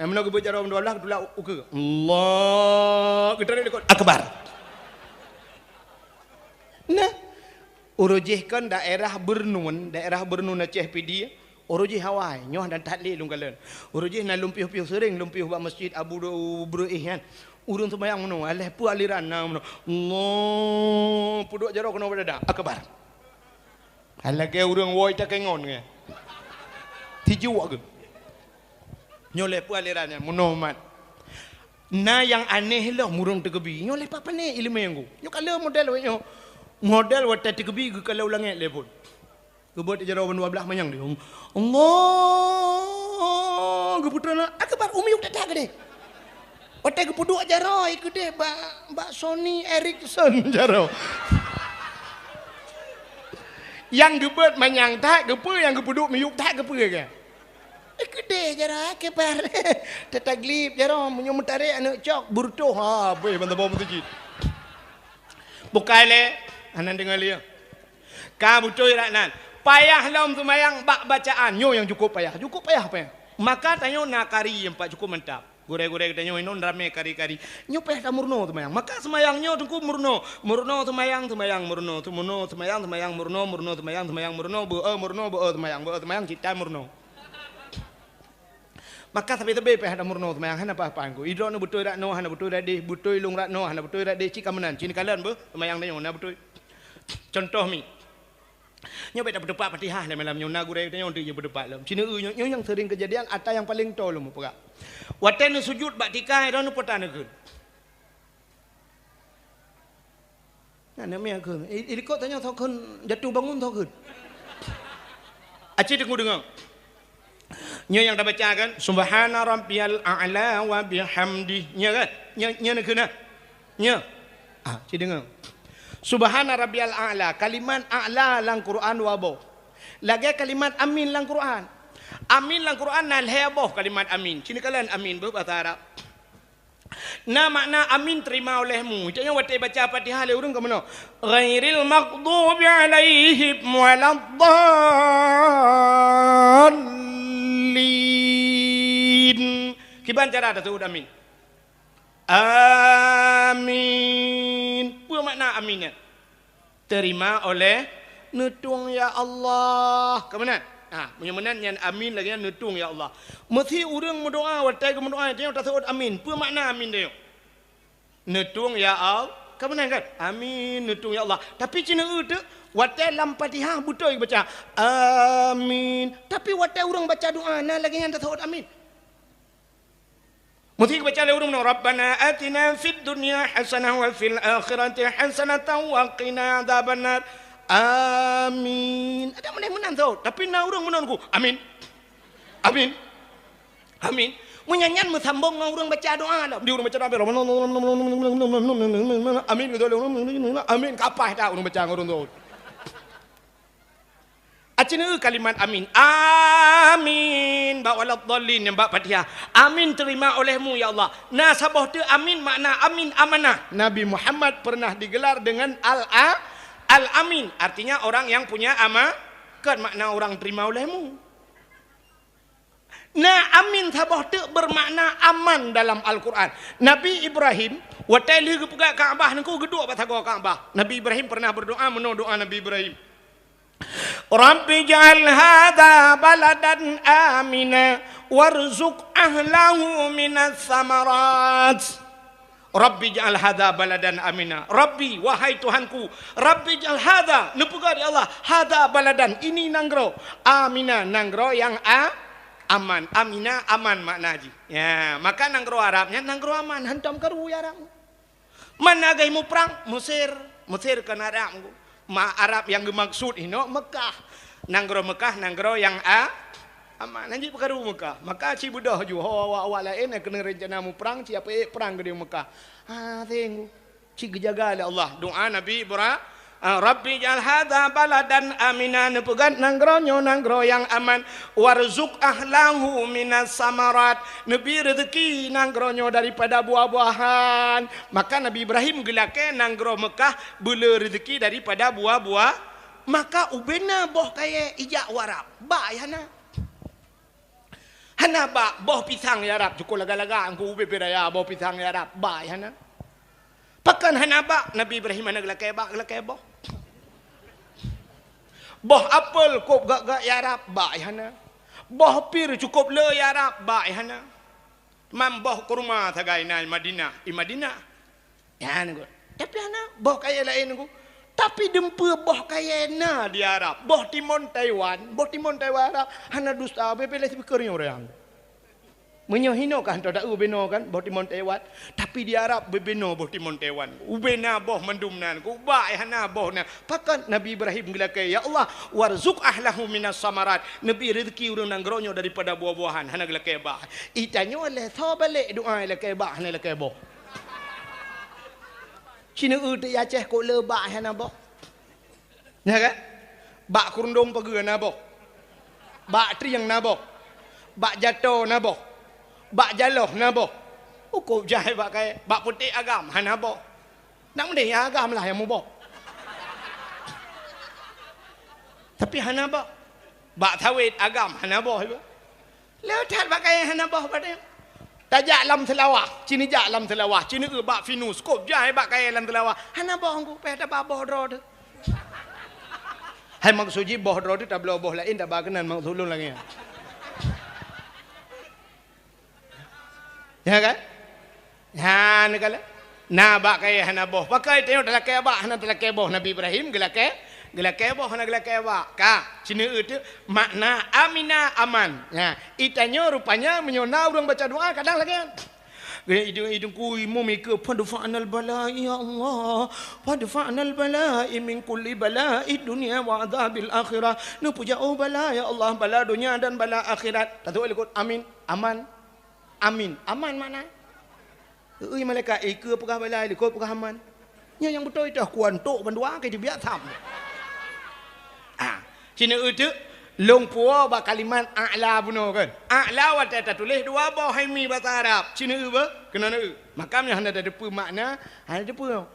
Eh, meunoe geubeuet jaroe dua blah, tulak ukeue. Allah, geutarék likot. Akbar. Nah, uroe jih kon daerah Beureunuen, daerah Beureunuen Aceh Pidie, uroe jih awai, nyoe dan that lé lôn kalon. Uroe jih na lôn piôh-piôh seuring, lôn piôh bak masjid Abu Breueh nyan. Ureueng seumayang meunoe, alah peue aliran na meunoe. Allah, peuduek jaroe keunoe bak dada. Akbar. Hai lagèe ureueng woe takengon nyan. Tijuek geuh. Nyoe lé peue aliran nyan, meunoe mat. Na nyang aneh lom ureueng takeubi. Nyoe lé pat pane ileumèe nyoe. Nyoe ka lheueh model wéh nyoe. Model watèe takeubi geukalon langèt lé phon. Geubeuet jaroe ban dua blah manyang di. Allah, geuputra na, akbar, u miyueb that-that keudeh. Watèe geupeuduek jaroe keudeh bak, bak Sony Ericsson jaroe. Nyang geubeuet manyang that, keupeue nyang geupeuduek miyueb that keupeue kah? Eh, keudeh jaroe, akbar. Tataglib jaroe, meunyoe meutarek aneuk cok, beureutoh, ha, beuh, ban saboh meuseujid. Bukai lé, hana deungoe lé. Ka beutôi rak nan. Payah lom seumayang bak bacaan. Nyoe nyang cukup payah. Cukup payah, payah. Maka tanyoe na kari nyang pat cukup mantap. Gurèe-gurèe geutanyoe inong ramè kari-kari. Nyoe payah tameurunoe seumayang. Maka seumayang nyoe teungku meurunoe. Meurunoe seumayang, seumayang meurunoe. Meurunoe seumayang, seumayang meurunoe. Meurunoe seumayang, seumayang meurunoe. Beu-e meurunoe, beu-e seumayang. Beu-e seumayang, cit that meurunoe. Maka sabe-sabe payah tameurunoe seumayang, hana apa-apa teungku. Idroeneuh beutôi rak noe, hana beutôi rak deh. Beutôi lôn rak noe, hana beutôi rak deh. Cit ka meunan. Cit neukalon beuh, seumayang tanyoe na beutôi. Contoh mi. Nyoe bèk tapeuteupat Fatihah lé malam nyoe, na gurèe tanyoe teuk jeuet peuteupat lom. Ci neueu nyoe, nyoe nyang seuring keujadian ata nyang paleng toe lom peugah. Watèe neusujut bak tika, droeneuh peue ta neukheun? Na, na miet kheun. I, i likot tanyoe soe kheun jatuh bangun soe kheun. Aci deungoe-deungoe. Nyoe nyang tabaca kan, "Subhana rabbiyal a'la wa bihamdi." Nyoe kan? Nyoe, nyoe neukheun na? Nyoe. Ah, ci deungoe. Subhana rabbiyal a'la, kalimat a'la lam Quran dua boh. Lagèe kalimat amin lam Quran. Amin lam Quran na lhèe boh kalimat amin. Ci neukalon amin beuh basa Arab. Na makna amin terima olehmu. Cak nyoe watèe baca Fatihah lé ureueng ka meunoe. Ghairil maghdubi alaihim waladdallin. Kiban cara taseuôt amin? Amin. Peue makna amin nyan? Terima oleh neutueng ya Allah. Ka meunan? Ha, meunyoe meunan nyan amin lagèe nyan neutueng ya Allah. Meusi ureueng meudoa, watèe geumeudoa, tanyoe taseuôt amin. Peue makna amin tanyoe? Neutueng ya Allah. Ka meunan kan? Amin, neutueng ya Allah. Tapi ci neueu teuk, watèe lam Fatihah beutôi geubaca, amin. Tapi watèe ureueng baca doa, na lagèe nyan taseuôt amin. Meusti geubaca lé ureueng meunoe, "Rabbana atina fid dunya hasanah wa fil akhirati hasanatan wa qina adzabannar." Amin. Adak meunan meunan tho, tapi na ureueng meunoe ku, "Amin. Amin. Amin." Meunyan nyan meusambong ngon ureuëng baca doa lom. Di ureuëng baca doa, amin, amin, kapah that ureuëng baca ngon ureuëng tu. Aci neu kalimat amin. Amin. Bak waladdallin nyang bak Fatihah. Amin terima olehmu, ya Allah. Na saboh teuk amin makna amin amanah. Nabi Muhammad pernah digelar dengan Al-, Al-Amin. Artinya orang yang punya ama-, kan makna orang terima olehmu. Na amin saboh teuk bermakna aman dalam Al-Quran. Nabi Ibrahim, watée lheueh geupeugah Ka'bah nangku geuduek bak sagoe Ka'bah. Nabi Ibrahim pernah berdoa meunoe doa Nabi Ibrahim. Rabbi ja'al hadha baladan amina warzuq ahlahu minas samarat. Rabbi ja'al hadha baladan amina. Rabbi, wahai Tuhanku, Rabbi ja'al hadha, neupeugah di Allah, hadha baladan, ini nanggroe, amina, nanggroe nyang a-, aman. Amina, aman makna jih. Ya, maka nanggroe Arab nyan nanggroe aman, hantom karu ya Arab. Mana gai muprang? Mesir. Mesir kan Arab. Ma Arab nyang geumaksud inoe Mekah. Nanggroe Mekah, nanggroe nyang a-, aman. Hanji peukaru Mekah. Maka ci beudôh ju ho awak-awak laén nyang keuneuk rencana muprang, ci apeuék prang keudéh Mekah. Ha, seng. Ci geujaga lé Allah. Doa Nabi Ibra-, ah, Rabbi ja'al hadza baladan amina, neupeugah nanggroe nyoe nanggroe nyang aman, warzuq ahlahu minas samarat, neubi rezeki nanggroe nyoe daripada buah-buahan. Maka Nabi Ibrahim geulakée nanggroe Mekah beulé rezeki daripada buah-buah. Maka ubena boh kayée ijak u Arab, bak hana. Hana bak boh pisang ya Rab, cukôp lagak-lagak angku ubé pih raya boh pisang ya Rab, bak hana. Pakon hana bak, Nabi Ibrahim hana geulakée bak, geulakée boh. Boh apel kôb gak-gak ya Rab, bak hana. Boh pir cukôp le ya Rab, bak hana. Mam boh kurma sagai na i Madinah, i Madinah. Nyan ku. Tapi hana boh kayée laén ku. Tapi dumpeue boh kayée na di Arab, boh timon Taiwan, boh timon Taiwan Arab hana dusta, beubeuleh sipiker nyoe ureuëng. Meunyoe hinoe kan tau taeu binoe kan boh timon Taiwan, tapi di Arab beubinoe boh timon Taiwan. Ubena boh mandum nan, ku bak hana boh na. Pakon Nabi Ibrahim geulakée, "Ya Allah, warzuq ahlahu minas samarat." Neubi rezeki ureuëng nanggroe nyoe daripada buah-buahan, hana geulakée bak. Itanyoe lé soe balek doa lakée bak hana lakée boh. Ci neu teuk ya Aceh kok le bak hana boh. Nya kan? Bak kurundong pageue na boh. Bak trieng na boh. Bak jato na boh. Bak jaloh na boh. Ukôb jai bak kayée, bak putéh agam hana boh. Nak meudeh nyang agam lah nyang muboh. Tapi hana boh. Bak sawét agam hana boh iba. Le that bak kayée hana boh padum. Tajak lam seulawah, ci neujak lam seulawah, ci neu bak Finus, kôb jai bak kayée lam seulawah. Hana boh angku, pih taba boh droe teuh. Hai maksud jih boh droe teuh tabloe boh laén taba keunan maksud lôn lagée nyan. Ya kan? Nyan kala. Na bak kayée hana boh. Pakon tanyoe talakée bak hana talakée boh. Nabi Ibrahim geulakée, geulakée boh hana geulakée bak. Ka, ci neu teuk makna amina aman. Nya, itanyoe rupanya meunyoe na ureuëng baca doa kadang lagée nyan. Geuidong-idong kui mumike fadfa'nal bala ya Allah. Fadfa'nal bala min kulli bala'i dunya wa adzabil akhirah. Neupeujak oh bala ya Allah, bala donya dan bala akhirat. Tatuek likot amin. Aman. Amin. Aman makna? Ui malaikat, ikeue peugah bala, likot peugah aman. Nyoe nyang beutôi teuh kuantok bandua ke dibiak tham. Ah, ci neu teuk lôn puwoe bak kalimat a'la bunoe kan. A'la watée tatuléh dua boh hai mi basa Arab. Ci neu beuh, keunoe neu. Maka meunyoe hana tateupeue makna, hana tateupeue.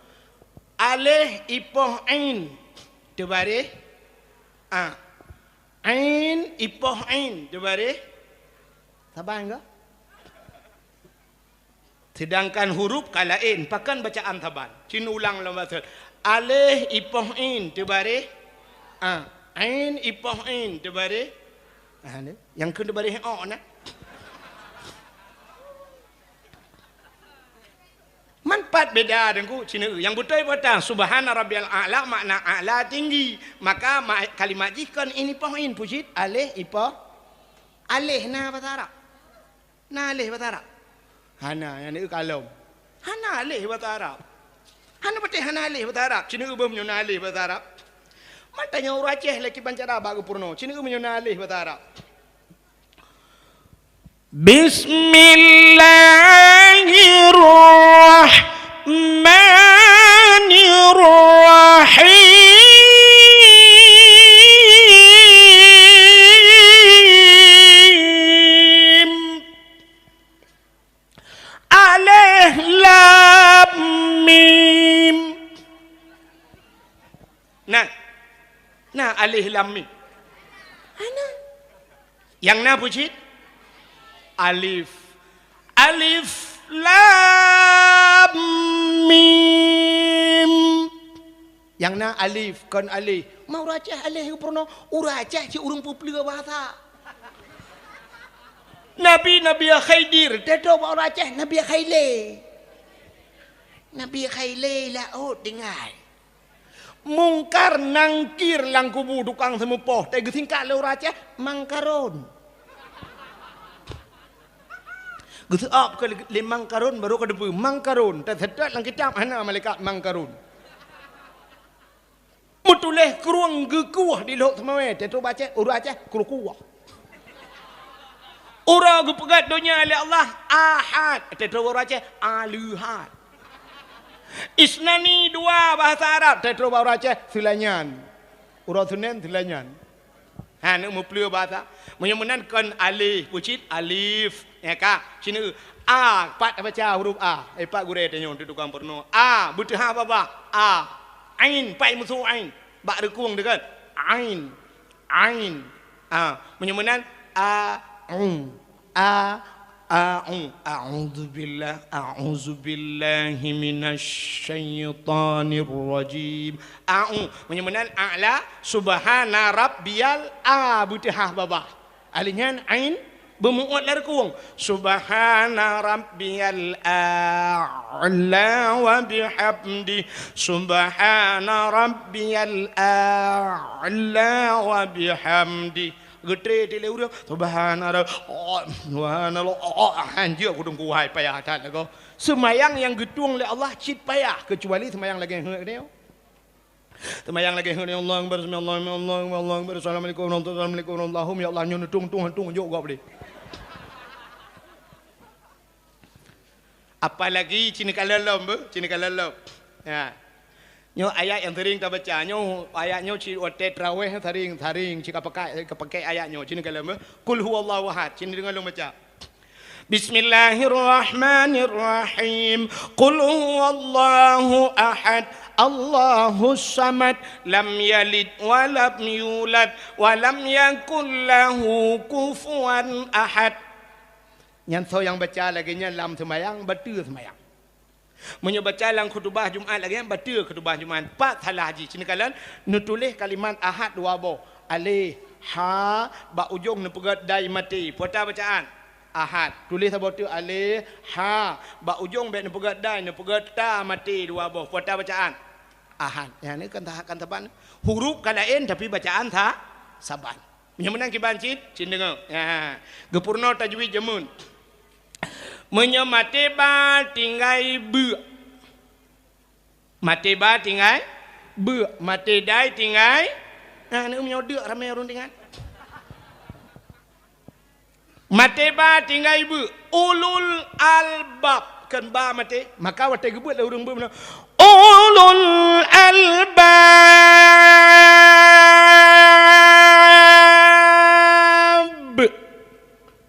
Aleh ipoh ain teubaréh a. Ain ipoh ain teubaréh. Saban ka? Sedangkan huruf ka laén, pakon bacaan saban. Cin ulang lam bahasa. Aleh ipoh ain teubaréh a. Ain ipoh ain teubaréh. Ah, ni. Nyang keu teubaréh o na. Man pat beda deungku, ci neu. Nyang beutôi peue teuh, subhana rabbiyal a'la makna a'la tinggi. Maka ma-, kalimat jih kon ain ipoh ain, peue cit aleh ipoh. Aleh na basa Arab. Na aleh basa Arab? Hana, nyang neu kalom. Hana aleh basa Arab. Hana patéh hana aleh basa Arab. Ci neu beuh meunyoe na aleh basa Arab. Man tanyoe ureuëng Aceh lé kiban cara bak geupeurunoe. Ci neu meunyoe na aleh basa Arab. Bismillahirrahmanirrahim. Alif Lam Mim. Nah. Nah, Alif Lam Mim. Hana. Nyang na peue cit? Alif. Alif Lam Mim. Nyang na alif, kon aleh. Ma ureueng Aceh aleh geupurunoe? Ureueng Aceh cit ureueng peupleue bahasa. Nabi, Nabi Khidir, teutoe bak ureueng Aceh, Nabi Khile. Nabi Khile laôt tinggai. Mungkar Nangkir lam kubu tukang seumeupoh, teugeusingkat lé ureueng Aceh, Mangkaron. Geuseu'ab keu lé Mangkaron, barô ka teupeue Mangkaron, teuseutôt lam kitab hana malaikat Mangkaron. Meutuléh krueng geukueh di Lhok Seumawé, teutoe bak Aceh, ureueng Aceh, krukueh. Uroe geupeugét donya lé Allah, Ahad, teutoe bak ureueng Aceh, Aleuhad. Isnani, dua, bahasa Arab, teutoe bak ureueng Aceh, Seulanyan. Uroe Seunén, Seulanyan. Ha, neuk meupleue bahasa. Meunyoe meunan kon aleh, peue cit? Alif. Ya ka? Sineuk. A, pat tabaca huruf A. Eh, pat gurée tanyoe, tukang peurunoe. A, beuteuhah babah. A. Ain, pat meusu ain. Bak reukong teuh kan? Ain. Ain. A, meunyoe meunan, a, u. A, a, u. A'udzubillah, a'udzubillahi minasy syaithanir rajim. A, u. Meunyoe meunan, a'la, subhana rabbiyal a, beuteuhah babah. Alif nyan ain, beumu'ot lam reukong. Subhana rabbiyal a'la wa bihamdi. Subhana rabbiyal a'la wa bihamdi. Geutré lé ureueng, subhana rabb-, oh, subhanallah, oh, oh, hanjeuet kudong kuhai payah that lagoe. Seumayang nyang geutueng lé Allah cit payah, keucuali seumayang lagée nyoe. Seumayang lagée nyoe, Allahu Akbar, sami Allahu liman, Allahu Akbar, Allahu Akbar, assalamualaikum warahmatullahi wabarakatuh, assalamualaikum warahmatullahi wabarakatuh, ya Allah, nyoe neutueng-tueng hantu jok gob lé. Apalagi cit neukalon lom beuh, cit neukalon lom. Ya. Nyoe ayat nyang sering tabaca. Nyoe ayat nyoe cit watée traweh sering, sering cit kapakai, kapakai ayat nyoe. Cit neukalon beuh. Qul huwallahu ahad. Cit neudeungoe lôn baca. Bismillahirrahmanirrahim. Qul huwallahu ahad. Allahus samad. Lam yalid wa lam yulad. Wa lam yakul lahu kufuwan ahad. Nyan soe nyang baca lagée nyan lam seumayang, bateue seumayang. Meunyoe baca lam khutubah Jumat lagée nyan, bateue khutubah Jumat. Pat salah jih, cit neukalon, neutuléh kalimat ahad dua boh. Aleh, ha, bak ujong neupeugét dai maté. Peue ta bacaan? Ahad. Tuléh saboh teuk aleh, ha, bak ujong bék neupeugét dai, neupeugét ta maté dua boh. Peue ta bacaan? Ahad. Nyan kan ta-, kan saban. Huruf ka laén, tapi bacaan sa-, saban. Meunyoe meunan kiban cit, cit deungoe. Ya. Geupeurunoe tajwid jameun. Meunyoe maté ba tinggai beuk. Maté ba tinggai beuk. Maté dai tinggai. Nah, ni meunyoe deuk ramé ureueng tinggai. Maté ba tinggai beuk. Ulul albab. Kan ba maté. Maka watée geubeuet lé ureueng beuk meunan. Ulul albab.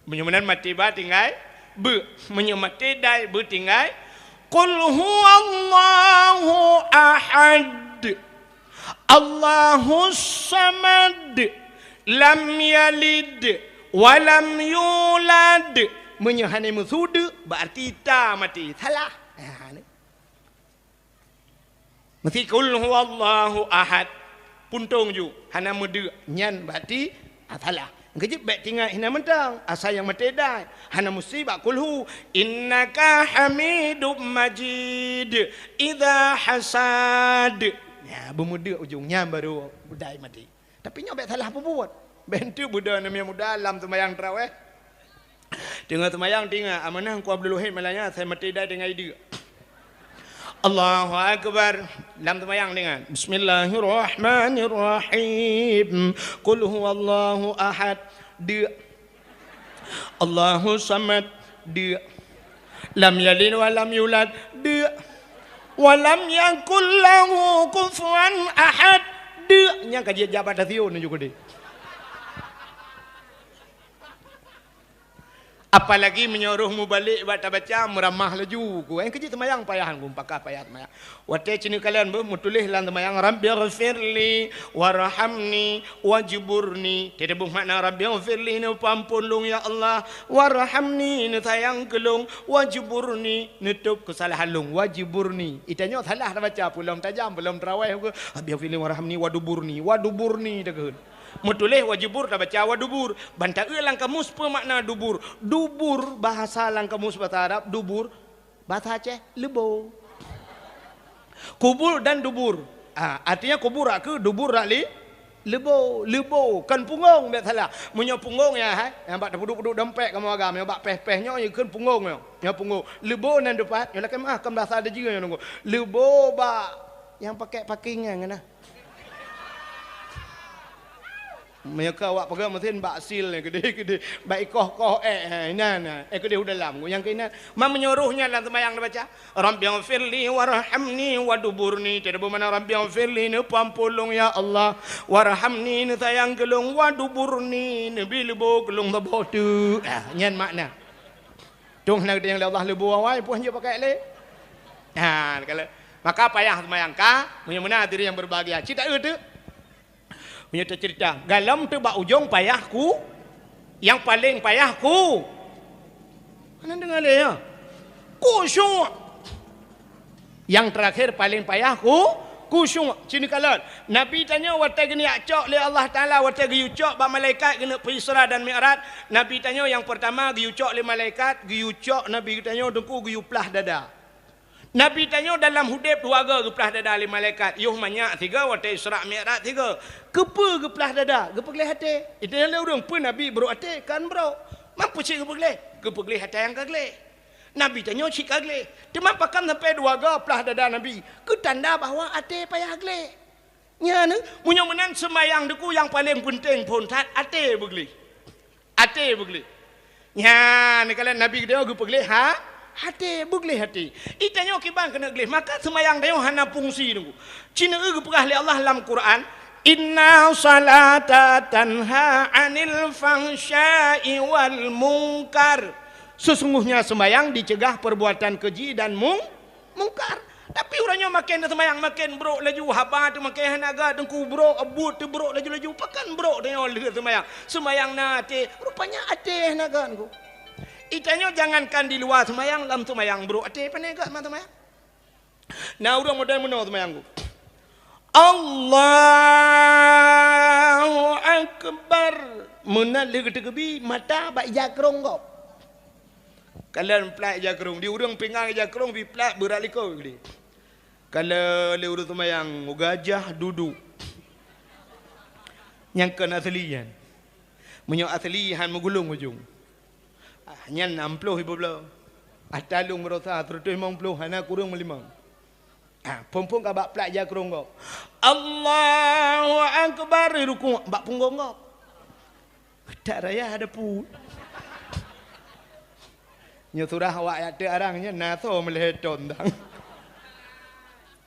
Meunyoe meunan maté ba tinggai beuk. Meunyoe maté dai beuk tinggai. Qul huwallahu ahad. Allahus samad. Lam yalid wa lam yulad. Meunyoe hana meusu deuk, berarti ta maté. Salah. Ha, ni. Meusti qul huwallahu ahad. Puntông ju, hana meudeuk. Nyan berarti, ah, salah. Keujeuet bék tinggai hina mantong, asai nyang maté dai. Hana meusti bak qul hu. Innaka hamidum majid. Idza hasad. Ya, beumeudeuk ujong nyan baru dai maté. Tapi nyoe bék salah peubuet. Bék enteuk beudoh aneuk muda lam seumayang taraweh. Teungoh seumayang tingat, amanah Teungku Abdul Wahid Malanya, asai maté dai tinggai deuk. Allahu Akbar. Lam seumayang tingat. Bismillahirrahmanirrahim. Qul huwallahu ahad. Deuk. Allahu samad, deuk. Lam yalid wa lam yulad, deuk. Wa lam yakul lahu kufuwan ahad, deuk. Nyang ka jijak bak tasyon nyoe keudeh. Apalagi meunyoe roh mubalek bak tabaca, meuramah laju ku. Nyang keujeuet seumayang payah, ku pakon payah seumayang. Watée ci neukalon beuh meutuléh lam seumayang, "Rabbighfirli warhamni wajburni." Teudeubeuh makna, "Rabbighfirli," neupeuampôn lôn ya Allah, "warhamni," neusayang keu lôn, "wajburni," neutôb keusalahan lôn, "wajburni." Itanyoe salah tabaca, peulom tajam, peulom teurawéh, "Rabbighfirli warhamni waduburni," waduburni takheun. Meutuléh wajubur tabaca wadubur. Ban taeu lam kamus peue makna dubur. Dubur bahasa lam kamus bahasa Arab, dubur, bahasa Aceh, leubo. Kubur dan dubur. Ah, artinya kubur rak keu, dubur rak li-, leubo, leubo. Kon punggong, biasalah. Meunyoe punggong ya, hai, nyang bak teupeuduk-peuduk dompet kamoe agam, nyang bak péh-péh nyoe, nyoe kheun punggong nyoe. Nyoe punggong. Leubo nan dipat, nyoe lakée meuah, kon bahasa Deujeue nyoe nunggu. Leubo bak nyang pakai paking nyan, nyan nah. Meunyoe ka awak peugah meusen bak sil nyan keudeh-keudeh, bak ikoh-koh ék, ha, inan, ha, ék keudeh u dalam, nyang keuinan. Man meunyoe roh nyan lam seumayang neubaca, "Rabbighfirli warhamni waduburni." Teudeubeuh makna, "Rabbighfirli," neupeuampôn lôn ya Allah, "warhamni," neusayang keu lôn, "waduburni," neubi leubo keu lôn saboh teuk. Ah, nyan makna. Tueng hana geutanyong lé Allah leubo awai, peue han jeuet pakai lé. Ha, kalau maka payah seumayang ka, meunyoe meunan hadirin yang berbahagia. Cit taeu teuk. Meunyoe teuceurita, galom teuk bak ujong payah ku, nyang paleng payah ku. Hana deungoe lé nyoe. Khusyuk. Nyang teurakhé paleng payah khu-, khusyuk. Ci neukalon, Nabi tanyoe watée geunyak cok lé Allah Taala, watée geuyue cok bak malaikat geuneuk peuisra dan mi'raj, Nabi tanyoe nyang peurtama geuyue cok lé malaikat, geuyue cok Nabi tanyoe teungku geuyue plah dada. Nabi tanyoe dalam udeb dua goe geuplah dada lé malaikat, yoh manyak sigoe watée isra mi'raj sigoe. Keupeue geuplah dada? Geupeugleh até. Itanyong lé ureuëng, "Peue Nabi brok até?" Kan brok. Man peue cit geupeugleh? Geupeugleh atra nyang ka gleh. Nabi tanyoe cit ka gleh. Teuma pakon sampoe dua goe plah dada Nabi? Keu tanda bahwa até payah gleh. Nyan, meunyoe meunan seumayang teungku nyang paleng peunteng phon that até beugleh. Até beugleh. Nyan, neukalon Nabi geutanyoe geupeugleh ha-, até, beugleh até. Itanyoe kiban keuneuk gleh, maka seumayang tanyoe hana fungsi teungku. Ci neueu geupeugah lé Allah lam Quran, "Inna salata tanha 'anil fahsya'i wal munkar." Sesungguhnya sembahyang dicegah perbuatan keji dan mung-, mungkar. Tapi uroe nyoe maken teuseumbahyang maken brok laju, haba teuh maken hana ga, teungku brok, buet teuh brok laju-laju. Pakon brok tanyoe lheueh seumbahyang? Seumbahyang na até, rupanya até hana ga, teungku. Itanyoe jangankan di luwa seumbahyang, lam seumbahyang brok até, pane ga ma seumbahyang? Na ureuëng model meunoe seumbahyang, teungku. Allahu Akbar. Meunan lheueh geuteukeubi, mata bak ija krong gob. Kalon plat ija krong, di ureuëng pingan ija krong, pi plat beurat likot geude. Kalon lé ureuëng seumayang, gajah dudu. Nyang kon asli nyan. Meunyoe asli han meugulong ujong. Ah, nyan nam ploh iboh bloe. Ata lôn meurosa, seratus limong ploh, hana kureueng meulimong. Ah, phon-phon ka bak plat ija krong gob. Allahu Akbar, rukuk bak punggong gob. Tak raya ada pu. Nyoe surah awak jak teuk arang nyoe na soe meulhèe ton dang.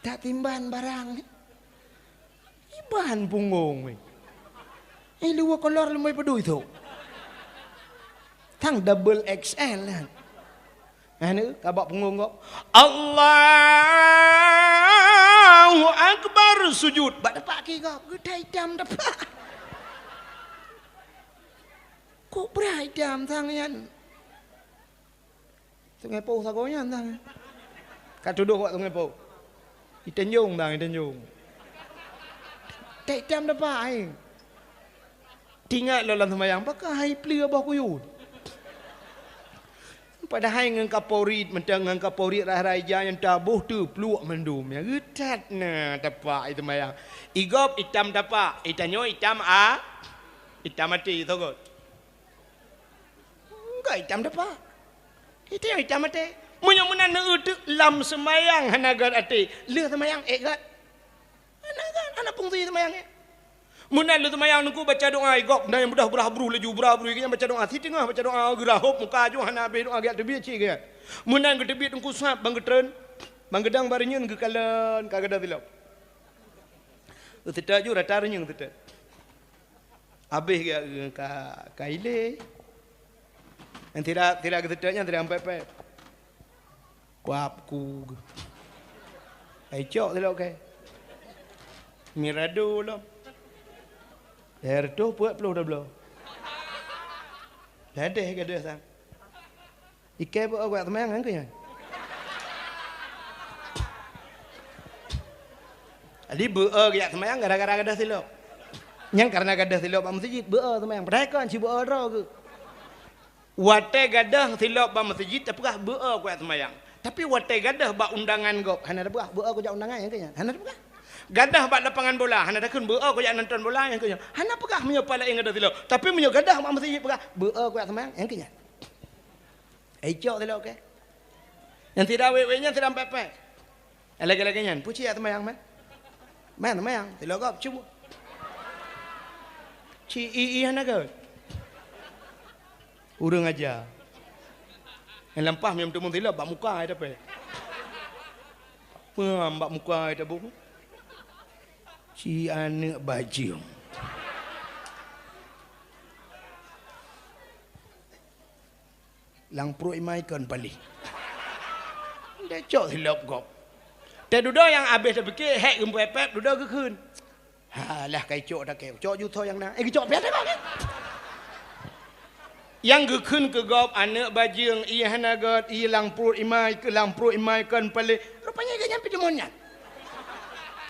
Tak timban barang. Iban punggong weh. Eh, luwa kolor leumai peudui tu. Tang double X L kan. Anu, ka bak punggong gob. Allahu Akbar, sujud. Bak tapak kaki gob. Geutai itam tapak. Kok brat itam sang nyan? Sungai Poh sagoe nyan sang. Ka tudoh wak Sungai Poh. Itenjong sang, itenjong. Tak itam dapat ai. Tingat lom lam seumayang, pakon hai pleue boh kuyun. Padahai ngon kaporit, mantong ngon kaporit rhah-rhah ija nyang taboh teupluek mandum. Ya, geutat na tapak i seumayang. Igob itam tapak, itanyoe itam a-, itam até sogot. Enggak itam dapa. Itam, itam até. Meunyoe meunan neueu teuk lam seumayang hana gét até, lheueh seumayang ék gét. Hana gét, hana fungsi seumayang ék. Meunan lheuh seumayang Teungku baca doa, i gob na nyang beudôh beurah bruh laju, beurah bruh, i gobnyan baca doa, siteungoh baca doa, geurahop muka jih hana habéh doa, geujak teubiet cit gobnyan. Meunan geuteubiet Teungku sab ban geutreun, ban geudong bak reunyeun geukalon ka gadoh silop. Seutôt ju rata reunyeun seutôt. Habéh geujak ka, ka ilée. Nyang sira, sira geuseutôt nyan sira pép-pép. Kuab ku. Ai cok silop kèe. Mirado lom. Lhèe reutôh peuet ploh tabloe. Ladeh gadoh sang. Ikèe beu-o kujak seumayang nyan keuh nyan. Jadi beu-o kujak seumayang gara-gara gadoh silop. Nyang karena gadoh silop bak meuseujid beu-o seumayang. Padahai kon ci beu-o droe geuh. Watèe gadoh silop bak meuseujid tapeugah beu-o kujak seumayang. Tapi watèe gadoh bak undangan gob, hana tapeugah beu-o kujak undangan nyang keuh nyan. Hana tapeugah. Gadoh bak lapangan bola, hana takheun beu-o kujak nonton bola nyang keuh nyan. Hana peugah meunyoe pat laén gadoh silop. Tapi meunyoe gadoh bak meuseujid peugah beu-o kujak seumayang nyang keuh nyan. Ai cok silop kèe. Nyang sira wék-wék nyan sira pép-pép. Lagèe-lagèe nyan, peue ci jak seumayang meuh? Meuh seumayang, silop gob cuba. Ci i-i hana göt. Ureueng aja. Nyang lampah meuteumèe silop bak muka ai tapèh. Peue bak muka ai taboh? Ci aneuk bajeueng. Lam pruet imai kon paléh. Deh cok silop gob. Teududoe nyang habéh tapike hék geupép-pép dudoe geukheun. Halah kai cok takée, cok jutho nyang na. Eh geucok piah takée. Nyang geukheun keu gob aneuk bajeueng, ie hana göt, ie lam pruet imai, keu lam pruet imai kon paléh. Rupanya geuh nyan pih deungon nyan.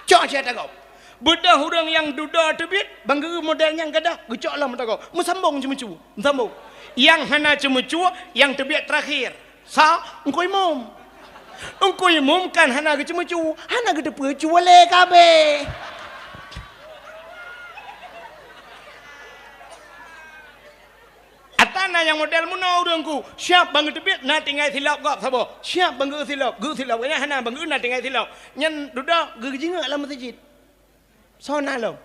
Cok siat gob. Beudôh ureueng nyang dudoe teubiet, bang geu model nyang gadoh, geucok lom mata gob. Meusambong ceumeucue, meusambong. Nyang hana ceumeucue, nyang teubiet teurakhir. Sa, Teungku Imum. Teungku Imum kan hana geuceumeucue, hana geuteupeue cue lé kabéh. Ata na nyang model meunoe ureueng ku, siap bang geuteubiet na tinggai silop gob saboh. Siap bang geu silop, geu silop nyan hana bang geu na tinggai silop. Nyan dudoe geujingeuk lam meuseujid. Soe na lom?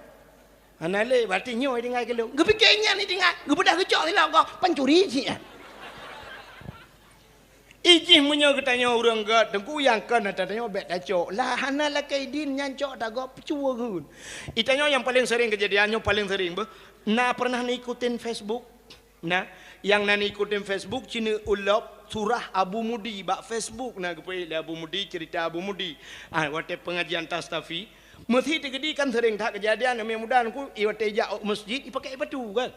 Hana lé, berarti nyoe tinggai keu lôn. Geupike nyan tinggai, geubeudôh geucok silop gob, pancuri cit nyan. Ijih meunyoe geutanyoe ureueng göt, Teungku nyang kon ata tanyoe bèk tacok. Lah hana lakèe idin nyan cok tagob cue geun. Itanyoe nyang paleng sering keujadian nyoe paleng sering beuh. Na pernah neuikutin Facebook? Nah, nyang na neuikutin Facebook ci neuulop surah Abu Mudi bak Facebook na geupeuék lé Abu Mudi, cerita Abu Mudi. Ah, watèe pengajian Tastafi, Meusi teukeudi kan sering that keujadian, aneuk muda Teungku, i watèe jak u meuseujid, ipakèk ipatu kan.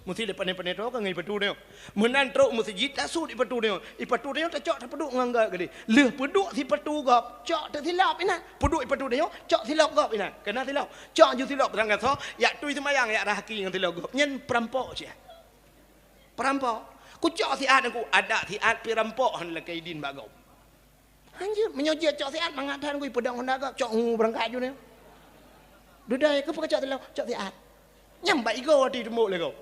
Meusi lé pané-pané toe kan ngon ipatu nyoe. Meunan trok meuseujid, tasut ipatu nyoe. Ipatu nyoe tacok tapeuduek ngon gèt keudéh. Lheueh peuduek sipatu gob, cok teusilop inan. Peuduek ipatu nyoe, cok silop gob inan. Keunan silop. Cok ju silop beurangkasoe, jak tui seumayang, jak rahaki ngon silop gob. Nyan peurampok cit. Peurampok. Kucok siat Teungku, adak siat pih rampok hana lakèe idin bak gob. Hanjeuet, meunyoe jeuet cok siat, mangat that ngui peudong honda gob, cok ngu beurangkat ju nyoe. Dudoe, keupeue kacok teuloh, cok siat. Nyang bak igoe watèe tumbok lé gob.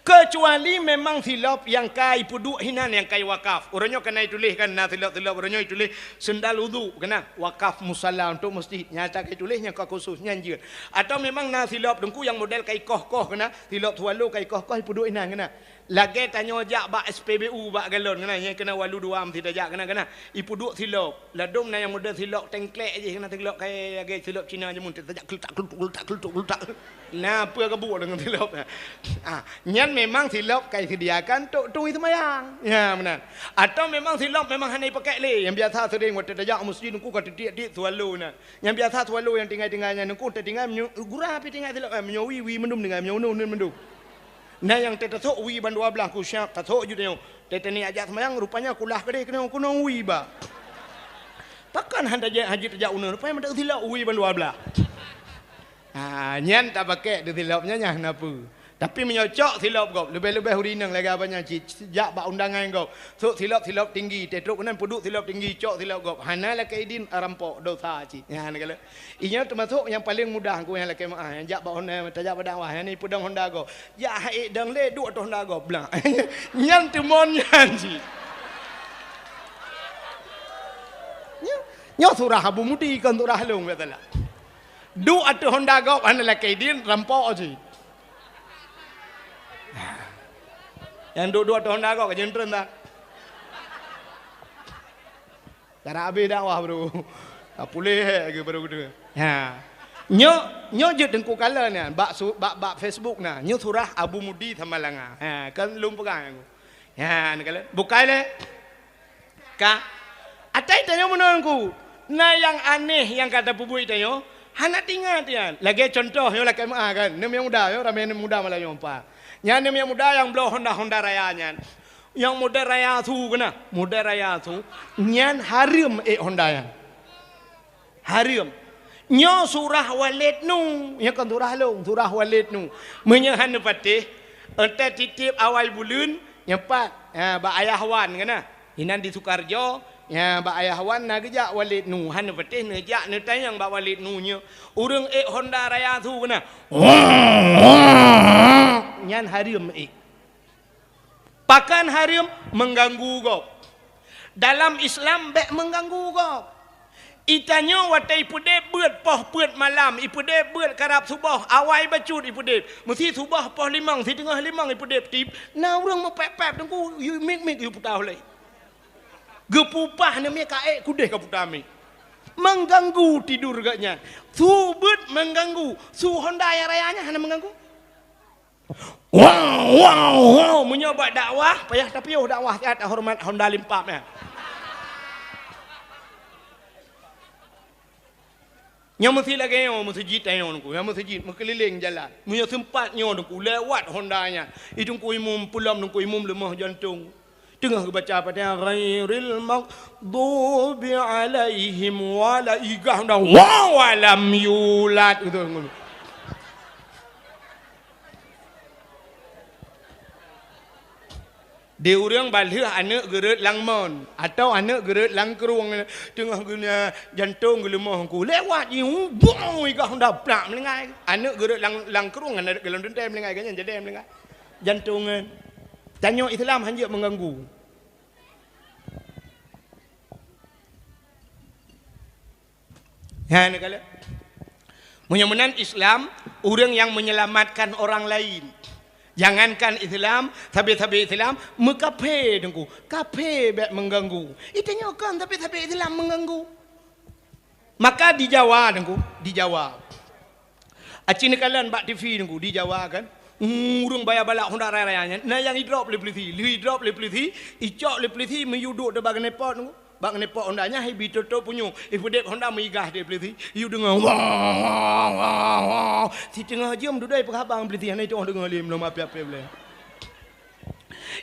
Keucuali memang silop nyang ka ipeuduek hinan nyang ka iwakaf. Uroe nyoe ka na ituléh kan, na silop-silop uroe nyoe ituléh seundal udhu, keunan wakaf musala untuk meuseujid. Nyang ka ituléh nyang ka khusus, nyan jeuet. Atau memang na silop Teungku nyang model ka ikoh-koh keunan, silop swallow ka ikoh-koh ipeuduek hinan keunan. Lagèe tanyoe jak bak S P B U bak galon keunan, nyang keunan walu dua meusti tajak keunan, keunan. Ipeuduek silop. Ladôm na nyang model silop tengklek jih, keunan silop kayèe lagèe silop Cina jameun, tajak kletak kletuk kletak kletuk kletak. Na peue ka buet deungon silop nyan. Ah, nyan memang silop ka iseudiakan tok tui seumayang. Ya, meunan. Atau memang silop memang hana ipakèk lé. Nyang biasa sering watèe tajak meuseujid Teungku ka teutiek-tiek swallow na. Nyang biasa swallow nyang tinggai-tinggai nyan Teungku, teutinggai meunyoe gura pih tinggai silop, eh, meunyoe wie, wie mandum tinggai, meunyoe uneun, uneun mandum. Na nyang teutasok wie ban dua blaih ku siap tasok ju tanyoe. Teuh teunie ajak seumayang, rupanya kulah keudeh keunong-keunong wie ba. Pakon han tajak hajat tajak uneun, rupanya meudak silop wie ban dua blaih. Ha, nyan tapakèk teuh silop nyan nyang na peue. Tapi meunyoe cok silop gob, leubeh-leubeh ureueng inong lagèe abang nyan cit, jak bak undangan gob. Sok silop-silop tinggi, teuh trok keunan peuduek silop tinggi, cok silop gob. Hana lakèe idin, rampok, dosa cit. Nyan kala. Inyoe teumasok nyang paleng mudah ku nyang lakèe meu'ah, nyang jak bak honda, tajak bak dakwah, nyang ni peudong honda gob. Jak hai dong lé duek ateueh honda gob blah. Nyan teumon nyan cit. Nyoe, nyoe surah Abu Mudi kon surah lôn, biasalah. Duek ateueh honda gob hana lakée idin, rampok cit. Nyang duek-duek ateueh honda gob ka jeuet treun dah. Karab habéh dakwah baru. Ka puléh lagée baru geutanyoe. Ha. Nyoe, nyoe jeuet Teungku kalon nyan bak su-, bak, bak Facebook na. Nyoe surah Abu Mudi Samalanga. Ha, kan lôn peugah nyan. Ha, neukalon. Bukai lé. Ka. Atai tanyoe meunan Teungku. Na nyang aneh nyang ka tapeubuet tanyoe. Hana teuingat nyan. Lagée contoh nyoe lakée meu'ah kan. Neumiet muda nyoe ramé neumiet muda malam nyoe pa. Nyan neumiet muda nyang bloe honda-honda raya nyan. Nyang model raya su keunan, model raya su, nyan hareuem ék honda nyan. Hareuem. Nyoe surah Walid Nu, nyoe kon surah lôn, surah Walid Nu. Meunyoe hana patéh, eunteuk titip awai buleuen, nyoe pat, ha, bak Ayah Wan keunan. Inan di Sukarjo, ha, bak Ayah Wan na geujak Walid Nu, hana patéh neujak neutanyong bak Walid Nu nyoe. Ureuëng ék honda raya su keunan. Nyan hareuem ék. Pakon hareuem? Mengganggu gob. Dalam Islam bék mengganggu gob. Itanyoe watée ipeudeb beuet poh peuet malam, ipeudeb beuet karab suboh, awai bacut ipeudeb. Meusi suboh poh limong, siteungoh limong ipeudeb tip, na ureuëng meupép-pép Teungku, yue miet-miet yue puta ulée. Geupupah neumiet ka ék kudeh ka puta miet. Mengganggu tidur geuh nyan. Su beuet mengganggu, su honda nyang raya nyan hana mengganggu. Wow, wow, wow. Meunyoe bak dakwah, payah tapiôh dakwah siat horeumat honda limpap nyan. Nyoe meusi lagée nyoe meuseujid tanyoe Teungku, nyoe meuseujid meukeulileng jalan. Meunyoe seumpat nyoe Teungku, lewat honda nyan. I Teungku imum peulom Teungku imum leumoh jantong. Teungoh geubaca Fatihah, "Ghairil maghdubi alaihim wala-," igah honda, "Wa walam yulad." Gitu. Di ureuëng balheueh aneuëk geureuet lam mon, atau aneuëk geureuet lam krueng, teungoh geunya jantong geuleumoh Teungku. Lewat jih, bong, igah honda plak meulinggai. Aneuëk geureuet lam, lam krueng, aneuëk geulom teuntée meulinggai, geuhnyan jadée meulinggai. Jantong nyan. Tanyoe Islam hanjeuet mengganggu. Nyan kala. Meunyoe meunan Islam, ureuëng nyang menyelamatkan orang lain. Jangankan Islam, sabe-sabe Islam, meukafé Teungku. Kafé bék mengganggu. Itanyoe kon sabe-sabe Islam mengganggu. Maka di Jawa Teungku, di Jawa. Aci neukalon bak T V Teungku, di Jawa kan. Ureuëng baya balak honda raya-raya nyan, na nyang idrop lé peulisi. Lheueh idrop lé peulisi, icok lé peulisi meuyu duek di bak keuneupot Teungku. Bak keuneupot honda nyan, ibi toto punyueng. Ipeudeb honda meugah di peulisi. Yue deungoe, "Wow, wow, wow." Siteungoh jeuem dudoe peuhabang peulisi, hana itoh deungoe lé, meulom api-api boleh.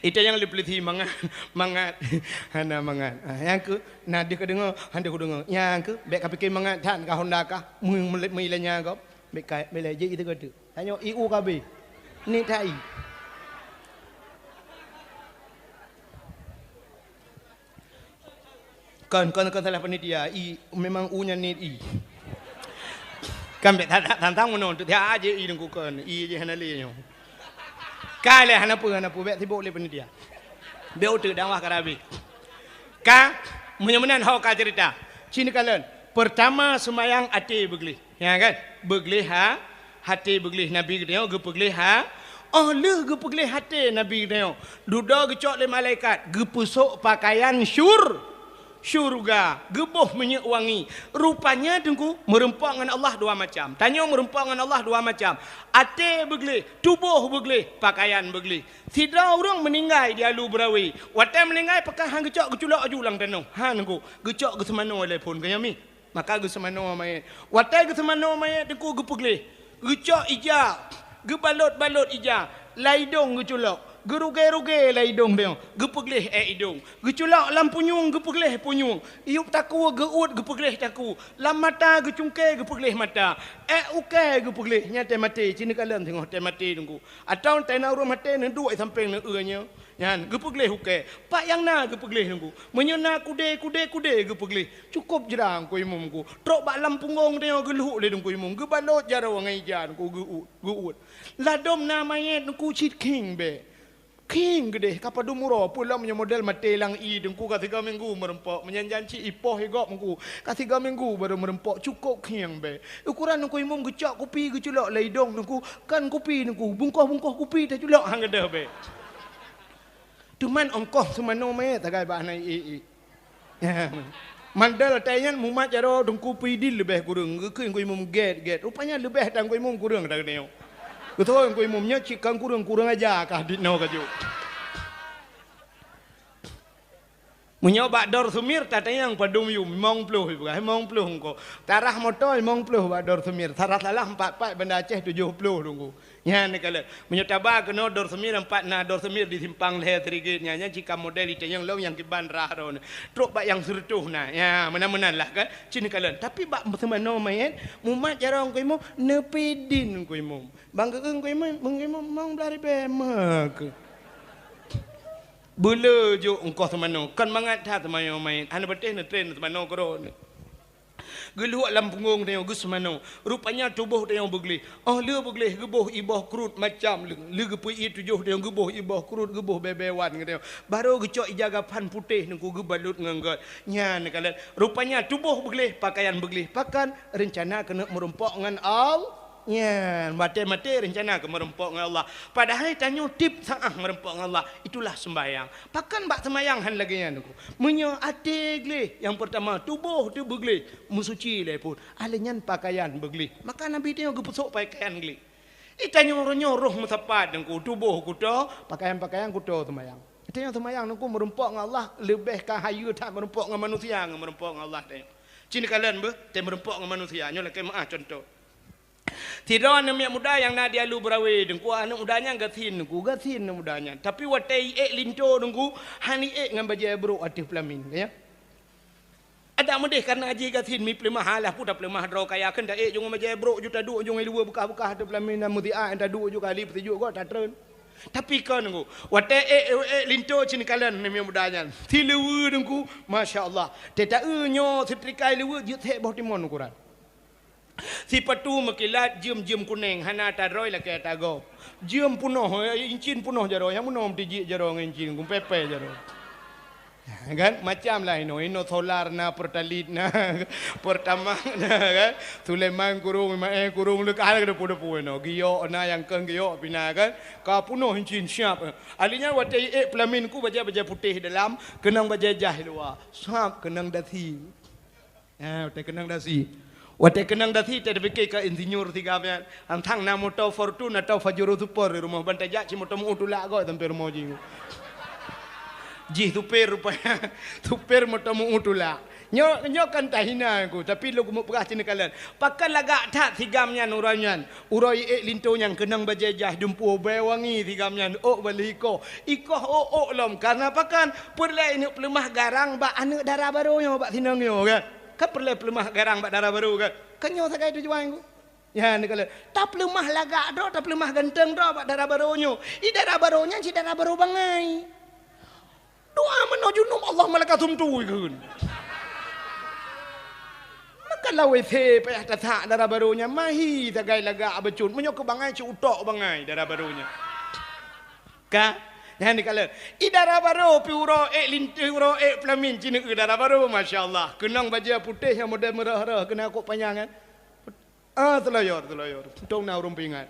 Ita nyang lé peulisi mangat, mangat. Hana mangat. Ah, nyang keu, na deuh ka deungoe, hana deuh deungoe. Nyang keu, bék ka pike mangat that ka honda kah, meu-, meu-, meulanya gob. Bék ka, bék lé jih itu ka tu. Tanyoe I U ka B. Ni tai. Kon, kon, kon salah panitia. I, memang U nyan niet I. Kan bék that-that tantang meunoe, tu tiap aja I Teungku kon. I je hana lé nyoe. Ka lé hana peue, hana peue, bék sibok lé panitia. Bék uteuk dakwah ka habéh. Ka, meunyoe meunan ho ka cerita. Cin kalon. Pertama, seumayang até beugleh. Ya kan? Beugleh ha, até beugleh Nabi geutanyoe geupeugleh ha. Oh lheueh geupeugleh até Nabi geutanyoe, dudoe geucok lé malaikat, geupeusok pakaian syur-, syurga, geuboh minyeuk wangi. Rupanya Teungku, meureumpok ngon Allah dua macam. Tanyoe meureumpok ngon Allah dua macam. Até beugleh, tuboh beugleh, pakaian beugleh. Sidroe ureuëng meuninggai di Alu Beurawe. Watée meuninggai pakon han geucok geuculok aju lam tanoh. Han Teungku, geucok geuseumanoe lé phon keu nyoe mi. Maka geuseumanoe manyét. Watée geuseumanoe manyét Teungku geupeugleh. Geucok ija, geubalot-balot ija, lam idong geuculok, geurugée-rugée lam idong tanyoe, geupeugleh ék idong. Geuculok lam punyueng geupeugleh punyueng, yup takue geuuet geupeugleh takue, lam mata geucungké geupeugleh mata, ék ukée geupeugleh, nyan tée maté, cit neukalon singoh tée maté Teungku. Atawa tée na ureuëng maté neuduek sampéng neu-eu nyoe. Nyan, geupeugleh ukée. Pat nyang na geupeugleh Teungku. Meunyoe na kudée, kudée, kudée geupeugleh. Cukôp jra Teungku Imum Teungku. Trok bak lam punggong tanyoe geulhok lé Teungku Imum. Geubalot jaroe ngon ija Teungku geu-, geuuet. Ladôm na manyét Teungku cit khieng bék. Khieng keudeh, ka padum uroe, peue lom nyoe model maté lam ie, Teungku, ka tiga minggu meureumpok. Meunyan janci ipoh i gob, Teungku, ka tiga minggu barô meureumpok, cukôp khieng bèk. Ukoran Teungku Imum geucok kupi geuculok lam idông, Teungku, kon kupi, Teungku, bungkôh-bungkôh kupi taculok han gadôh bèk. Teuma ongkoh seumanoe manyét sagai bah na ie-ie. Mandal watèe nyan mumat jaroe Teungku Pidin leubeh kureueng, geukheun Teungku Imum gèt-gèt. Rupanya leubeh that Teungku Imum kureueng that geutanyoe. Geutanyoe Teungku Imum nyoe cit kon kureueng, kureueng aja kah dit noe ka jeuet. Meunyoe bak Dor Seumir tatanyong padum yum, limong ploh ipeugah, limong ploh ongkoh. Tarah moto limong ploh bak Dor Seumir, tarah salah empat pat Banda Aceh tujoh ploh Teungku. Nyan neukalon. Meunyoe taba keunoe Dor Seumir, empat na Dor Seumir di simpang lhèe Sirigit nyan, nyan cit ka model itanyong lom nyang kiban rah droeneuh. Trok bak nyang sireutôh na. Ya, meunan-meunan lah kan. Cit neukalon. Tapi bak seumanoe manyét, mumat jaroe Teungku Imum, neupidin Teungku Imum. Bang geueu Teungku Imum, Teungku Imum mong blah ribèe meuke. Beuleu jok ongkoh seumanoe, kon mangat that seumanoe manyét. Hana patéh neutren seumanoe keudroe. Geulhok lam punggông tanyoe geuseumanoe. Rupanya tuboh tanyoe beugleh. Óh lheueh beugleh geuboh iboh krut macam lé, lé geupeu ie tujoh tanyoe geuboh iboh krut, geuboh bèe-bèe wan geutanyoe. Barô geucok ija gapan putéh Teungku geubalot ngon gèt. Nyan neukalon. Rupanya tuboh beugleh, pakaian beugleh. Pakon? Reuncana keuneuk meurumpok ngon Al-, Nyan, maté-maté reuncana keu meurumpok ngon Allah. Padahai tanyoe tiep saah meurumpok ngon Allah. Itulah seumbahyang. Pakon bak seumbahyang han lagèe nyan Teungku. Meunyoe até gleh, nyang peurtama tuboh teuh beugleh, meusuci lé phon. Alèh nyan pakaian beugleh. Maka Nabi tanyoe geupeusok pakaian gleh. Di tanyoe uroe nyoe roh meusapat Teungku, tuboh kuto, pakaian-pakaian kuto seumbahyang. Di tanyoe seumbahyang Teungku meurumpok ngon Allah leubeh ka hayeue that meurumpok ngon manusia ngon meurumpok ngon Allah tanyoe. Cit neukalon beuh, teuh meurumpok ngon manusia. Nyoe lakèe meu'ah cuntoh. Sidroe aneuk miet muda nyang na di Alue Beurawe, Teungku, aneuk muda nyan gasien, Teungku, gasien aneuk muda nyan. Tapi watèe iék linto, Teungku, han iék ngon bajèe brôk ateueh peulamin, ya. Adak meudeh kareuna jih gasien, mi peuleumah, alah peue tapeuleumah droe kaya, kheun taék jih ngon bajèe brôk, ju taduek jih ngon luweue beukah-beukah ateueh peulamin, dan meusiat taduek jih kali peusijuek gob tatreun. Tapi kon, Teungku, watèe ék, ék linto cit neukalon aneuk miet muda nyan. Siluweue, Teungku, masya Allah. Teuta eu nyoe seutrika luweue jeuet sép boh timon ukuran. Sipatu meukilat jeuem-jeuem kunèng, hana ata droe lakèe ata gob. Jeuem peunoh, eh, incin peunoh jaroe, nyang meunoe meutijik jaroe ngon incin, gumpèe-pèe jaroe. Kan? Macam lah inoe, inoe solar na, Pertalite na, Pertamax na, kan? Sulaiman kurong, Maé kurong, leukah depu-depu inoe. Giyok na, nyang keu giyok pih na, kan? Ka peunoh incin siap. Ahli nyan watèe iék peulamin Teungku bajèe-bajèe putéh dalam, keunong bajèe jaih luwa. Sab keunong dasi. Ha, watèe keunong dasi. Watèe keunong dasi, watèe tapike keu insinyur sigam nyan. Hantang na moto Fortuner atau Pajero Sport di rumoh, ban tajak cit moto meu-ueh tulak gob sampoe rumoh jih. Jih supir rupanya. Supir moto meu-ueh tulak. Nyoe, nyoe kan tahina Teungku, tapi lôn keumeung peugah cit neukalon. Pakon lagak that sigam nyan uroe nyan. Uroe iék linto nyan keunong bajèe jaih, dumpeue bèe wangi sigam nyan, ôk bali ikoh. Ikoh ôk-ôk lom, kareuna pakon? Peureulèe ineuk peuleumah garang bak aneuk dara barô nyoe bak sinong nyoe, kan? Kan peureulèe peuleumah garang bak dara barô, kan? Kan nyoe sagai tujuan Teungku. Ya, neukalon. Tapeuleumah lagak droe, tapeuleumah ganteng droe bak dara barô nyoe. I dara barô nyan cit dara barô bangai. Doa meunoe junub, Allah malaikat sumtu ikheun. Maka lam WC payah tasak dara barô nyan, mahi sagai lagak bacut. Meunyoe keu bangai, cit utok bangai dara barô nyan. Ka? Nyan neukalon. I dara barô pih uroe ék lin-, uroe ék peulamin cit neueu dara barô, masya Allah. Keunong bajèe putéh nyang model meurah-rah, keunong kok panyang kan. Ah, seulaweuet, seulaweuet. Untung na ureueng peuingat.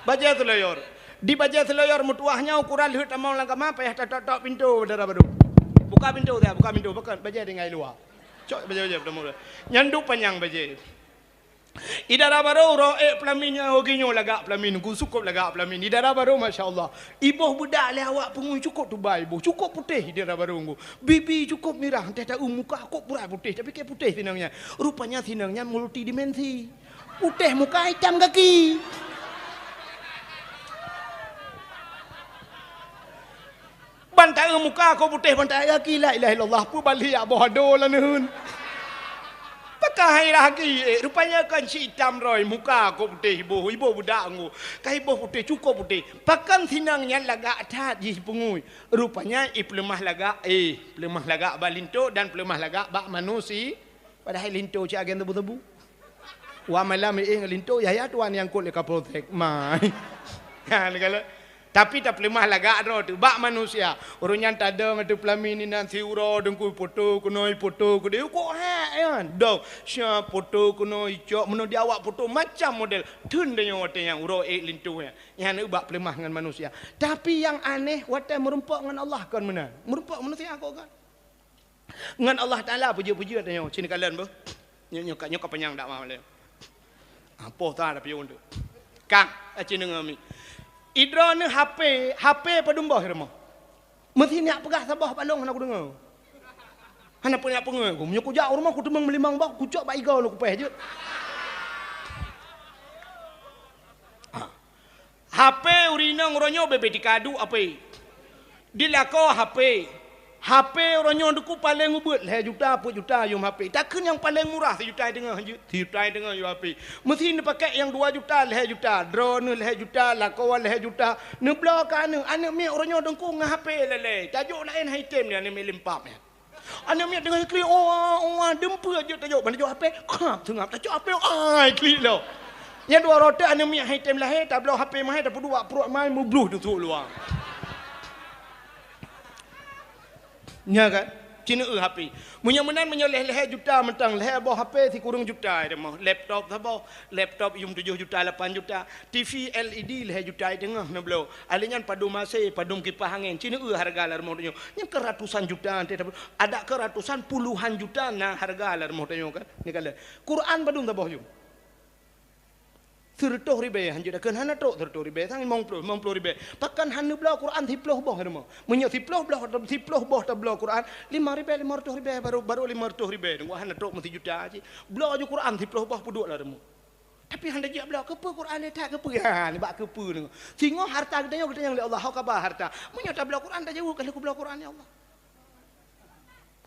Bajèe seulaweuet. Di bajèe seulaweuet meutuwah nyan ukuran lheueh tamong lam kama payah tatok-tok pintoe dara barô. Buka pintoe dah, buka pintoe. Pakon? Bajèe tinggai luwa. Cok bajèe-bajèe tamong. Nyan duek panyang bajèe. I dara barô uroe ék peulamin nyan, oh, geuh nyoe lagak peulamin, Teungku, cukôp lagak peulamin. I dara barô, masya Allah. Iboh beudak lé awak peungui, cukôp tubai iboh, cukôp putéh i dara barô Teungku. Bibi cukôp mirah, teuh taeu muka kok purai putéh, tapi kèe putéh sinong nyan. Rupanya sinong nyan multidimensi. Putéh muka, itam gaki. Ban taeu muka kok putéh, ban taeu gaki, la ilaha illallah, peue bali jak boh ado lam neuheun. Pakon hai lagèe, eh, rupanya kon cit itam droe, muka kok putéh iboh, iboh beudak Teungku. Ka iboh putéh, cukôp putéh. Pakon sinong nyan lagak that jih peungui. Rupanya i peuleumah lagak, eh, peuleumah lagak bak linto dan peuleumah lagak bak manusi-, padahai linto cit agen tebu-tebu. Wah malam, eh, ngon linto, yah, yah tuan nyang kot lé Kapolsek. Mai. Ha, neukalon. Tapi tapeuleumah lagak droe teuh bak manusia. Ureuëng nyan tadong ateueh peulaminan siuroe deungku poto keunoe poto keudeh kok hek nyan. Dong, sia poto keunoe icok meunoe di awak poto macam model. Theun deunyoe watée nyan uroe ék linto nyan. Nyan bak peuleumah ngon manusia. Tapi nyang aneh watée meurumpok ngon Allah kon meunan. Meurumpok manusia kok kan. Ngon Allah Taala peujeuet-peujeuet tanyoe, sini kalon beuh. Nyoe, nyoe ka, nyoe ka panyang dakwah malée. Apoh ta tapi untuk. Kang, aci deungoe mi. Idroe ni H P, H P padum boh rumoh. Meusi nyak peugah saboh balong hana kudeungoe. Hana peuingat peungeut ku. Meunyoe kujak u rumoh kuteumeung meulimong boh, kucok bak igoe lôn kupéh jeuet. Ah. H P ureuëng inong uroe nyoe bebe tikadu H P. Dilakoe H P. H P uroe nyoe deungku paleng ubeuet lhée juta, peuet juta yum H P. Takheun nyang paleng murah sijuta teungoh jeuet. Sijuta teungoh yum H P. Meusi neupakek nyang dua juta lhée juta, droeneuh lhée juta, lakoe lhée juta. Neubloe keu aneuëk, aneuëk miet uroe nyoe deungku ngon H P lalée. Tajok laén hai tem ni aneuëk miet limpap nyan. Aneuëk miet teungoh iklik, oa, oa, deumpeuet jeuet tajok, ban tajok H P, khap, seungab, tajok H P, ai, klik lom. Nyang dua rote aneuëk miet hai tem lahé, tabloe H P mahé, tapeuduek pruet mai, meubloh teusuk luwa. Nya kan? Cina eu H P. Meunyoe meunan, meunyoe lhée-lhée juta mantong, lhée boh H P sikureueng juta, ada mah. Laptop saboh, laptop yum tujoh juta, lapan juta. T V L E D lhée juta teungoh neubloe. Alèh nyan padum A C, padum kipah angén. Cina eu harga lam rumoh tanyoe. Nyan keu ratusan juta, ante tapi ada keu ratusan puluhan juta na harga lam rumoh tanyoe kan. Ni kala. Quran padum saboh jum. Seureutôh ribée hanjeuet takheun hana trok seureutôh ribée, sang limong ploh, limong ploh ribée. Pakon hana bloe Quran siploh boh rumoh. Meunyoe siploh bloh, siploh boh tabloe Quran, lima ribée, lima reutôh ribée, baru, baru lima reutôh ribée. Deungoe hana trok meusijuta cit. Bloe ju Quran siploh boh peuduek lam rumoh. Tapi hana jijak bloe, keupeue Quran le that, keupeue? Ha, nibak keupeue deungoe. Singoh harta geutanyoe geutanyong lé Allah, "Ho kaba harta?" Meunyoe tabloe Quran, tajaweueb, "Ka lheueh kubloe Quran, ya Allah."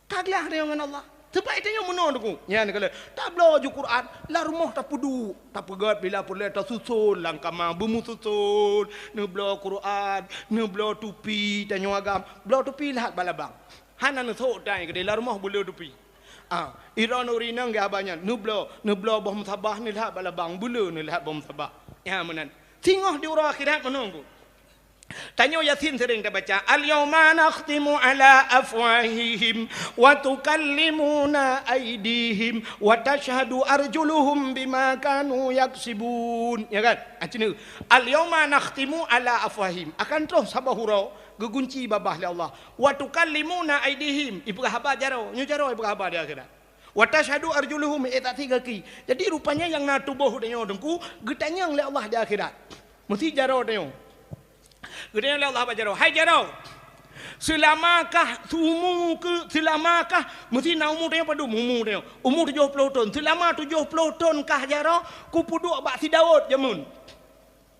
Ka glah tanyoe ngon Allah. Teuma tanyoe meunoe deungoe. Nyan kala, tabloe ju Quran, lam rumoh tapeuduek, tapeugét bila peureulée tasuson lam kama, beumususon, neubloe Quran, neubloe tupi, tanyoe agam, bloe tupi leuhat bak labang. Hana neusok dai keudeh lam rumoh beuleu tupi. Ah, droeneuh ureuëng inong geuhaba nyan, neubloe, neubloe boh musabah neulhat bak labang, beuleu neulhat boh musabah. Nyan meunan. Singoh di uroe akhirat meunoe ku. Tanyoe Yasin sering tabaca, "Al-yauma nakhtimu ala afwahihim wa tukallimuna aidihim wa tashhadu arjuluhum bima kanu yaksibun." Ya kan? Ah, cina, "Al-yauma nakhtimu ala afwahihim." Akan troh saboh uroe geugunci babah lé Allah. "Wa tukallimuna aidihim." Ipeugah haba jaroe, nyoe jaroe ipeugah haba di akhirat. "Wa tashhadu arjuluhum," eh, tak tiga ki. Jadi rupanya nyang na tuboh tanyoe deungku geutanyong lé Allah di akhirat. Meusi jaroe tanyoe. Geutanyong lé Allah bak jaroe, "Hai jaroe, seulamakah umu keu, seulamakah," meusi na umu tanyoe padum umu tanyoe? Umu tujoh ploh thon. "Seulama tujoh ploh thon kah jaroe kupeuduek bak si Daud jameun?"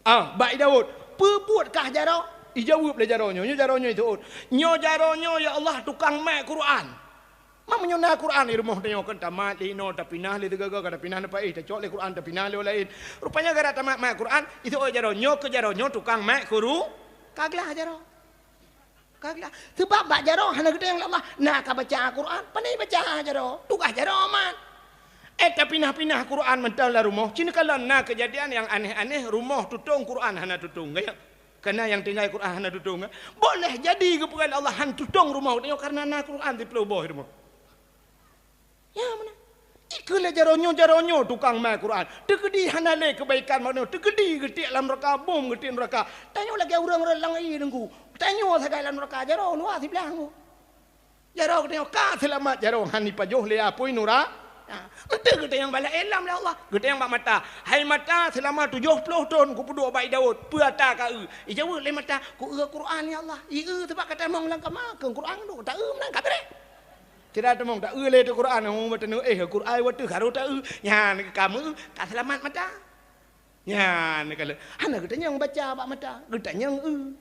Ah, bak i Daud, "Peue buet kah jaroe?" Ijaweueb lé jaroe nyoe, nyoe jaroe nyoe iteuôt. "Nyoe jaroe nyoe, ya Allah, tukang mat Quran." Ma meunyoe na Quran di rumoh tanyoe kan tamat lé inoe, tapinah lé teugaga, ka tapinah neupaéh, tacok lé Quran, tapinah lé laén. Rupanya gara tamat mat Quran, iteuôt jaroe nyoe keu jaroe nyoe tukang mat Quru-, ka glah jaroe. Ka glah. Sebab bak jaroe hana geutanyong lé Allah, na ka baca Quran, pane baca jaroe, tugaih jaroe mat. Eh, tapinah-pinah Quran mantong lam rumoh. Cina kalon na keujadian nyang aneh-aneh, rumoh tutong Quran hana tutong. Gaya. Karena nyang tinggai Quran hana tutong, eh. Boleh jadi geupeugah lé Allah han tutong rumoh tanyoe karena na Quran siploh boh rumoh. Ya, meunan. Ikeu lé jaroe nyoe, jaroe nyoe tukang mat Quran. Teukeudi hana lé keubaikan makna. Teukeudi geutiek lam neuraka, bom geutiek neuraka. Tanyoe lagée ureuëng-ureuëng lam ie deungku. Tanyoe sagai lam neuraka, jaroe luwa siblah deungku. Jaroe geutanyoe ka seulamat, jaroe han ipajoh lé apui nura-, ha, eunteuk geutanyong bak laén lam lé Allah, geutanyong bak mata, "Hai mata, seulama tujoh ploh thon kupeuduek bak i Daud, peue ata ka eu?" Ijaweueb lé mata, "Ku eu Quran, ya Allah." I eu teubak ka tamong lam kama, keu Quran duek, ta eu meunan ka beureh. Sira tamong ta eu lé teuh Quran, oh, mata neu, eh, Quran wateuh harôh ta eu. Nyan ka meu, ka seulamat mata. Nyan ka lheueh. Hana geutanyong baca bak mata, geutanyong eu.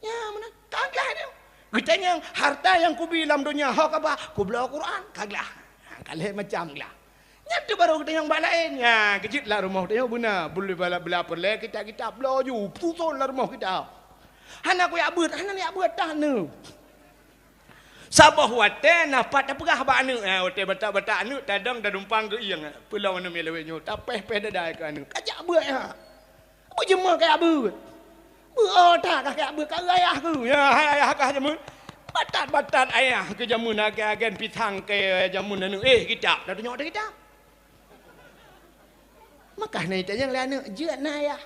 Nyan meunan, ka glah nyoe. Geutanyong harta nyang kubi lam donya, ho kaba, kubloe Quran, ka glah. Ha, ka lheueh macam glah. Nyan teuh barô geutanyong bak laén. Nyan, keujeuet lam rumoh tanyoe beuna, beula, beula peureulée kitab-kitab bloe ju, suson lam rumoh kitab. Hana kuyak beuet, hana yak beuet taneuh. Saboh watée na pat tapeugah bak aneuëk, ha, watée batak-batak aneuëk tadong tadumpang geuieng, ha, peulom aneuëk miet lawét nyoe, tapéh-péh dada keu aneuëk. Kajak beuet, ha. Beujeumoe kajak beuet. Peu-o that kah keu beuet keu ayah keuh? Ya, hai ayah kah jameun. Batat-batat ayah keuh jameun agen-agen pisang keu jameun aneuk. Eh, kitab. Dah tunyok ada kitab. Maka na itanyong lé aneuk, "Jeuet na ayah?"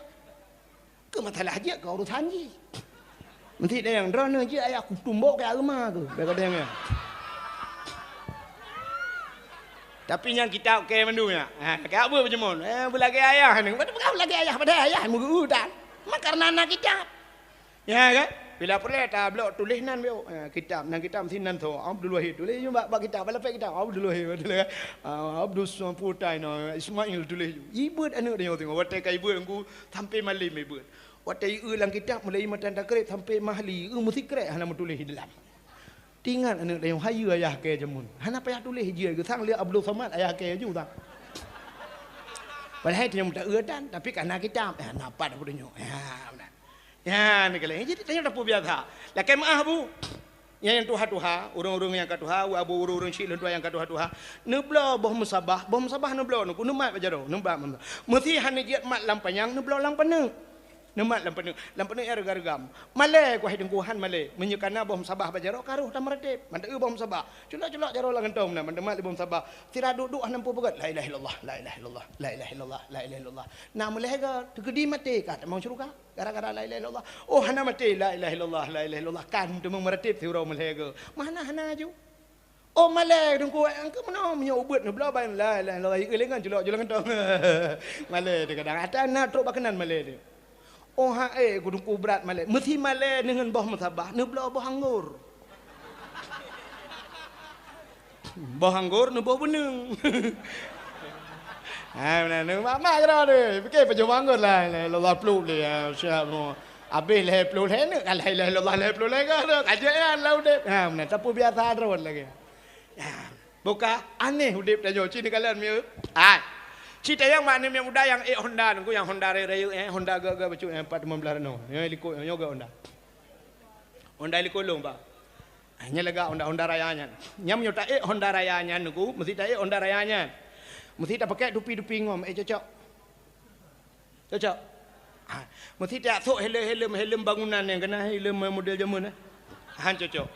Keu masalah jeuet keu urusan jih. Meusti tanyong, "Droeneuh jeuet ayah kutumbok keu areuma keuh?" Bèk keu tanyong nyan. Tapi nyang kitab keu mandum nyan. Ha, keu beuet beujameun. Eh, beulagèe ayah ni. Beutôi peugah beulagèe ayah, padahai ayah meugeu tan. Maka kareuna na kitab. Ya kan? Bila peureulèe tablok tuléh nan biôh. Ya, kitab, nan kitab meusti nan tho. Abdul Wahid tuléh bak, bak kitab, bak lapék kitab. Abdul Wahid tuléh kan? Ah, Abdul Samputai na Ismail tuléh. Ibeuet aneuk tanyoe singoh. Watèe ka ibeuet ngku sampoe malém ibeuet. Watèe ieu lam kitab mulai matan takrib sampoe mahli, ieu meusikrek hana meutuléh di dalam. Tingat aneuk tanyoe, hayeue ayah kèe jameun. Hana payah tuléh jih, geusang lé Abdul Somad ayah kèe ju sang. Padahai tanyoe meuta-eu tan, tapi kana kitab. Eh, na pat peudunyok. Ya, beuna. Nyan keuh lé. Jadi tanyoe tapeubiasa. Lakèe meu'ah, Bu. Nyang, nyang tuha-tuha, ureueng-ureueng nyang ka tuha, abu ureueng-ureueng syiek lôn tuha nyang ka tuha-tuha. Neubloe boh musabah, boh musabah neubloe neuku neumat bak jaroe, neumat. Meusti hana jeuet mat lam panyang, neubloe lam paneuk. Neumat lam paneuk, lam paneuk nyang reugam-reugam. Malèe kuh hai Teungku, han malèe. Meunyoe kana boh musabah bak jaroe, ka roh tameurateb. Mantong boh musabah. Culok-culok jaroe lam gantong na, mantong mat lé boh musabah. Sira duek-duek hana muphom peugöt. La ilaha illallah, la ilaha illallah, la ilaha illallah, la ilaha illallah. Na meulhèe goe, teukeudi maté ka tamong syeuruga. Gara-gara la ilaha illallah. Oh, hana maté, la ilaha illallah, la ilaha illallah. Kan teumeurateb siuroe meulhèe goe. Meuhana-hana ju. Oh, malèe Teungku, engkau meunoe meunyoe ubeuet neubloe ban la ilaha illallah. Ieu lé ngon culok-culok gantong. Malèe teuh kadang. Ata na trok bak keunan malèe teuh. Oh, ha, eh, Teungku brat malèe. Meusti malèe deungon boh musabah, neubloe boh anggor. Boh anggor neuboh beuneung. Hai, meunan, mak-mak keudroe deh. Pike pajoh boh anggor la ilaha illallah pluek lé, ya, siap nyoe. Abéh lhèe ploh lhèe neuk ka la ilaha illallah lhèe ploh lhèe goe tu. Ka jeuet nyan lam udép. Ha, meunan, tapeubiasa rhot lagèe. Ya, boh ka aneh udép tanyoe, ci neukalon mieu. Hai. Ci tanyong mak aneuk muda nyang ék Honda, nunggu nyang Honda rayeuk-rayeuk, eh, Honda gèt-gèt bacut, eh, empat lima belas nyoe. Nyoe likot, nyoe gèt Honda. Honda likot lôn, Pak. Ah, nyan lagak Honda, Honda Raya nyan. Nyan meunyoe taék Honda Raya nyan, Teungku, meusti taék Honda Raya nyan. Meusti tapakèk tupi-tupi ngom, eh, cocok. Cocok. Ah, meusti tajak sôk helem-helem, helem bangunan nyang keunan helem model jameun, eh. Han cocok.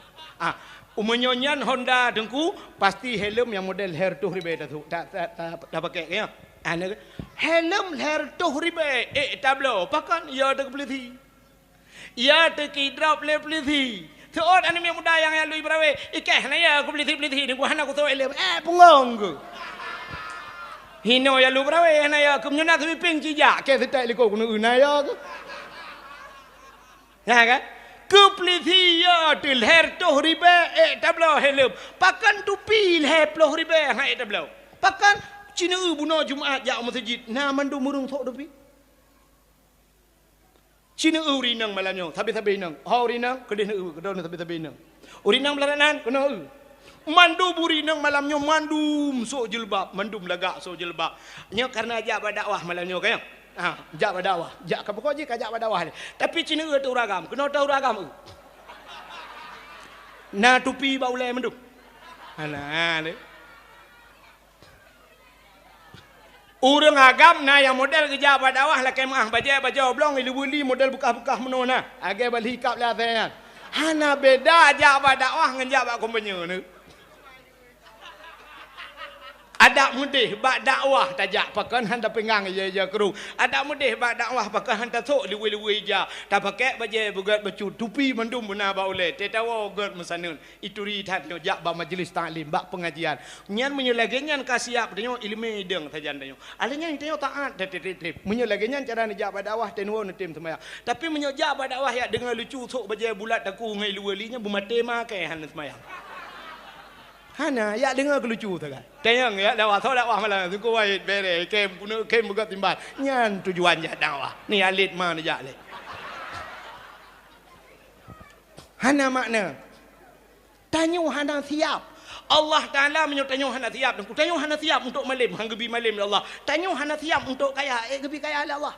Ah, meunyoe nyan Honda, Teungku, pasti helem nyang model lhèe reutôh ribèe tasôk, ta-, ta-, ta-, tapakèk, ya. Ah, na, helem lhèe reutôh ribèe, ék tabloe, pakon, ya, teukeupeuleusé. Ya, teukidrop lé peulisi. Seuôt aneuk miet muda nyang, nyang lui beurawe, ikeh na ya keu peulisi-peulisi ni, ku hana kusôk ileuem. Eh, punggong ku. Hinoe ya lui beurawe, hana ya keu meunyoe na seubipieng cijak, keh seutek likot keuneuk na ya keu. Ya kan? Keu peulisi ya teuh lhèe reutôh ribèe ék tabloe helem. Pakon tupi lhèe ploh ribèe han ék tabloe. Pakon cineue bunoe Jumat jak u meuseujid, na mandum ureueng sôk tupi. Ci neueu ureueng inong malam nyoe, sabe-sabe inong. Ho ureueng inong, keudeh neueu, keudeh neueu sabe-sabe inong. Ureueng inong blah nan, keunoe eu. Mandum ureueng inong malam nyoe, mandum sôk jilbab, mandum lagak sôk jilbab. Nyoe kareuna jak bak dakwah malam nyoe, ka nyoe? Ha, jak bak dakwah. Jak ka pokok jih ka jak bak dakwah lé. Tapi ci neueu teuh ureueng agam, keunoe teuh ureueng agam eu. Na tupi bak ulèe mandum. Hana lé. Ureueng agam na nyang model geujak bak dakwah lakèe meu'ah bajèe bajoe blong, ileubeli model beukah-beukah meunoe na. Lagèe bali kab lé asèe nyan. Hana beda jak bak dakwah ngon jak bak kompanye nyoe. Adak meudeh bak dakwah tajak pakon han tapeunggang ija-ija krueng. Adak meudeh bak dakwah pakon han tasôk liwue-liwue ija. Tapakèk bajèe beugèt bacut, tupi mandum beuna bak ulèe. Teuh tawoe gèt meusaneut. Ituri that nyoe jak bak majlis taklim, bak pengajian. Nyan meunyoe lagèe nyan ka siap tanyoe, ileumèe idong sajan tanyoe. Akhé nyan tanyoe taat, teuh, teuh, teuh, teuh. Meunyoe lagèe nyan cara neujak bak dakwah, teuh neuwoe neutem seumayang. Tapi meunyoe jak bak dakwah yak deungoe lucu sôk bajèe bulat takue ngon ileue li nyan, beumaté makai han seumayang. Hana, yak deungoe keu lucu sagai. Tanyong yak dakwah, soe dakwah malam, Teungku Wahid, bèrèh, khem, khem beugèt timbal. Nyan tujuan jak dakwah. Ni alit ma neujak lé. Hana makna. Tanyoe hana siap. Allah Taala meunyoe tanyoe hana siap, tanyoe hana siap untuk malém, han geubi malém lé Allah. Tanyoe hana siap untuk kaya, ék geubi kaya lé Allah.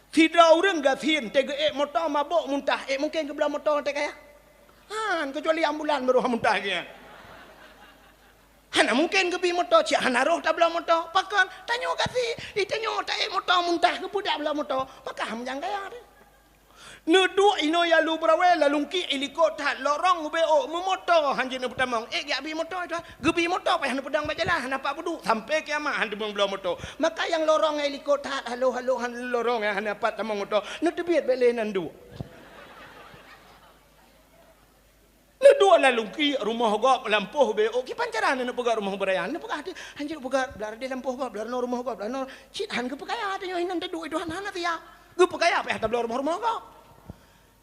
Sidroe ureueng gasien, teuh geuék moto mabök muntah, ék mungken geubloe moto teuh kaya? Han, keucuali ambulan baru muntah geuh nyan. Hana mungken geubi moto, cit hana roh tabloe moto. Pakon? Tanyoe gasien, di tanyoe taék moto muntah, keupeue dak bloe moto? Maka han meujang kaya teuh. Neuduek inoe ya lu beurawe, lalu kiek ilikot that lorong ubé ôk meumoto hanjeuet neupeutamong. Ék geujak bi moto itu, geubi moto payah neupeudong bak jalan, hana pat peuduek sampai kiamat han teumong bloe moto. Maka nyang lorong nyang ilikot that halo-halo han lorong nyang hana pat tamong moto, neuteubiet bék lé nan duek. Neuduek lalu kiek rumoh gob lampôh ubé ôk. Kiban cara neupeugah rumoh beuraya? Neupeugah teuh hanjeuet peugah blah deh lampôh gob, blah rumoh gob, blah cit han geupeukaya tanyoe hinan taduek itu hana, hana siap. Geupeukaya payah tabloe rumoh-rumoh gob.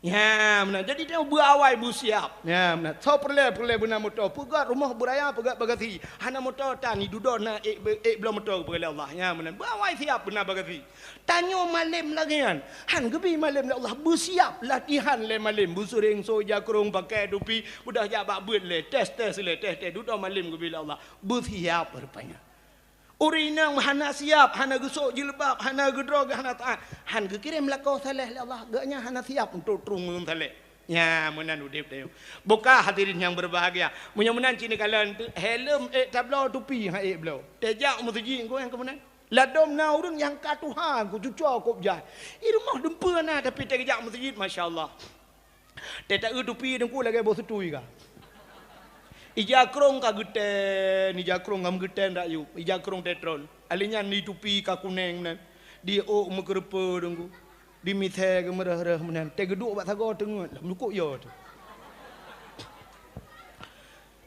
Ya, meunan. Jadi, tanyoe beuawai beusiap. Ya, meunan. Soe peureulée, peureulée beuna moto. Peugöt rumoh beuraya, peugöt bagasi. Hana moto tan, dudoe na ék be-, ék bloe moto geupeugah lé Allah. Ya, meunan. Beuawai siap beuna bagasi. Tanyoe malem lagée nyan. Han geubi malem lé Allah. Beusiap latihan lé malem. Beuseuréng soe jakrong, pakai tupi. Udah jak bak beuet lé. Tes-tes lé, tes-tes. Dudoe malem geubi lé Allah. Beusiap rupanya. Ureuëng inong hana siap, hana geusok jilbab, hana geudroe, hana taát, han geukirém lakoe saleh lé Allah, geuhnyan hana siap untuk trueng ureuëng saleh. Nya, meunan udeb tanyoe. Buka hadirin nyang berbahagia. Meunyoe meunan cit neukalon teuh, helm ék tabloe, tupi han ék bloe. Tajak u meuseujid ngon nyang keu meunan. Ladôm na ureuëng nyang ka tuha, ku cucoe kôb jai. I rumoh dumpeue na, tapi tajak u meuseujid, masya Allah. Teuh taeu tupi Teungku lagée boh seutui ka. Ija krong ka geutén, ija krong ka meugeutén rakyueb, ija krong tetron. Alé nyan di tupi ka kuneng meunan. Di ôk meukeureupeue Teungku. Di misée geumeureuh-reuh meunan. Teuh geuduek bak sagoe teungeut lom, lukok yo teuh.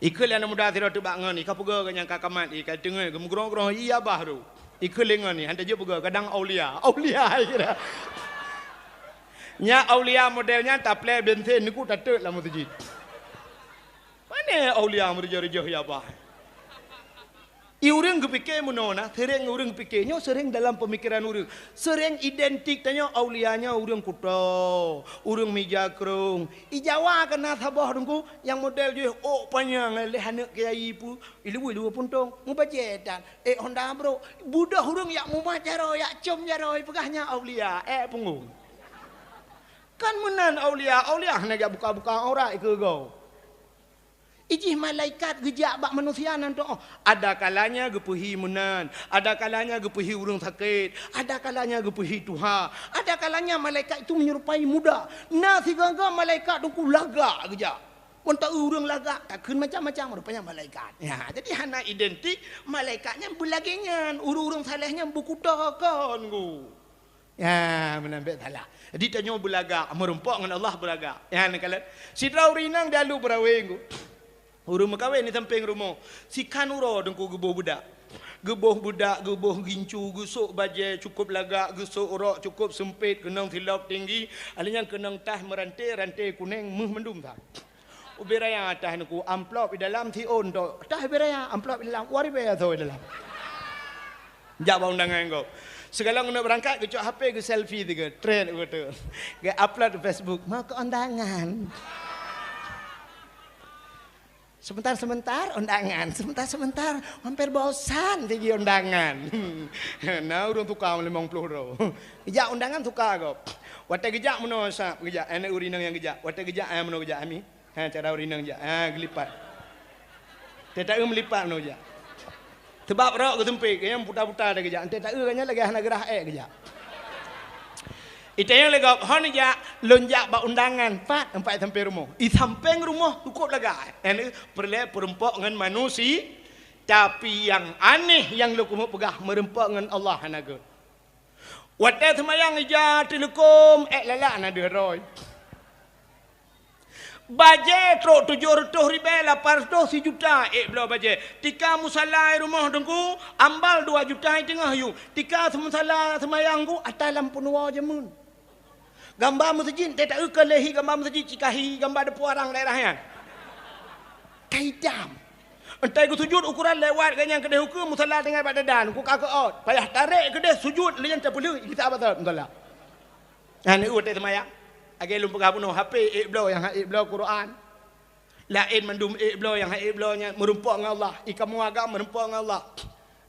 Ikheun lé aneuk muda sidroe teuk bak ngon, i ka peugah keu nyang ka kamat, i ka teungeut, geumeugrong-grong, i abah tu. Ikheun lé ngon, i han tajeuet peugah, kadang aulia. Aulia, i kira. Nyan aulia model nyan taplé bensin, neukuk tateuk lam meuseujid. Pane aulia meureujoh-reujoh, i abah? I ureuëng geupike meunoe na, seuréng ureuëng pike, nyoe seuréng dalam peumikiran ureuëng. Seuréng identik tanyoe aulia nyoe ureuëng kuto, ureuëng mija krong. I Jawa ka na saboh Teungku, nyang model jih ôk panyang lé aneuk kiai pu, i luweue-luweue puntông, meubajée tan, ék honda brôk. Beudôh ureuëng jak mumat jaroe, jak com jaroe, peugah nyan aulia, ék punggong. Kan meunan aulia, aulia hana jak buka-buka aurat keu gob. Ijih malaikat geujak bak manusia nan tuoh. Ada kalanya geupeuhi meunan, ada kalanya geupeuhi ureuëng sakét, ada kalanya geupeuhi tuha, ada kalanya malaikat itu menyerupai muda. Na sigoe-goe malaikat Teungku lagak geujak. Meunyoe ureuëng lagak, takheun macam-macam rupanya malaikat. Ya, jadi hana identik malaikat nyan beulagée nyan, ureuëng-ureuëng saleh nyan beukuto kon, Teungku. Ya, meunan bék salah. Jadi tanyoe beulagak, meurumpok ngon Allah beulagak. Ya, neukalon. Sidroe ureuëng inong di Alu Beurawe, Teungku. Ureuëng meukawen di sampéng rumoh. Sikhan uroe Teungku geuboh beudak. Geuboh beudak, geuboh gincu, geusok bajée cukôp lagak, geusok rok cukôp seumpét, keunong silop tinggi, alé nyan keunong tah meuranté, ranté kuneng, méuh mandum that. Ubé raya tah Teungku, amplop di dalam, siôn tok. Tah ubé raya, amplop di dalam, uroe ribée soe di dalam. Jak bak undangan gob. Sigohlom keuneuk beurangkat, geucok H P, geuselfie sigoe, trend geuh tu. Geu-upload di Facebook, "Mau ke undangan." Sebentar-sebentar undangan, sebentar-sebentar, hampir bosan pigi undangan. Na ureuëng tuka limong ploh droe. Geujak undangan tuka gob. Watée geujak meunoe sab geujak, aneuk ureuëng inong nyang geujak. Watée geujak, eh, meunoe geujak, ami. Ha, cara ureuëng inong jak. Ha, geulipat. Teuh taeu meulipat meunoe jak. Teubab rok geuseumpét, geuh nyan puta-puta teuh geujak. Teuh taeu geuh nyan lagée hana geurah ék geujak. I tanyong lé gob, "Hon jak, lôn jak bak undangan, pat teumpat i sampéng rumoh." I sampéng rumoh cukôp lagak. Nyan peureulée peurumpok ngon manusia, tapi nyang aneh nyang lôn keumeung peugah meurumpok ngon Allah hana gét. Watée seumayang ija teuleukom, ék lalak na deuh droe. Bajée trok tujoh reutôh ribée lapan reutôh sijuta ék bloe bajée. Tika musala i rumoh Teungku, ambal dua juta i teungoh yue. Tika musala seumayang Teungku, ata lam peunuwoe jameun. Gamba meuseujid, teuh taeu keu lé hi gamba meuseujid, cikahi gamba deupue arang daerah nyan. Ka itam. Entai geusujut ukuran lewat geuh nyan keudeh ukeue musala tinggai bak dadan, ku ka keuôt. Payah tarek keudeh sujut lé nyan teupeuleueh, gisa basa musala. Nyan watée seumayang. Lagée lôn peugah bunoe, H P ék bloe nyang han ék bloe Quran. Laén mandum ék bloe nyang han ék bloe nyan meurumpok ngon Allah. I kamoe agam meurumpok ngon Allah.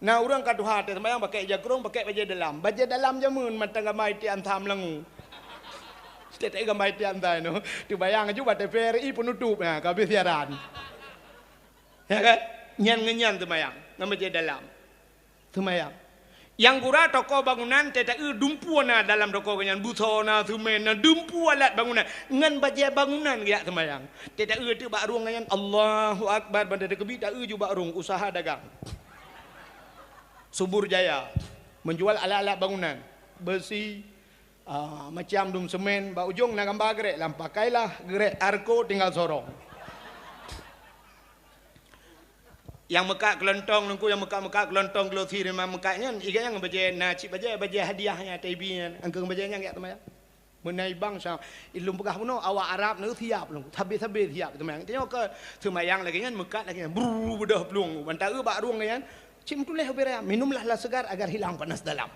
Na ureuëng ka tuha teuh seumayang pakai ija krong, pakai bajée dalam. Bajée dalam jameun mantong gamba itiek ansa meulangu. Teuh taeu gamba itiek ansa nyoe. Teubayang aju bak T V R I peunutôp, ha, ka habéh siaran. Ya kan? Nyan ngon nyan seumayang, ngon bajée dalam. Seumayang. Nyang gura toko bangunan, teuh taeu dumpeue na dalam toko geuh nyan, buso na, semen na, dumpeue alat bangunan. Ngon bajée bangunan geujak seumayang. Teuh taeu teuk bak rueng geuh nyan, Allahu Akbar, ban teuh keubiet taeu ju bak rueng, usaha dagang. Subur Jaya, menjual alat-alat bangunan, beusi, ah, macam dum semen, bak ujong na gamba geurék, lam pakailah geurék Arco tinggal sorong. Nyang meukat keulontong, Teungku, nyang meukat-meukat keulontong, glossy, rimang meukat nyan, iga nyang bajée na cit bajée, bajée hadiah nyan, T V nyan, angkeueng bajée nyan geujak seumayang. Meunai bangsa, ilôn peugah bunoe, awak Arab nyoe siap lom, sabe-sabe siap seumayang. Tanyoe keu seumayang lagée nyan, meukat lagée nyan, brrr, beudôh plueng, ban taeu bak rueng nyan, cit meutuléh ubé raya, "Minumlah lah segar agar hilang panas dalam."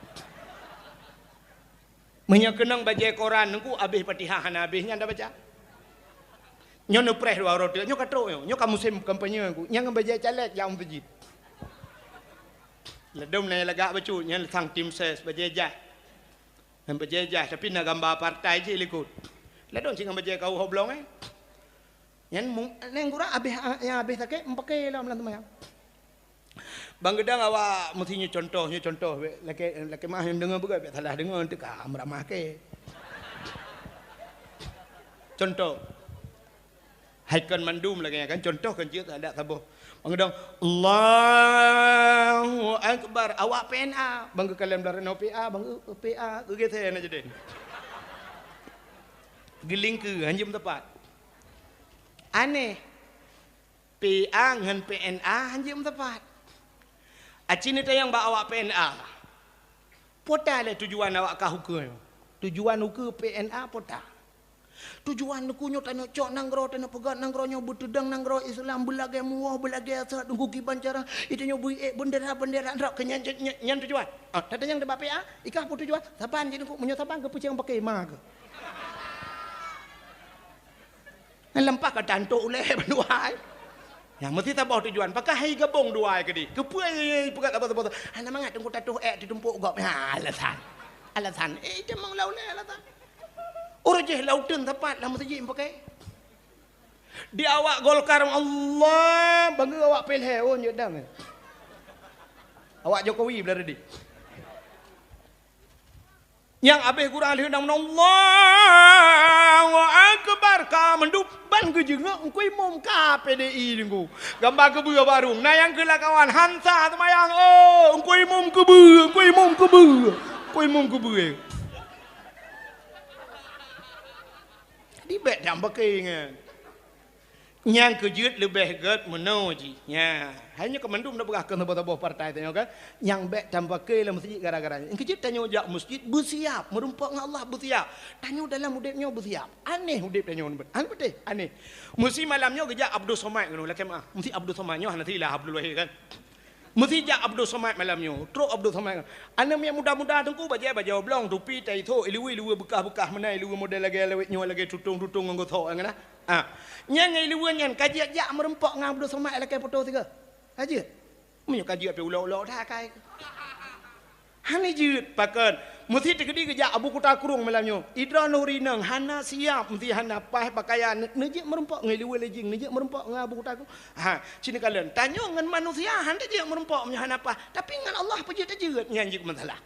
Meunyoe keunong bajée koran, Teungku, abéh Fatihah hana abéh, nyan tabaca. Nyoe neupreh dua uroe teuk, nyoe ka trok nyoe, nyoe ka musém kampanye, Teungku. Nyang ngon bajée caleg jak u meuseujid. Ladôm na nyang lagak bacut, nyan sang tim ses, bajée jaih. Ngon bajée jaih, tapi na gamba partai jih likot. Ladôm cit ngon bajée kahu hoblong, eh. Nyan mung-, nyang gura abéh, nyang abéh sakét, meupaké lom lam seumayang. Ban geudong awak meusti nyoe contoh, nyoe contoh, bék lakée, lakée meu'ah nyang deungoe beugét, bék salah deungoe, teuka meuramah kée. Contoh. Hai kon mandum lagée nyan kan, contoh kan jeuet adat saboh. Ban geudong, "Allahu Akbar," awak P N A, ban geukalon blah reunoe P A, ban geu-, P A, geugeusé na jadi. Geulingkeue, hanjeuet meutepat. Aneh. P A ngon P N A hanjeuet meutepat. Aci neutanyong bak awak P N A, "Po ta lé tujuan awak kah ukeue nyoe? Tujuan ukeue P N A po ta?" "Tujuan ukeue nyoe tanyoe cok nanggroe, tanyoe peugah nanggroe nyoe beuteudong nanggroe Islam, beulagée muwoh, beulagée asat, Teungku, kiban cara, tanyoe bri ék beundera-beundera, nyan, nyan, nyan tujuan." Ah, tatanyong bak P A, "I kah po tujuan?" "Saban jih, Teungku, meunyoe saban, keupeue nyang paké ma keuh?" Nyan lampah ka tantok ulée bandua. Nyan meusti saboh tujuan. Pakon hai gabong dua keudeh? Keupeue ipeugah saboh-saboh? Hana mangat Teungku tatuh ék teutumpok gob. Ha, alasan. Alasan. Eh, tamong lam ulée alasan. Ureueng jih lauteun sapat lam meuseujid pakai. Di awak Golkar, Allah, bangga awak P L H, oh, nyodang. Awak Jokowi belah reudi. Nyang abéh gura lheueh nang meunoe, Allahu Akbar, ka mandum ban geujeungok Teungku Imum ka P D I Teungku. Gamba keubeue barong, na nyang keu lakawan hansa seumayang, oh, Teungku Imum keubeue, Teungku Imum keubeue, Teungku Imum keubeue. Jadi bék nyang beuke nyan. Nyang keujeuet leubeh gét meunoe jih. Nya, hai nyoe keu mandum na peugah keu saboh-saboh partai tanyoe kan. Nyang bék tameupaké lam meuseujid gara-gara nyoe. Nyang keujeuet tanyoe jak meuseujid beusiap, meurumpok ngon Allah beusiap. Tanyoe dalam udeb nyoe beusiap. Aneh udeb tanyoe nibak. Aneh beutôi, aneh. Meusi malam nyoe geujak Abdul Somad keunoe lakée meu'ah. Meusi Abdul Somad nyoe hana silah Abdul Wahid kan. Meusi jak Abdul Somad malam nyoe. Trok Abdul Somad. Aneuk miet muda-muda Teungku bajée bajée oblong, tupi, tai tho, iluwa-iluwa beukah-beukah meunan, iluwa model lagée lawét nyoe, lagée tutong-tutong ngon gosok nyan na. Ah, nyang ngon iluwa nyan ka jeuet jak meurumpok ngon Abdul Somad lakée poto sigoe. Ka jeuet. Meunyoe ka jeuet pih ulok-ulok that akai. Hana jeuet pakon. Meusi teukeudi geujak Abu Kuta Krueng malam nyoe. Idroe nuri nang hana siap, meusi hana paih pakaian, neujeuet meurumpok ngon iluwa lejing, neujeuet meurumpok ngon Abu Kuta Krueng. Ha, cit neukalon. Tanyoe ngon manusia hana jeuet meurumpok meunyoe hana paih, tapi ngon Allah peue jeuet tajeuet, nyan jeuet masalah.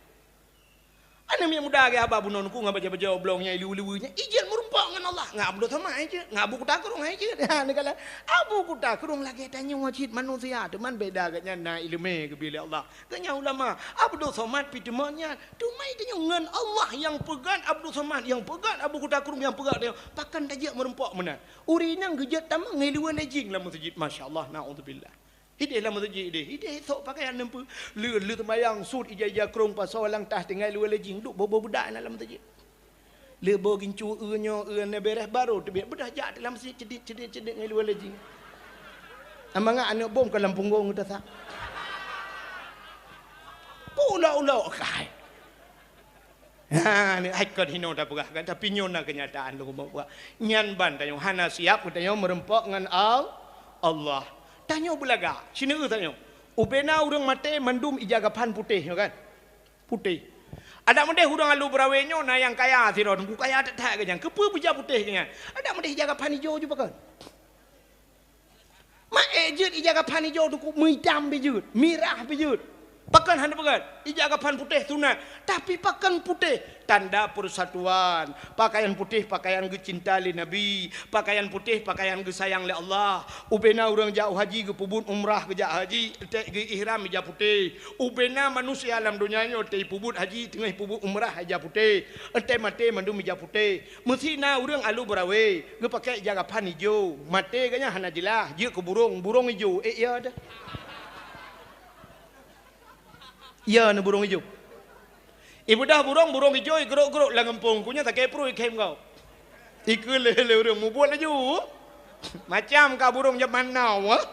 Aneuk miet muda gét haba bunoe Teungku ngon bajée-bajée oblong nyang iluwa-luwa nyan, ijeuet meurumpok ngon Allah. Ngon Abdul Somad ijeuet, ngon Abu Kuta Krueng ijeuet. Ha, neukalon Abu Kuta Krueng lagée tanyoe cit manusia, teuma beda geuhnyan na iéleumé geubri lé Allah. Geuhnyan ulama, Abdul Somad pih teuma nyan. Teuma tanyoe ngon Allah nyang peugét Abdul Somad, nyang peugét Abu Kuta Krueng, nyang peugét tanyoe. Pakon tajeuet meurumpok meunan. Ureueng nyang geujeuet tamong ngon iluwa lejing lam meuseujid. Masya Allah, naudzubillah. Ideh lam meuseujid ideh, ideh sok pakaian neumpeue. Le, le teumayang sut ija-ija krong pasoe lam tah tinggai luwa lejing duek boh-boh beudak na lam meuseujid. Le boh gincu eu nyoe eu na bereh baru teubiet beudah jak lam meuseujid cedit, cedit, cedit ngai luwa lejing. Amangat aneuk bom ka lam punggong geuta sak. Pula ulok kai. Ha, ni hai kon hinoe tapeugah kan, tapi nyoe na keunyataan lôn peugah. Nyan ban tanyoe hana siap geutanyoe meurumpok ngon Al-, Allah. Tanyoe beulagak, sineuk tanyoe. Ubena ureueng maté mandum ija gapan putéh nyoe kan. Putéh. Adak meudeh ureueng alu beurawe nyoe na nyang kaya sidroe, Teungku kaya that-that geuh nyan. Keupeue beuja putéh geuh nyan? Adak meudeh ija gapan ijo ju pakon. Mak ék jeuet ija gapan ijo Teungku, meuitam pih jeuet, mirah pih jeuet. Pakon hana peugah? Ijak gapan putéh sunat, tapi pakon putéh? Tanda persatuan. Pakaian putéh pakaian geucinta lé Nabi, pakaian putéh pakaian geusayang lé Allah. Ubena ureuëng jak haji geupeubuet umrah geujak haji, ék geu-ihram ija putéh. Ubena manusia lam donya nyoe ék peubuet haji teungoh peubuet umrah ija putéh. Ék maté mandum ija putéh. Meusi na ureuëng alu beurawe geupakée ija gapan ijo. Maté geuhnyan hana jeulaih, jeuet keu burong, burong ijo. Ék iya dah. Iya na burong ijo. Ibeudôh burong, burong ijo igrok-grok lam gampông, ku nyan sakét pruet ikhém gob. Ikheun lé, lé ureuëng mubuet laju. Macam ka burong jaman now, eh.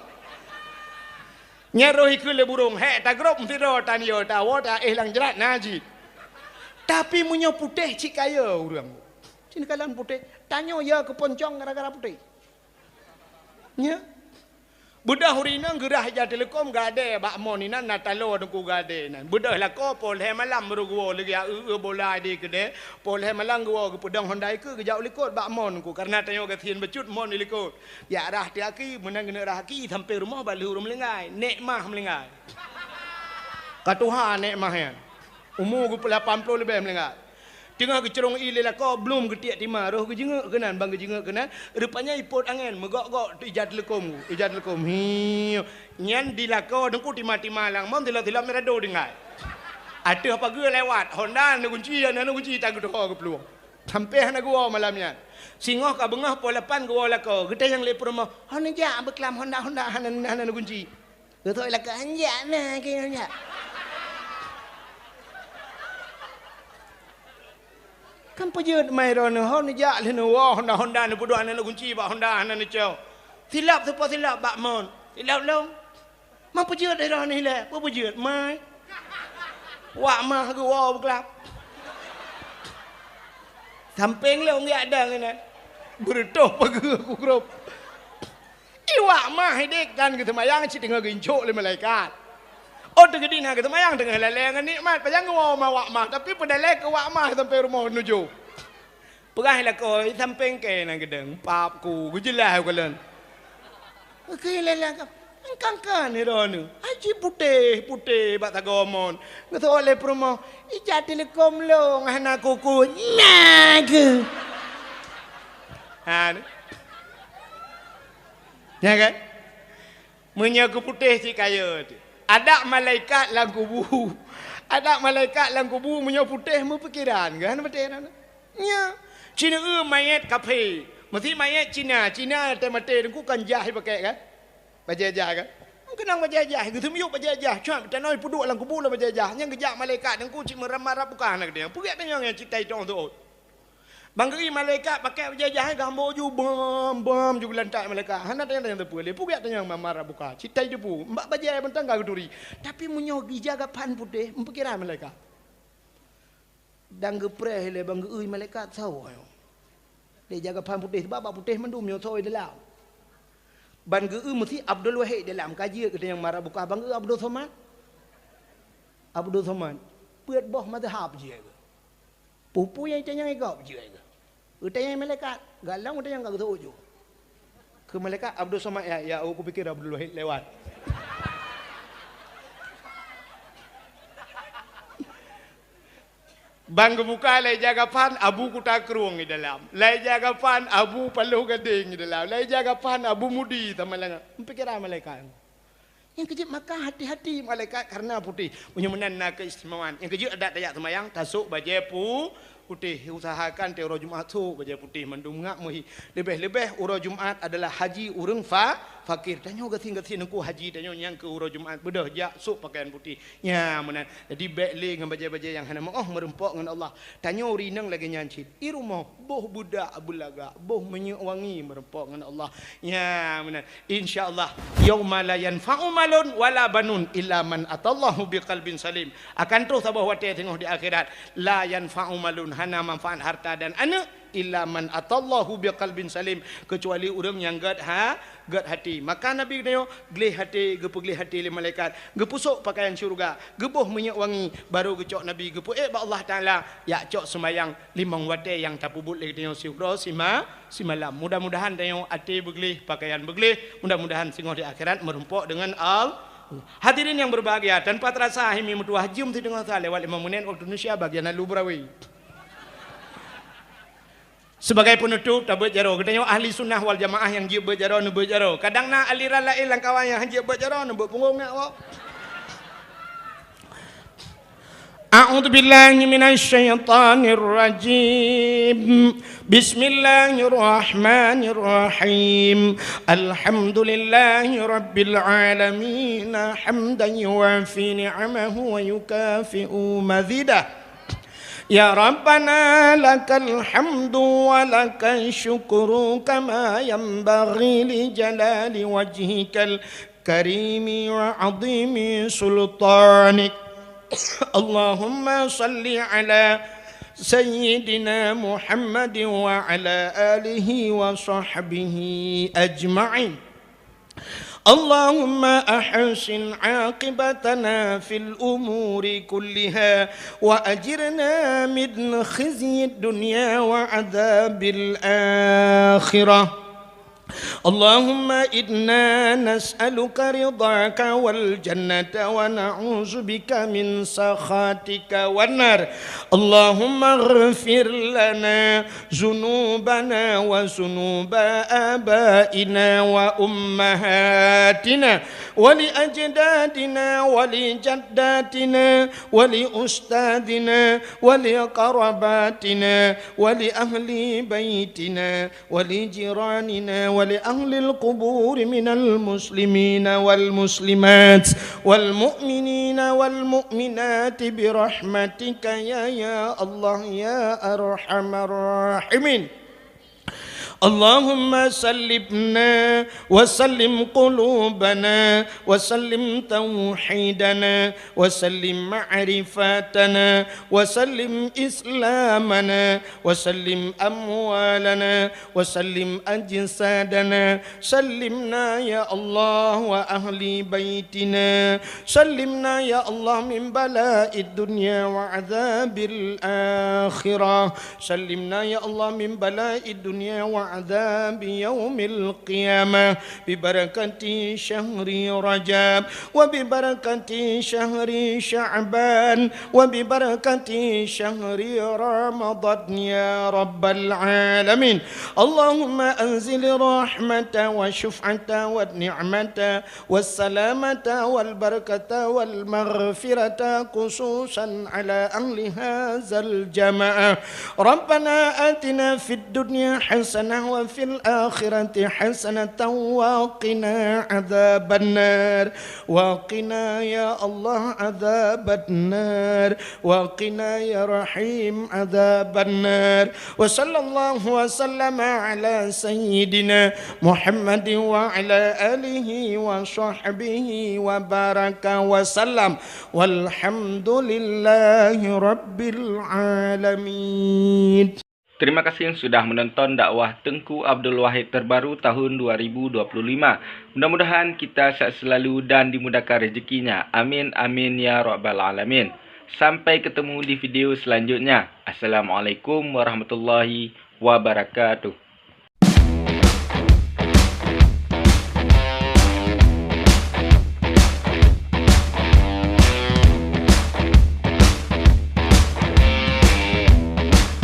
Nyan roh ikheun lé burong, hék tagrok meusidroe tan yo tawoe ta éh lam jrat na jih. Tapi meunyoe putéh cit kaya ureuëng. Cit kalan putéh, tanyoe ya keuponcong gara-gara putéh. Nya. Beudôh ureuëng inong geurah ija teuleukom gadée bak mon inan na taloe teungku gadée nan. Beudôh lakoe poh lhée malam baru geuwoe lagée eu-eu bola di keudée. Poh lhée malam geuwoe geupeudong honda ikeue geujak u likot bak mon ku. Kareuna tanyoe gasien bacut mon di likot. Jak rah teuaki, meunan geuneuk rah aki sampai rumoh bak lheueh ureuëng meulinggai. Nek mah meulinggai. Ka tuha nek mah nyan. Umu geupeulapan ploh leubeh meulinggai. Teungoh geucurong ie lé lakoe, blom geutiek tima, roh geujeungeuk keunan, ban geujeungeuk keunan, rupanya ipot angén, meugok-gok ija teuleukom, ija teuleukom. Hiu. Nyan di lakoe teungku tima-tima lam mon, tilok-tilok mirado tinggai. Ateueh pageue lewat, honda na gunci, na gunci tageutoho geuplueng. Sampai hana geuwoe malam nyan. Singoh ka beungoh poh lapan geuwoe lakoe, geutanyong lé peurumoh, "Hana jak beuklam honda-honda hana, hana gunci?" Geutrok ilaka, "Hanjak na keu hanjak." Kan peujeuet mai droeneuh, ho neujak lheueh neuwoe honda-honda neupeuduek hana neugunci bak honda hana neucok. Silop teupeue silop bak mon. Silop lom. Man peujeuet droeneuh ilée, peue peujeuet mai. Wak mah geuwoe beuklap. Sampéng lom geujak dang inan. Beureutoh pageue ku grop. Iwak mah idék kan geuseumayang cit teungoh geuincok lé malaikat. Oh teugeudi na geuseumayang teungoh lalée ngon nikmat, pajan geuwoe ma wak mah, tapi peudalée keu wak mah sampai rumoh nujoh. Peugah lakoe sampéng kée na geudong, pap ku geujeulaih u kalon. Oke lala ka, engkangkan droeneuh. Aji putéh-putéh bak sagoe mon. Geuseuôt lé peurumoh, ija teuleukom lôn hana kuku. Nah keuh. Ha. Nya kan? Meunyoe keu putéh cit kaya teuh. Adak malaikat lam kubu. Adak malaikat lam kubu meunyoe putéh meupikeran kan beutôi na. Nya. Cina eu mayét kaphé. Meusi mayét Cina, Cina teuh maté teungku kan jah ipakék kan? Bajée jah kan? Keunong bajée jah, geuseumiyueb bajée jah, cok tanoh ipeuduek lam kubu lam bajée jah. Nyang geujak malaikat teungku cit meuram-ram bukan na keudeh. Peugét tanyong nyang cit tai tong teuôt. Bang geuié malaikat pakai bajée jah, geuhambo ju bam bam ju geulantak malaikat. Hana tanyong teupeue lé, peugét tanyong mamar buka. Citai debu, mbak bajée mantong ka geuturi. Tapi meunyoe gija gapan putéh, meupikiran malaikat. Dan geupreh lé bang geuié malaikat sawoe. Lé jaga gapan putéh, sebab bak putéh mandum nyoe sawoe dalam. Ban geuié meusi Abdul Wahid dalam, ka jeuet geutanyoe mara buka bang geuié Abdul Somad. Abdul Somad, peuet boh mazhab jeuet. Peue-peue nyang itanyong gob jeuet. Geutanyong malaikat, galong geutanyong ka geuseuôt ju. Keu malaikat Abdul Somad, ya, ya, oh, kupikir Abdul Wahid lewat. Bang geubuka lai jaga pan Abu Kuta Krueng di dalam. Lai jaga pan Abu Paloh Gadeng di dalam. Lai jaga pan Abu Mudi sama langa. Pikiran malaikat. Nyang keujeuet maka hati-hati malaikat karena putéh. Meunyoe meunan na keistimewaan. Nyang keujeuet adak tajak seumayang, tasok bajée pu-, putéh. Usahakan tiep uroe Jumat sok bajée putéh mandum ngak meuhi. Leubeh-leubeh uroe Jumat adalah haji ureuëng fa-, fakir. Tanyoe gasien-gasien teungku haji tanyoe nyang keu uroe Jumat beudôh jak sok pakaian putéh. Nya meunan. Jadi bék lé ngon bajée-bajée nyang hana meuoh meurumpok ngon Allah. Tanyoe rineng lagée nyan cit. I rumoh boh budak beulagak, boh minyeuk wangi meurumpok ngon Allah. Nya meunan. Insya Allah, yauma la yanfa'u malun wala banun illa man atallahu biqalbin salim. Akan troh saboh watée teungoh di akhirat, la yanfa'u malun, hana manfaat harta dan aneuëk, illa man atallahu biqalbin salim, kecuali ureuëng nyang gét ha, gét hati. Maka Nabi geutanyoe gleh hati, geupeugléh hati lé malaikat, geupeusok pakaian syeuruga, geuboh minyeuk wangi, barô geucok Nabi geupeuék bak Allah Taala, jak cok seumayang limong watée nyang tapeubuet lé geutanyoe siuroe sima-, simalam. Mudah-mudahan tanyoe até beugleh, pakaian beugleh. Mudah-mudahan singoh di akhirat meurumpok deungon Al-, Hadirin yang berbahagia, tanpa terasa hai mi meutuwah jeuem siteungoh sa lewat lima menit waktu Indonesia bagian lalu beurawe. Sebagai penutup, tabeuet jaroe. Geutanyoe ahli sunnah wal jamaah nyang jeuet beuet jaroe, neubeuet jaroe. Kadang na aliran laén lam kawan nyang han jeuet beuet jaroe, neubeuet punggong nyak wak. أعوذ بالله من الشيطان الرجيم. بسم الله الرحمن الرحيم. الحمد لله رب العالمين، حمدا يوافي نعمه ويكافئ مزيده. يا ربنا لك الحمد ولك الشكر كما ينبغي لجلال وجهك الكريم وعظيم سلطانك. اللهم صل على سيدنا محمد وعلى آله وصحبه أجمعين. اللهم أحسن عاقبتنا في الأمور كلها وأجرنا من خزي الدنيا وعذاب الآخرة. اللهم إنا نسألك رضاك والجنة ونعوذ بك من سخطك والنار. اللهم اغفر لنا ذنوبنا وذنوب آبائنا وأمهاتنا ولأجدادنا ولجداتنا ولأستاذنا ولقرباتنا ولأهل بيتنا ولجيراننا ولأهل القبور من المسلمين والمسلمات والمؤمنين والمؤمنات برحمتك يا، يا الله يا أرحم الراحمين. اللهم سلمنا وسلم قلوبنا وسلم توحيدنا وسلم معرفتنا وسلم إسلامنا وسلم أموالنا وسلم أجسادنا. سلمنا يا الله وأهل بيتنا. سلمنا يا الله من بلاء الدنيا وعذاب الآخرة. سلمنا يا الله من بلاء الدنيا وعذاب يوم القيامة ببركة شهر رجب وببركة شهر شعبان وببركة شهر رمضان يا رب العالمين. اللهم أنزل الرحمة والشفعة والنعمة والسلامة والبركة والمغفرة خصوصا على أهل هذا الجماعة. ربنا آتنا في الدنيا حسنة وفي الآخرة حسنة وقنا عذاب النار. وقنا يا الله عذاب النار. وقنا يا رحيم عذاب النار. وصلى الله وسلم على سيدنا محمد وعلى آله وصحبه وبارك وسلم. والحمد لله رب العالمين. Terima kasih sudah menonton dakwah Teungku Abdul Wahid terbaru tahun dua ribu dua puluh lima. Mudah-mudahan kita sehat selalu dan dimudahkan rezekinya. Amin, amin, ya rabbal alamin. Sampai ketemu di video selanjutnya. Assalamualaikum warahmatullahi wabarakatuh.